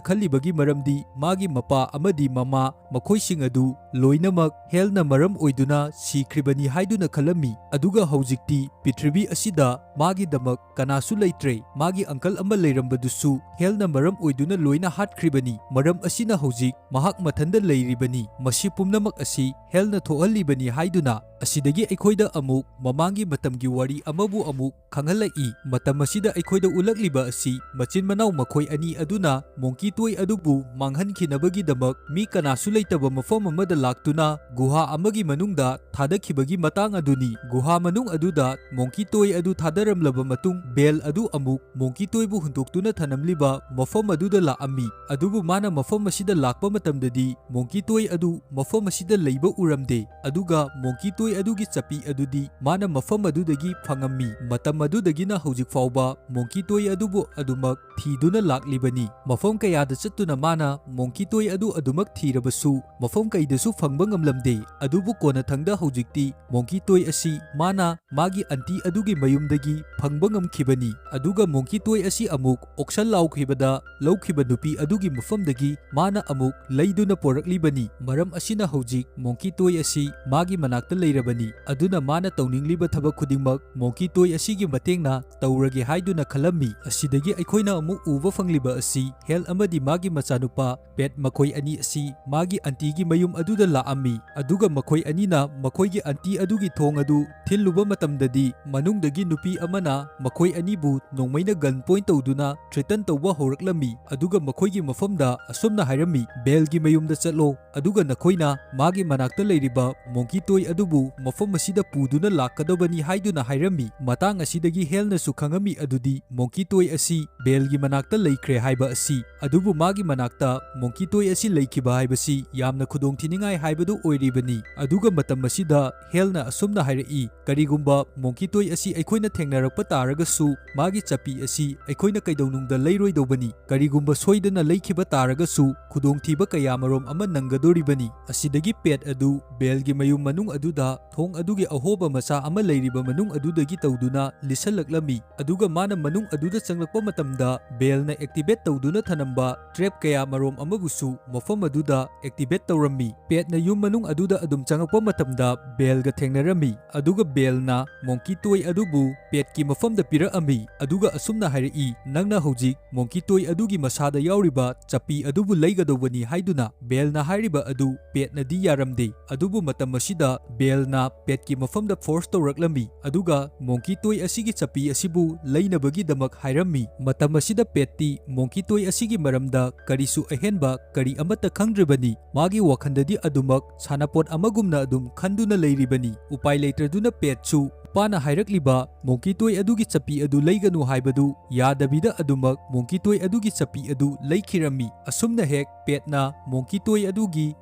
ꯈꯜꯂꯤꯕꯒꯤ ꯃꯔꯝꯗꯤ ꯃꯥꯒꯤ ꯃꯄꯥ ꯑꯃꯗꯤ ꯃꯃꯥ ꯃꯈꯣꯏꯁꯤꯡ ꯑꯗꯨ ꯂꯣꯏꯅꯃꯛ ꯍꯦꯜꯅ ꯃꯔꯝ ꯑꯣꯏꯗꯨꯅ ꯁꯤꯈ꯭ꯔꯤꯕꯅꯤ ꯍꯥꯏꯗꯨꯅ ꯈꯜꯂꯝꯃꯤ꯫ ꯑꯗꯨꯒ ꯍꯧꯖꯤꯛꯇꯤ ꯄ꯭ꯔꯤꯊꯤꯕꯤ ꯑꯁꯤꯗ ꯃꯥꯒꯤꯗꯃꯛ ꯀꯅꯥꯁꯨ ꯂꯩꯇ꯭ꯔꯦ꯫ ꯃꯥꯒꯤ ꯑꯪꯀꯜ ꯑꯃ ꯂꯩꯔꯝꯕꯗꯨꯁꯨ ꯍꯦꯜꯅ ꯃꯔꯝ ꯑꯣꯏꯗꯨꯅ ꯂꯣꯏꯅ ꯍꯥꯠꯈ꯭ꯔꯤꯕꯅꯤ꯫ ꯃꯔꯝ ꯑꯁꯤꯅ ꯍꯧꯖꯤꯛ ꯃꯍꯥꯛ ꯃꯊꯟꯗ ꯂꯩꯔꯤꯕꯅꯤ꯫ ꯃꯁꯤ ꯄꯨꯝꯅꯃꯛ ꯑꯁꯤ ꯍꯦꯜꯅ ꯊꯣꯛꯍꯜꯂꯤꯕꯅꯤ ꯍꯥꯏꯗꯨꯅ꯫ ꯑꯁꯤꯗꯒꯤ ꯑꯩꯈꯣꯏꯗ ꯑꯃꯨꯛ ꯃꯃꯥꯡꯒꯤ ꯃꯇꯝꯒꯤ ꯋꯥꯔꯤ ꯑꯃꯕꯨ ꯑꯃꯨꯛ ꯈꯪꯍꯜꯂꯛꯏ꯫ ꯃꯇꯝ ꯑꯁꯤꯗ ꯑꯩꯈꯣꯏꯗ ꯎꯠꯂꯛꯂꯤꯕ ꯑꯁꯤ ꯃꯆꯤꯟ ꯃꯅꯥꯎ ꯃꯈꯣꯏ ꯑꯅꯤ ꯑꯗꯨꯅ ꯃꯣꯡꯀꯤ ꯇꯣꯏ ꯑꯗꯨꯕꯨ ꯃꯥꯡꯍꯟꯈꯤꯅꯕꯒꯤꯗꯃꯛ ꯃꯤ ꯀꯅꯥꯁꯨ ꯂꯩꯇꯕ ꯃꯐꯝ ꯑꯃꯗ ꯂꯥꯛꯇꯨꯅ ꯒꯨꯍꯥ ꯑꯃꯒꯤ ꯃꯅꯨꯡꯗ ꯊꯥꯗꯈꯤꯕꯒꯤ ꯃꯇꯥꯡ ꯑꯗꯨꯅꯤ꯫ ꯒꯨꯍꯥ ꯃꯅꯨꯡ ꯑꯗꯨꯗ ꯃꯣꯡꯀꯤ ꯇꯣꯏ ꯑꯗꯨ ꯊꯥꯗꯔꯝꯂꯕ ꯃꯇꯨꯡ, ꯕꯦꯜ ꯑꯗꯨ ꯑꯃꯨꯛ ꯃꯣꯡꯀꯤ ꯇꯣꯏꯕꯨ ꯍꯨꯟꯗꯣꯛꯇꯨꯅ ꯊꯅꯝꯂꯤꯕ ꯃꯐꯝ ꯑꯗꯨꯗ ꯂꯥꯛꯑꯝꯃꯤ꯫ ꯑꯗꯨꯕꯨ ꯃꯥꯅ ꯃꯐꯝ ꯑꯁꯤꯗ ꯂꯥꯛꯄ ꯃꯇꯝꯗꯗꯤ ꯃꯣꯡꯀꯤ ꯇꯣꯏ ꯑꯗꯨ ꯃꯐꯝ ꯑꯁꯤꯗ ꯂꯩꯕ ꯎꯔꯝꯗꯦ꯫ ꯑꯗꯨꯒ ꯃꯣꯡꯀꯤ ꯇꯣꯏ ꯑꯗꯨꯒꯤ ꯆꯄꯤ ꯑꯗꯨꯗꯤ ꯃꯥꯅ ꯃꯐꯝ ꯑꯗꯨꯗꯒꯤ ꯐꯪꯉꯝꯃꯤ꯫ ꯃꯇꯝ ꯑꯗꯨꯗꯒꯤꯅ ꯍꯧꯖꯤꯛ ꯐꯥꯎꯕ ꯃꯣꯡꯀꯤ ꯇꯣꯏ ꯑꯗꯨꯕꯨ ꯑꯗꯨꯃꯛ ꯊꯤꯗꯨꯅ ꯂꯥꯛꯂꯤꯕꯅꯤ꯫ ꯃꯐꯝ ꯀꯌꯥꯗ ꯆꯠꯇꯨꯅ ꯃꯥꯅ ꯃꯣꯡꯀꯤ ꯇꯣꯏ ꯑꯗꯨ ꯑꯗꯨꯃꯛ ꯊꯤꯔꯕꯁꯨ ꯃꯐꯝ ꯀꯩꯗꯁꯨ ꯐꯪꯕ ꯉꯝꯂꯝꯗꯦ꯫ ꯑꯗꯨꯕꯨ ꯀꯣꯟꯅꯊꯪꯗ ꯍꯧꯖꯤꯛꯇꯤ ꯃꯣꯡꯀꯤ ꯇꯣꯏ ꯑꯁꯤ ꯃꯥꯅ ꯃꯥꯒꯤ ꯑꯟꯇꯤ ꯑꯗꯨꯒꯤ ꯃꯌꯨꯝꯗꯒꯤ ꯐꯪꯕ ꯉꯝꯈꯤꯕꯅꯤ꯫ ꯑꯗꯨꯒ ꯃꯣꯡꯀꯤ ꯇꯣꯏ ꯑꯁꯤ ꯑꯃꯨꯛ ꯑꯣꯛꯁꯟ ꯂꯥꯎꯈꯤꯕꯗ ꯂꯧꯈꯤꯕ ꯅꯨꯄꯤ ꯑꯗꯨꯒꯤ ꯃꯐꯝꯗꯒꯤ ꯃꯥꯅ ꯑꯃꯨꯛ ꯂꯩꯗꯨꯅ ꯄꯣꯔꯛꯂꯤꯕꯅꯤ꯫ ꯃꯔꯝ ꯑꯁꯤꯅ ꯍꯧꯖꯤꯛ ꯃꯣꯡꯀꯤ ꯇꯣꯏ ꯑꯁꯤ ꯃꯥꯒꯤ ꯃꯅꯥꯛꯇ ꯂꯩꯔꯕꯅꯤ꯫ ꯑꯗꯨꯅ ꯃꯥꯅ ꯇꯧꯅꯤꯡꯂꯤꯕ ꯊꯕꯛ ꯈꯨꯗꯤꯡꯃꯛ ꯃꯣꯡꯀꯤ ꯇꯣꯏ ꯑꯁꯤꯒꯤ ꯃꯇꯦꯡꯅ ꯇꯧꯔꯒꯦ ꯍꯥꯏꯗꯨꯅ ꯈꯜꯂꯝꯃꯤ꯫ ꯑꯁꯤꯗꯒꯤ ꯑꯩꯈꯣꯏꯅ ꯑꯃꯨꯛ ꯎꯕ ꯐꯪꯂꯤꯕ ꯑꯁꯤ ꯍꯦꯜ ꯑꯃꯗꯤ ꯃꯥꯒꯤ ꯃꯆꯥꯅꯨꯄꯥ ꯄꯦꯠ ꯃꯈꯣꯏ ꯑꯅꯤ ꯑꯁꯤ ꯃꯥꯒꯤ ꯑꯟꯇꯤꯒꯤ ꯃꯌꯨꯝ ꯑꯗꯨꯗ ꯂꯥꯛꯑꯝꯃꯤ꯫ ꯑꯗꯨꯒ ꯃꯈꯣꯏ ꯑꯅꯤꯅ ꯃꯈꯣꯏꯒꯤ ꯑꯟꯇꯤ ꯑꯗꯨꯒꯤ ꯊꯣꯡ ꯑꯗꯨ ꯊꯤꯜꯂꯨꯕ ꯃꯇꯝꯗꯗꯤ ꯃꯅꯨꯡꯗꯒꯤ ꯅꯨꯄꯤ ꯑꯃꯅ ꯃꯈꯣꯏ ꯑꯅꯤꯕꯨ ꯅꯣꯡꯃꯩꯅ gun point ꯇꯧꯗꯨꯅ threaten ꯇꯧꯕ ꯍꯧꯔꯛꯂꯝꯃꯤ꯫ ꯑꯗꯨꯒ ꯃꯈꯣꯏꯒꯤ ꯃꯐꯝꯗ ꯑꯁꯨꯝꯅ ꯍꯥꯏꯔꯝꯃꯤ, "ꯕꯦꯜꯒꯤ ꯃꯌꯨꯝꯗ ꯆꯠꯂꯣ, ꯑꯗꯨꯒ ꯅꯈꯣꯏꯅ ꯃꯥꯒꯤ ꯃꯅꯥꯛꯇ ꯂꯩꯔꯤꯕ ꯃꯣꯡꯀꯤ ꯇꯣꯏ ꯑꯗꯨꯕꯨ ꯃꯐꯝ ꯑꯁꯤꯗ ꯄꯨꯗꯨꯅ ꯂꯥꯛꯀꯗꯕꯅꯤ" ꯍꯥꯏꯗꯨꯅ ꯍꯥꯏꯔꯝꯃꯤ꯫ ꯃꯇꯥꯡ ꯑꯁꯤꯗꯒꯤ ꯍꯦꯜꯅꯁꯨ ꯈꯪꯉꯝꯃꯤ ꯑꯗꯨꯗꯤ ꯃꯣꯡꯀꯤ ꯇꯣꯏ ꯑꯁꯤ ꯕꯦꯜꯒꯤ ꯃꯅꯥꯛꯇ ꯂꯩꯈ꯭ꯔꯦ ꯍꯥꯏꯕ ꯑꯁꯤ꯫ ꯑꯗꯨꯕꯨ ꯃꯥꯒꯤ ꯃꯅꯥꯛꯇ ꯃꯣꯡꯀꯤ ꯇꯣꯏ ꯑꯁꯤ ꯂꯩꯈꯤꯕ ꯍꯥꯏꯕꯁꯤ ꯌꯥꯝꯅ ꯈꯨꯗꯣꯡꯊꯤꯅꯤꯡꯉꯥꯏ ꯍꯥꯏꯕꯗꯨ ꯑꯣꯏꯔꯤꯕꯅꯤ꯫ ꯑꯗꯨꯒ ꯃꯇꯝ ꯑꯁꯤꯗ ꯍꯦꯜꯅ ꯑꯁꯨꯝꯅ ꯍꯥꯏꯔꯛꯏ, "ꯀꯔꯤꯒꯨꯝꯕ ꯃꯣꯡꯀꯤ ꯇꯣꯏ ꯑꯁꯤ ꯑꯩꯈꯣꯏꯅ ꯊꯦꯡꯅꯔꯛꯄ ꯇꯥꯔꯒꯁꯨ, ꯃꯥꯒꯤ ꯆꯄꯤ ꯑꯁꯤ ꯑꯩꯈꯣꯏꯅ ꯀꯩꯗꯧꯅꯨꯡꯗ ꯂꯩꯔꯣꯏꯗꯧꯕꯅꯤ꯫ ꯀꯔꯤꯒꯨꯝꯕ ꯁꯣꯏꯗꯅ ꯂꯩꯈꯤꯕ ꯇꯥꯔꯒꯁꯨ, ꯈꯨꯗꯣꯡꯊꯤꯕ ꯀꯌꯥꯃꯔꯣꯝ ꯑꯃ ꯅꯪꯒꯗꯣꯔꯤꯕꯅꯤ"꯫ ꯑꯁꯤꯗꯒꯤ ꯄꯦꯠ ꯑꯗꯨ ꯕꯦꯜꯒꯤ ꯃꯌꯨꯝ ꯃꯅꯨꯡ ꯑꯗꯨꯗ ꯊꯣꯡ ꯑꯗꯨꯒꯤ ꯑꯍꯣꯕ ꯃꯆꯥ ꯑꯃ ꯂꯩꯔꯤꯕ ꯃꯅꯨꯡ ꯑꯗꯨꯗꯒꯤ ꯇꯧꯗꯨꯅ ꯂꯤꯁꯜꯂꯛꯂꯝꯃꯤ꯫ ꯑꯗꯨꯒ ꯃꯥꯅ ꯃꯅꯨꯡ ꯑꯗꯨꯗ ꯆꯪꯂꯛꯄ ꯃꯇꯝꯗ ꯕꯦꯜꯅ ꯑꯦꯛꯇꯤꯚꯦꯠ ꯇꯧꯗꯨꯅ ꯊꯅꯝꯕ ꯇ꯭ꯔꯦꯞ ꯀꯌꯥ ꯃꯔꯣꯝ ꯑꯃꯕꯨꯁꯨ ꯃꯐꯝ ꯑꯗꯨꯗ ꯑꯦꯛꯇꯤꯚꯦꯠ ꯇꯧꯔꯝꯃꯤ꯫ ꯄꯦꯠꯅ ꯌꯨꯝ ꯃꯅꯨꯡ ꯑꯗꯨꯗ ꯑꯗꯨꯝ ꯆꯪꯂꯛꯄ ꯃꯇꯝꯗ ꯕꯦꯜꯒ ꯊꯦꯡꯅꯔꯝꯃꯤ, ꯑꯗꯨꯒ ꯕꯦꯜꯅ ꯃꯣꯡꯀꯤ ꯇꯣꯏ ꯑꯗꯨꯕꯨ ꯄꯦꯠꯀꯤ ꯃꯐꯝꯗ ꯄꯤꯔꯛꯑꯝꯃꯤ, ꯑꯗꯨꯒ ꯑꯁꯨꯝꯅ ꯍꯥꯏꯔꯛꯏ, "ꯅꯪꯅ ꯍꯧꯖꯤꯛ ꯃꯣꯡꯀꯤ ꯇꯣꯏ ꯑꯗꯨꯒꯤ ꯃꯁꯥꯗ ꯌꯥꯎꯔꯤꯕ ꯆꯞꯄꯤ ꯑꯗꯨꯕꯨ ꯂꯩꯒꯗꯧꯕꯅꯤ" ꯍꯥꯏꯗꯨꯅ꯫ ꯕꯦꯜꯅ ꯍꯥꯏꯔꯤꯕ ꯑꯗꯨ ꯄꯦꯠꯅꯗꯤ ꯌꯥꯔꯝꯗꯦ꯫ ꯑꯗꯨꯕꯨ ꯃꯇꯝ ꯑꯁꯤꯗ ꯕꯦꯜꯅ ꯄꯦꯠꯀꯤ ꯃꯐꯝꯗ ꯐꯣꯔꯁ ꯇꯧꯔꯛꯂꯝꯃꯤ, ꯑꯗꯨꯒ ꯃꯣꯡꯀꯤ ꯇꯣꯏ ꯑꯁꯤꯒꯤ ꯆꯞꯄꯤ ꯑꯁꯤꯕꯨ ꯂꯩꯅꯕꯒꯤꯗꯃꯛ ꯍꯥꯏꯔꯝꯃꯤ꯫ ꯃꯇꯝ ꯑꯁꯤꯗ ꯄꯦꯠꯇꯤ ꯃꯣꯡꯀꯤ ꯇꯣꯏ ꯑꯁꯤꯒꯤ ꯃꯔꯝꯗ ꯀꯔꯤꯁꯨ ꯑꯍꯦꯟꯕ ꯀꯔꯤ ꯑꯃꯠꯇ ꯈꯪꯗ꯭ꯔꯤꯕꯅꯤ꯫ ꯃꯥꯒꯤ ꯋꯥꯈꯜꯗꯗꯤ ꯑꯗꯨꯃꯛ ꯁꯥꯟꯅꯄꯣꯠ ꯑꯃꯒꯨꯝꯅ ꯑꯗꯨꯝ ꯈꯟꯗꯨꯅ ꯂꯩꯔꯤꯕꯅꯤ꯫ ꯎꯄꯥꯏ ꯂꯩꯇ꯭ꯔꯗꯨꯅ ꯄꯦꯠꯁꯨ ꯃꯄꯥꯅ ꯍꯥꯏꯔꯛꯂꯤꯕ ꯃꯣꯡꯀꯤ ꯇꯣꯏ ꯑꯗꯨꯒꯤ ꯆꯞꯄꯤ ꯑꯗꯨ ꯂꯩꯒꯅꯨ ꯍꯥꯏꯕꯗꯨ ꯌꯥꯗꯕꯤꯗ ꯑꯗꯨꯃꯛ ꯃꯣꯡꯀꯤ ꯇꯣꯏ ꯑꯗꯨꯒꯤ ꯆꯞꯄꯤ ꯑꯗꯨ ꯂꯩꯈꯤꯔꯝꯃꯤ꯫ ꯑꯁꯨꯝꯅ ꯍꯦꯛ ꯄꯦꯠꯅ ꯃꯣꯡꯀꯤ ꯇꯣꯏ ꯑꯗꯨꯒꯤ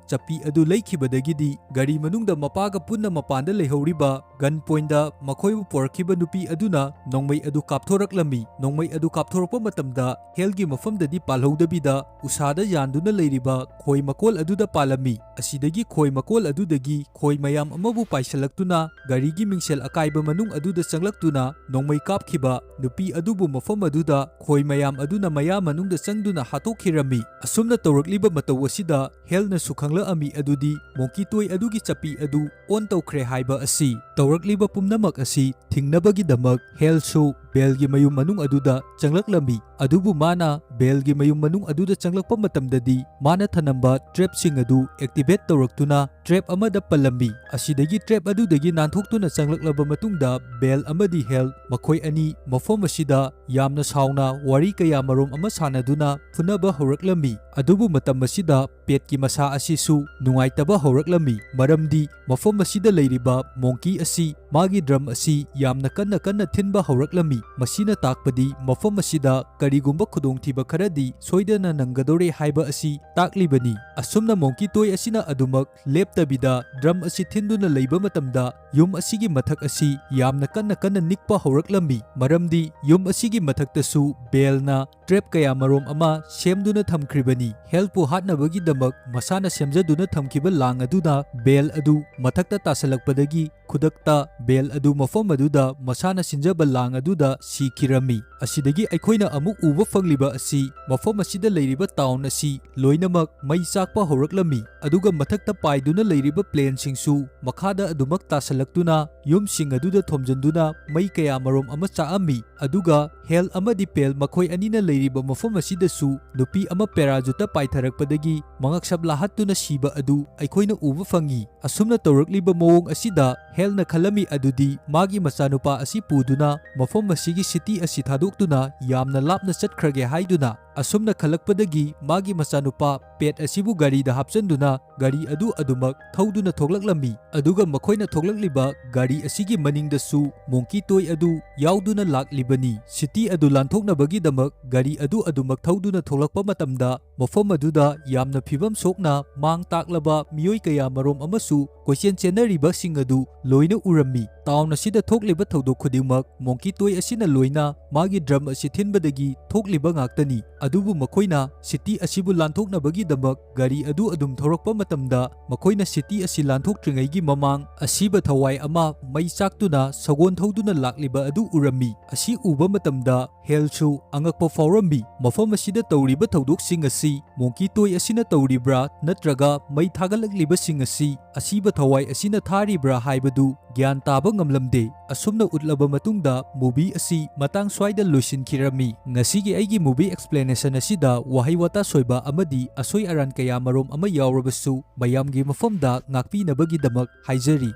ꯆꯞꯄꯤ ꯑꯗꯨ ꯂꯩꯈꯤꯕꯗꯒꯤꯗꯤ ꯒꯥꯔꯤ ꯃꯅꯨꯡꯗ ꯃꯄꯥꯒ ꯄꯨꯟꯅ ꯃꯄꯥꯟꯗ ꯂꯩꯍꯧꯔꯤꯕ ꯒꯟ ꯄꯣꯏꯟꯗ ꯃꯈꯣꯏꯕꯨ ꯄꯨꯔꯛꯈꯤꯕ ꯅꯨꯄꯤ ꯑꯗꯨꯅ ꯅꯣꯡꯃꯩ ꯑꯗꯨ ꯀꯥꯞꯊꯣꯔꯛꯂꯝꯃꯤ꯫ ꯅꯣꯡꯃꯩ ꯑꯗꯨ ꯀꯥꯞꯊꯣꯔꯛꯄ ꯃꯇꯝꯗ ꯍꯦꯜꯒꯤ ꯃꯐꯝꯗꯗꯤ ꯄꯥꯜꯍꯧꯗꯕꯤꯗ ꯎꯁꯥꯗ ꯌꯥꯟꯗꯨꯅ ꯂꯩꯔꯤꯕ ꯈꯣꯏ ꯃꯀꯣꯜ ꯑꯗꯨꯗ ꯄꯥꯜꯂꯝꯃꯤ꯫ ꯑꯁꯤꯗꯒꯤ ꯈꯣꯏ ꯃꯀꯣꯜ ꯑꯗꯨꯗꯒꯤ ꯈꯣꯏ ꯃꯌꯥꯝ ꯑꯃꯕꯨ ꯄꯥꯏꯁꯤꯜꯂꯛꯇꯨꯅ ꯒꯥꯔꯤꯒꯤ ꯃꯤꯡꯁꯦꯜ ꯑꯀꯥꯏꯕ ꯃꯅꯨꯡ ꯑꯗꯨꯗ ꯆꯪꯂꯛꯇꯨꯅ ꯅꯣꯡꯃꯩ ꯀꯥꯞꯈꯤꯕ ꯅꯨꯄꯤ ꯑꯗꯨꯕꯨ ꯃꯐꯝ ꯑꯗꯨꯗ ꯈꯣꯏ ꯃꯌꯥꯝ ꯑꯗꯨꯅ ꯃꯌꯥ ꯃꯅꯨꯡꯗ ꯆꯪꯗꯨꯅ ꯍꯥꯠꯇꯣꯛꯈꯤꯔꯝꯃꯤ꯫ ꯑꯁꯨꯝꯅ ꯇꯧꯔꯛꯂꯤꯕ ꯃꯇꯧ ꯑꯁꯤꯗ ꯍꯦꯜꯅꯁꯨ ꯈꯪꯂꯛꯑꯝꯃꯤ ꯑꯗꯨꯗꯤ ꯃꯣꯡꯀꯤ ꯇꯣꯏ ꯑꯗꯨꯒꯤ ꯆꯞꯄꯤ ꯑꯗꯨ ꯑꯣꯟ ꯇꯧꯈ꯭ꯔꯦ ꯍꯥꯏꯕ ꯑꯁꯤ꯫ ꯇꯧꯔꯛꯂꯤꯕ ꯄꯨꯝꯅꯃꯛ ꯑꯁꯤ ꯊꯤꯡꯅꯕꯒꯤꯗꯃꯛ ꯍꯦꯜꯁꯨ ꯕꯦꯜꯒꯤ ꯃꯌꯨꯝ ꯃꯅꯨꯡ ꯑꯗꯨꯗ ꯆꯪꯂꯛꯂꯝꯃꯤ꯫ ꯑꯗꯨꯕꯨ ꯃꯥꯅ ꯕꯦꯜꯒꯤ ꯃꯌꯨꯝ ꯃꯅꯨꯡ ꯑꯗꯨꯗ ꯆꯪꯂꯛꯄ ꯃꯇꯝꯗꯗꯤ ꯃꯥꯅ ꯊꯅꯝꯕ ꯇ꯭ꯔꯦꯞꯁꯤꯡ ꯑꯗꯨ ꯑꯦꯛꯇꯤꯚꯦꯠ ꯇꯧꯔꯛꯇꯨꯅ ꯇ꯭ꯔꯦꯞ ꯑꯃꯗ ꯄꯜꯂꯝꯃꯤ꯫ ꯑꯁꯤꯗꯒꯤ ꯇ꯭ꯔꯦꯞ ꯑꯗꯨꯗꯒꯤ ꯅꯥꯟꯊꯣꯛꯇꯨꯅ ꯆꯪꯂꯛꯂꯕ ꯃꯇꯨꯡꯗ ꯕꯦꯜ ꯑꯃꯗꯤ ꯍꯦꯜ ꯃꯈꯣꯏ ꯑꯅꯤ ꯃꯐꯝ ꯑꯁꯤꯗ ꯌꯥꯝꯅ ꯁꯥꯎꯅ ꯋꯥꯔꯤ ꯀꯌꯥ ꯃꯔꯨꯝ ꯑꯃ ꯁꯥꯟꯅꯗꯨꯅ ꯐꯨꯅꯕ ꯍꯧꯔꯛꯂꯝꯃꯤ꯫ ꯑꯗꯨꯕꯨ ꯃꯇꯝ ꯑꯁꯤꯗ ꯄꯦꯠꯀꯤ ꯃꯁꯥ ꯑꯁꯤꯁꯨ ꯅꯨꯡꯉꯥꯏꯇꯕ ꯍꯧꯔꯛꯂꯝꯃꯤ, ꯃꯔꯝꯗꯤ ꯃꯐꯝ ꯑꯁꯤꯗ ꯂꯩꯔꯤꯕ ꯃꯣꯡꯀꯤ ꯑꯁꯤ ꯃꯥꯒꯤ ꯗ꯭ꯔꯝ ꯑꯁꯤ ꯌꯥꯝꯅ ꯀꯟꯅ ꯀꯟꯅ ꯊꯤꯟꯕ ꯍꯧꯔꯛꯂꯝꯃꯤ꯫ ꯃꯁꯤꯅ ꯇꯥꯛꯄꯗꯤ ꯃꯐꯝ ꯑꯁꯤꯗ ꯀꯔꯤꯒꯨꯝꯕ ꯈꯨꯗꯣꯡꯊꯤꯕ ꯈꯔꯗꯤ ꯁꯣꯏꯗꯅ ꯅꯪꯒꯗꯧꯔꯦ ꯍꯥꯏꯕ ꯑꯁꯤ ꯇꯥꯛꯂꯤꯕꯅꯤ꯫ ꯑꯁꯨꯝꯅ ꯃꯣꯡꯀꯤ ꯇꯣꯏ ꯑꯁꯤꯅ ꯑꯗꯨꯃꯛ ꯂꯦꯞꯇꯕꯤꯗ ꯗ꯭ꯔꯝ ꯑꯁꯤ ꯊꯤꯟꯗꯨꯅ ꯂꯩꯕ ꯃꯇꯝꯗ ꯌꯨꯝ ꯑꯁꯤꯒꯤ ꯃꯊꯛ ꯑꯁꯤ ꯌꯥꯝꯅ ꯀꯟꯅ ꯀꯟꯅ ꯅꯤꯛꯄ ꯍꯧꯔꯛꯂꯝꯃꯤ, ꯃꯔꯝꯗꯤ ꯌꯨꯝ ꯑꯁꯤꯒꯤ ꯃꯊꯛꯇꯁꯨ ꯕꯦꯜꯅ ꯇ꯭ꯔꯦꯞ ꯀꯌꯥ ꯃꯔꯣꯝ ꯑꯃ ꯁꯦꯝꯗꯨꯅ ꯊꯝꯈ꯭ꯔꯤꯕꯅꯤ꯫ ꯍꯦꯜꯄꯨ ꯍꯥꯠꯅꯕꯒꯤꯗꯃꯛ ꯃꯁꯥꯅ ꯁꯦꯝꯖꯗꯨꯅ ꯊꯝꯈꯤꯕ ꯂꯥꯡ ꯑꯗꯨꯅ ꯕꯦꯜ ꯑꯗꯨ ꯃꯊꯛꯇ ꯇꯥꯁꯜꯂꯛꯄꯗꯒꯤ ꯈꯨꯗꯛꯇ ꯕꯦꯜ ꯑꯗꯨ ꯃꯐꯝ ꯑꯗꯨꯗ ꯃꯁꯥꯅ ꯁꯤꯟꯖꯕ ꯂꯥꯡ ꯑꯗꯨꯗ ꯁꯤꯈꯤꯔꯝꯃꯤ꯫ ꯑꯁꯤꯗꯒꯤ ꯑꯩꯈꯣꯏꯅ ꯑꯃꯨꯛ ꯎꯕ ꯐꯪꯂꯤꯕ ꯑꯁꯤ ꯃꯐꯝ ꯑꯁꯤꯗ ꯂꯩꯔꯤꯕ ꯇꯥꯎꯟ ꯑꯁꯤ ꯂꯣꯏꯅꯃꯛ ꯃꯩ ꯆꯥꯛꯄ ꯍꯧꯔꯛꯂꯝꯃꯤ, ꯑꯗꯨꯒ ꯃꯊꯛꯇ ꯄꯥꯏꯗꯨꯅ ꯂꯩꯔꯤꯕ ꯄ꯭ꯂꯦꯟꯁꯤꯡꯁꯨ ꯃꯈꯥꯗ ꯑꯗꯨꯃꯛ ꯇꯥꯁꯜꯂꯛꯇꯨꯅ ꯌꯨꯝꯁꯤꯡ ꯑꯗꯨꯗ ꯊꯣꯝꯖꯤꯟꯗꯨꯅ ꯃꯩ ꯀꯌꯥ ꯃꯔꯣꯝ ꯑꯃ ꯆꯥꯛꯑꯝꯃꯤ꯫ ꯑꯗꯨꯒ ꯍꯦꯜ ꯑꯃꯗꯤ ꯄꯦꯜ ꯃꯈꯣꯏ ꯑꯅꯤꯅ ꯂꯩꯔꯤꯕ ꯃꯐꯝ ꯑꯁꯤꯗꯁꯨ ꯅꯨꯄꯤ ꯑꯃ ꯄꯦꯔꯥꯖꯨꯠꯇ ꯄꯥꯏꯊꯔꯛꯄꯗꯒꯤ ꯃꯉꯛꯁꯝ ꯂꯥꯍꯠꯇꯨꯅ ꯁꯤꯕ ꯑꯗꯨ ꯑꯩꯈꯣꯏꯅ ꯎꯕ ꯐꯪꯉꯤ꯫ ꯑꯁꯨꯝꯅ ꯇꯧꯔꯛꯂꯤꯕ ꯃꯑꯣꯡ ꯑꯁꯤꯗ ꯍꯦꯜꯅ ꯈꯜꯂꯝꯃꯤ ꯑꯗꯨꯗꯤ ꯃꯥꯒꯤ ꯃꯆꯥꯅꯨꯄꯥ ꯑꯁꯤ ꯄꯨꯗꯨꯅ ꯃꯐꯝ ꯑꯁꯤꯒꯤ ꯁꯤꯇꯤ ꯑꯁꯤ ꯊꯥꯗꯣꯛꯇꯨꯅ ꯌꯥꯝꯅ ꯂꯥꯞꯅ ꯆꯠꯈ꯭ꯔꯒꯦ ꯍꯥꯏꯗꯨꯅ꯫ ꯑꯁꯨꯝꯅ ꯈꯜꯂꯛꯄꯗꯒꯤ ꯃꯥꯒꯤ ꯃꯆꯥꯅꯨꯄꯥ ꯄꯦꯠ ꯑꯁꯤꯕꯨ ꯒꯥꯔꯤꯗ ꯍꯥꯞꯆꯤꯟꯗꯨꯅ ꯒꯥꯔꯤ ꯑꯗꯨ ꯑꯗꯨꯃꯛ ꯊꯧꯗꯨꯅ ꯊꯣꯛꯂꯛꯂꯝꯃꯤ꯫ ꯑꯗꯨꯒ ꯃꯈꯣꯏꯅ ꯊꯣꯛꯂꯛꯂꯤꯕ ꯒꯥꯔꯤ ꯑꯁꯤꯒꯤ ꯃꯅꯤꯡꯗꯁꯨ ꯃꯣꯡꯀꯤ ꯇꯣꯏ ꯑꯗꯨ ꯌꯥꯎꯗꯨꯅ ꯂꯥꯛꯂꯤꯕꯅꯤ꯫ ꯁꯤꯇꯤ ꯑꯗꯨ ꯂꯥꯟꯊꯣꯛꯅꯕꯒꯤꯗꯃꯛ ꯒꯥꯔꯤ ꯑꯗꯨ ꯑꯗꯨꯃꯛ ꯊꯧꯗꯨꯅ ꯊꯣꯛꯂꯛꯄ ꯃꯇꯝꯗ ꯃꯐꯝ ꯑꯗꯨꯗ ꯌꯥꯝꯅ ꯐꯤꯕꯝ ꯁꯣꯛꯅ ꯃꯥꯡ ꯇꯥꯛꯂꯕ ꯃꯤꯑꯣꯏ ꯀꯌꯥ ꯃꯔꯣꯝ ꯑꯃꯁꯨ ꯀꯣꯏꯆꯦꯟ ꯆꯦꯟꯅꯔꯤꯕꯁꯤꯡ ꯑꯗꯨ ꯂꯣꯏꯅ ꯎꯔꯝꯃꯤ꯫ ꯇꯥꯎꯟ ꯑꯁꯤꯗ ꯊꯣꯛꯂꯤꯕ ꯊꯧꯗꯣꯛ ꯈꯨꯗꯤꯡꯃꯛ ꯃꯣꯡꯀꯤ ꯇꯣꯏ ꯑꯁꯤꯅ ꯂꯣꯏꯅ ꯃꯥꯒꯤ ꯗ꯭ꯔꯝ ꯑꯁꯤ ꯊꯤꯟꯕꯗꯒꯤ ꯊꯣꯛꯂꯤꯕ ꯉꯥꯛꯇꯅꯤ꯫ ꯑꯗꯨꯕꯨ ꯃꯈꯣꯏꯅ ꯁꯤꯇꯤ ꯑꯁꯤꯕꯨ ꯂꯥꯟꯊꯣꯛꯅꯕꯒꯤꯗꯃꯛ ꯒꯥꯔꯤ ꯑꯗꯨ ꯑꯗꯨꯝ ꯊꯧꯔꯛꯄ ꯃꯇꯝꯗ ꯃꯈꯣꯏꯅ ꯁꯤꯇꯤ ꯑꯁꯤ ꯂꯥꯟꯊꯣꯛꯇ꯭ꯔꯤꯉꯩꯒꯤ ꯃꯃꯥꯡ ꯑꯁꯤꯕ ꯊꯋꯥꯏ ꯑꯃ ꯃꯩ ꯆꯥꯛꯇꯨꯅ ꯁꯒꯣꯜ ꯊꯧꯗꯨꯅ ꯂꯥꯛꯂꯤꯕ ꯑꯗꯨ ꯎꯔꯝꯃꯤ꯫ ꯑꯁꯤ ꯎꯕ ꯃꯇꯝꯗ ꯍꯦꯜꯁꯨ ꯑꯉꯛꯄ ꯐꯥꯎꯔꯝꯃꯤ꯫ ꯃꯐꯝ ꯑꯁꯤꯗ ꯇꯧꯔꯤꯕ ꯊꯧꯗꯣꯛꯁꯤꯡ ꯑꯁꯤ ꯃꯣꯡꯀꯤ ꯇꯣꯏ ꯑꯁꯤꯅ ꯇꯧꯔꯤꯕ꯭ꯔꯥ ꯅꯠꯇ꯭ꯔꯒ ꯃꯩ ꯊꯥꯒꯠꯂꯛꯂꯤꯕꯁꯤꯡ ꯑꯁꯤ ꯑꯁꯤꯕ ꯊꯋꯥꯏ ꯑꯁꯤꯅ ꯊꯥꯔꯤꯕ꯭ꯔꯥ ꯍꯥꯏꯕꯗꯨ ꯒ꯭ꯌꯥꯟ ꯇꯥꯕ ꯉꯝꯂꯝꯗꯦ꯫ ꯑꯁꯨꯝꯅ ꯎꯠꯂꯕ ꯃꯇꯨꯡꯗ movie ꯑꯁꯤ ꯃꯇꯥꯡ ꯁ꯭ꯋꯥꯏꯗ ꯂꯣꯏꯁꯤꯟꯈꯤꯔꯝꯃꯤ꯫ ꯉꯁꯤꯒꯤ ꯑꯩꯒꯤ movie explanation ꯑꯁꯤꯗ ꯋꯥꯍꯩ ꯋꯥꯇꯥ ꯁꯣꯏꯕ ꯑꯃꯗꯤ ꯑꯁꯣꯏ ꯑꯔꯥꯟ ꯀꯌꯥ ꯃꯔꯣꯝ ꯑꯃ ꯌꯥꯎꯔꯕꯁꯨ ꯃꯌꯥꯝꯒꯤ ꯃꯐꯝꯗ ꯉꯥꯛꯄꯤꯅꯕꯒꯤꯗꯃꯛ ꯍꯥꯏꯖꯔꯤ꯫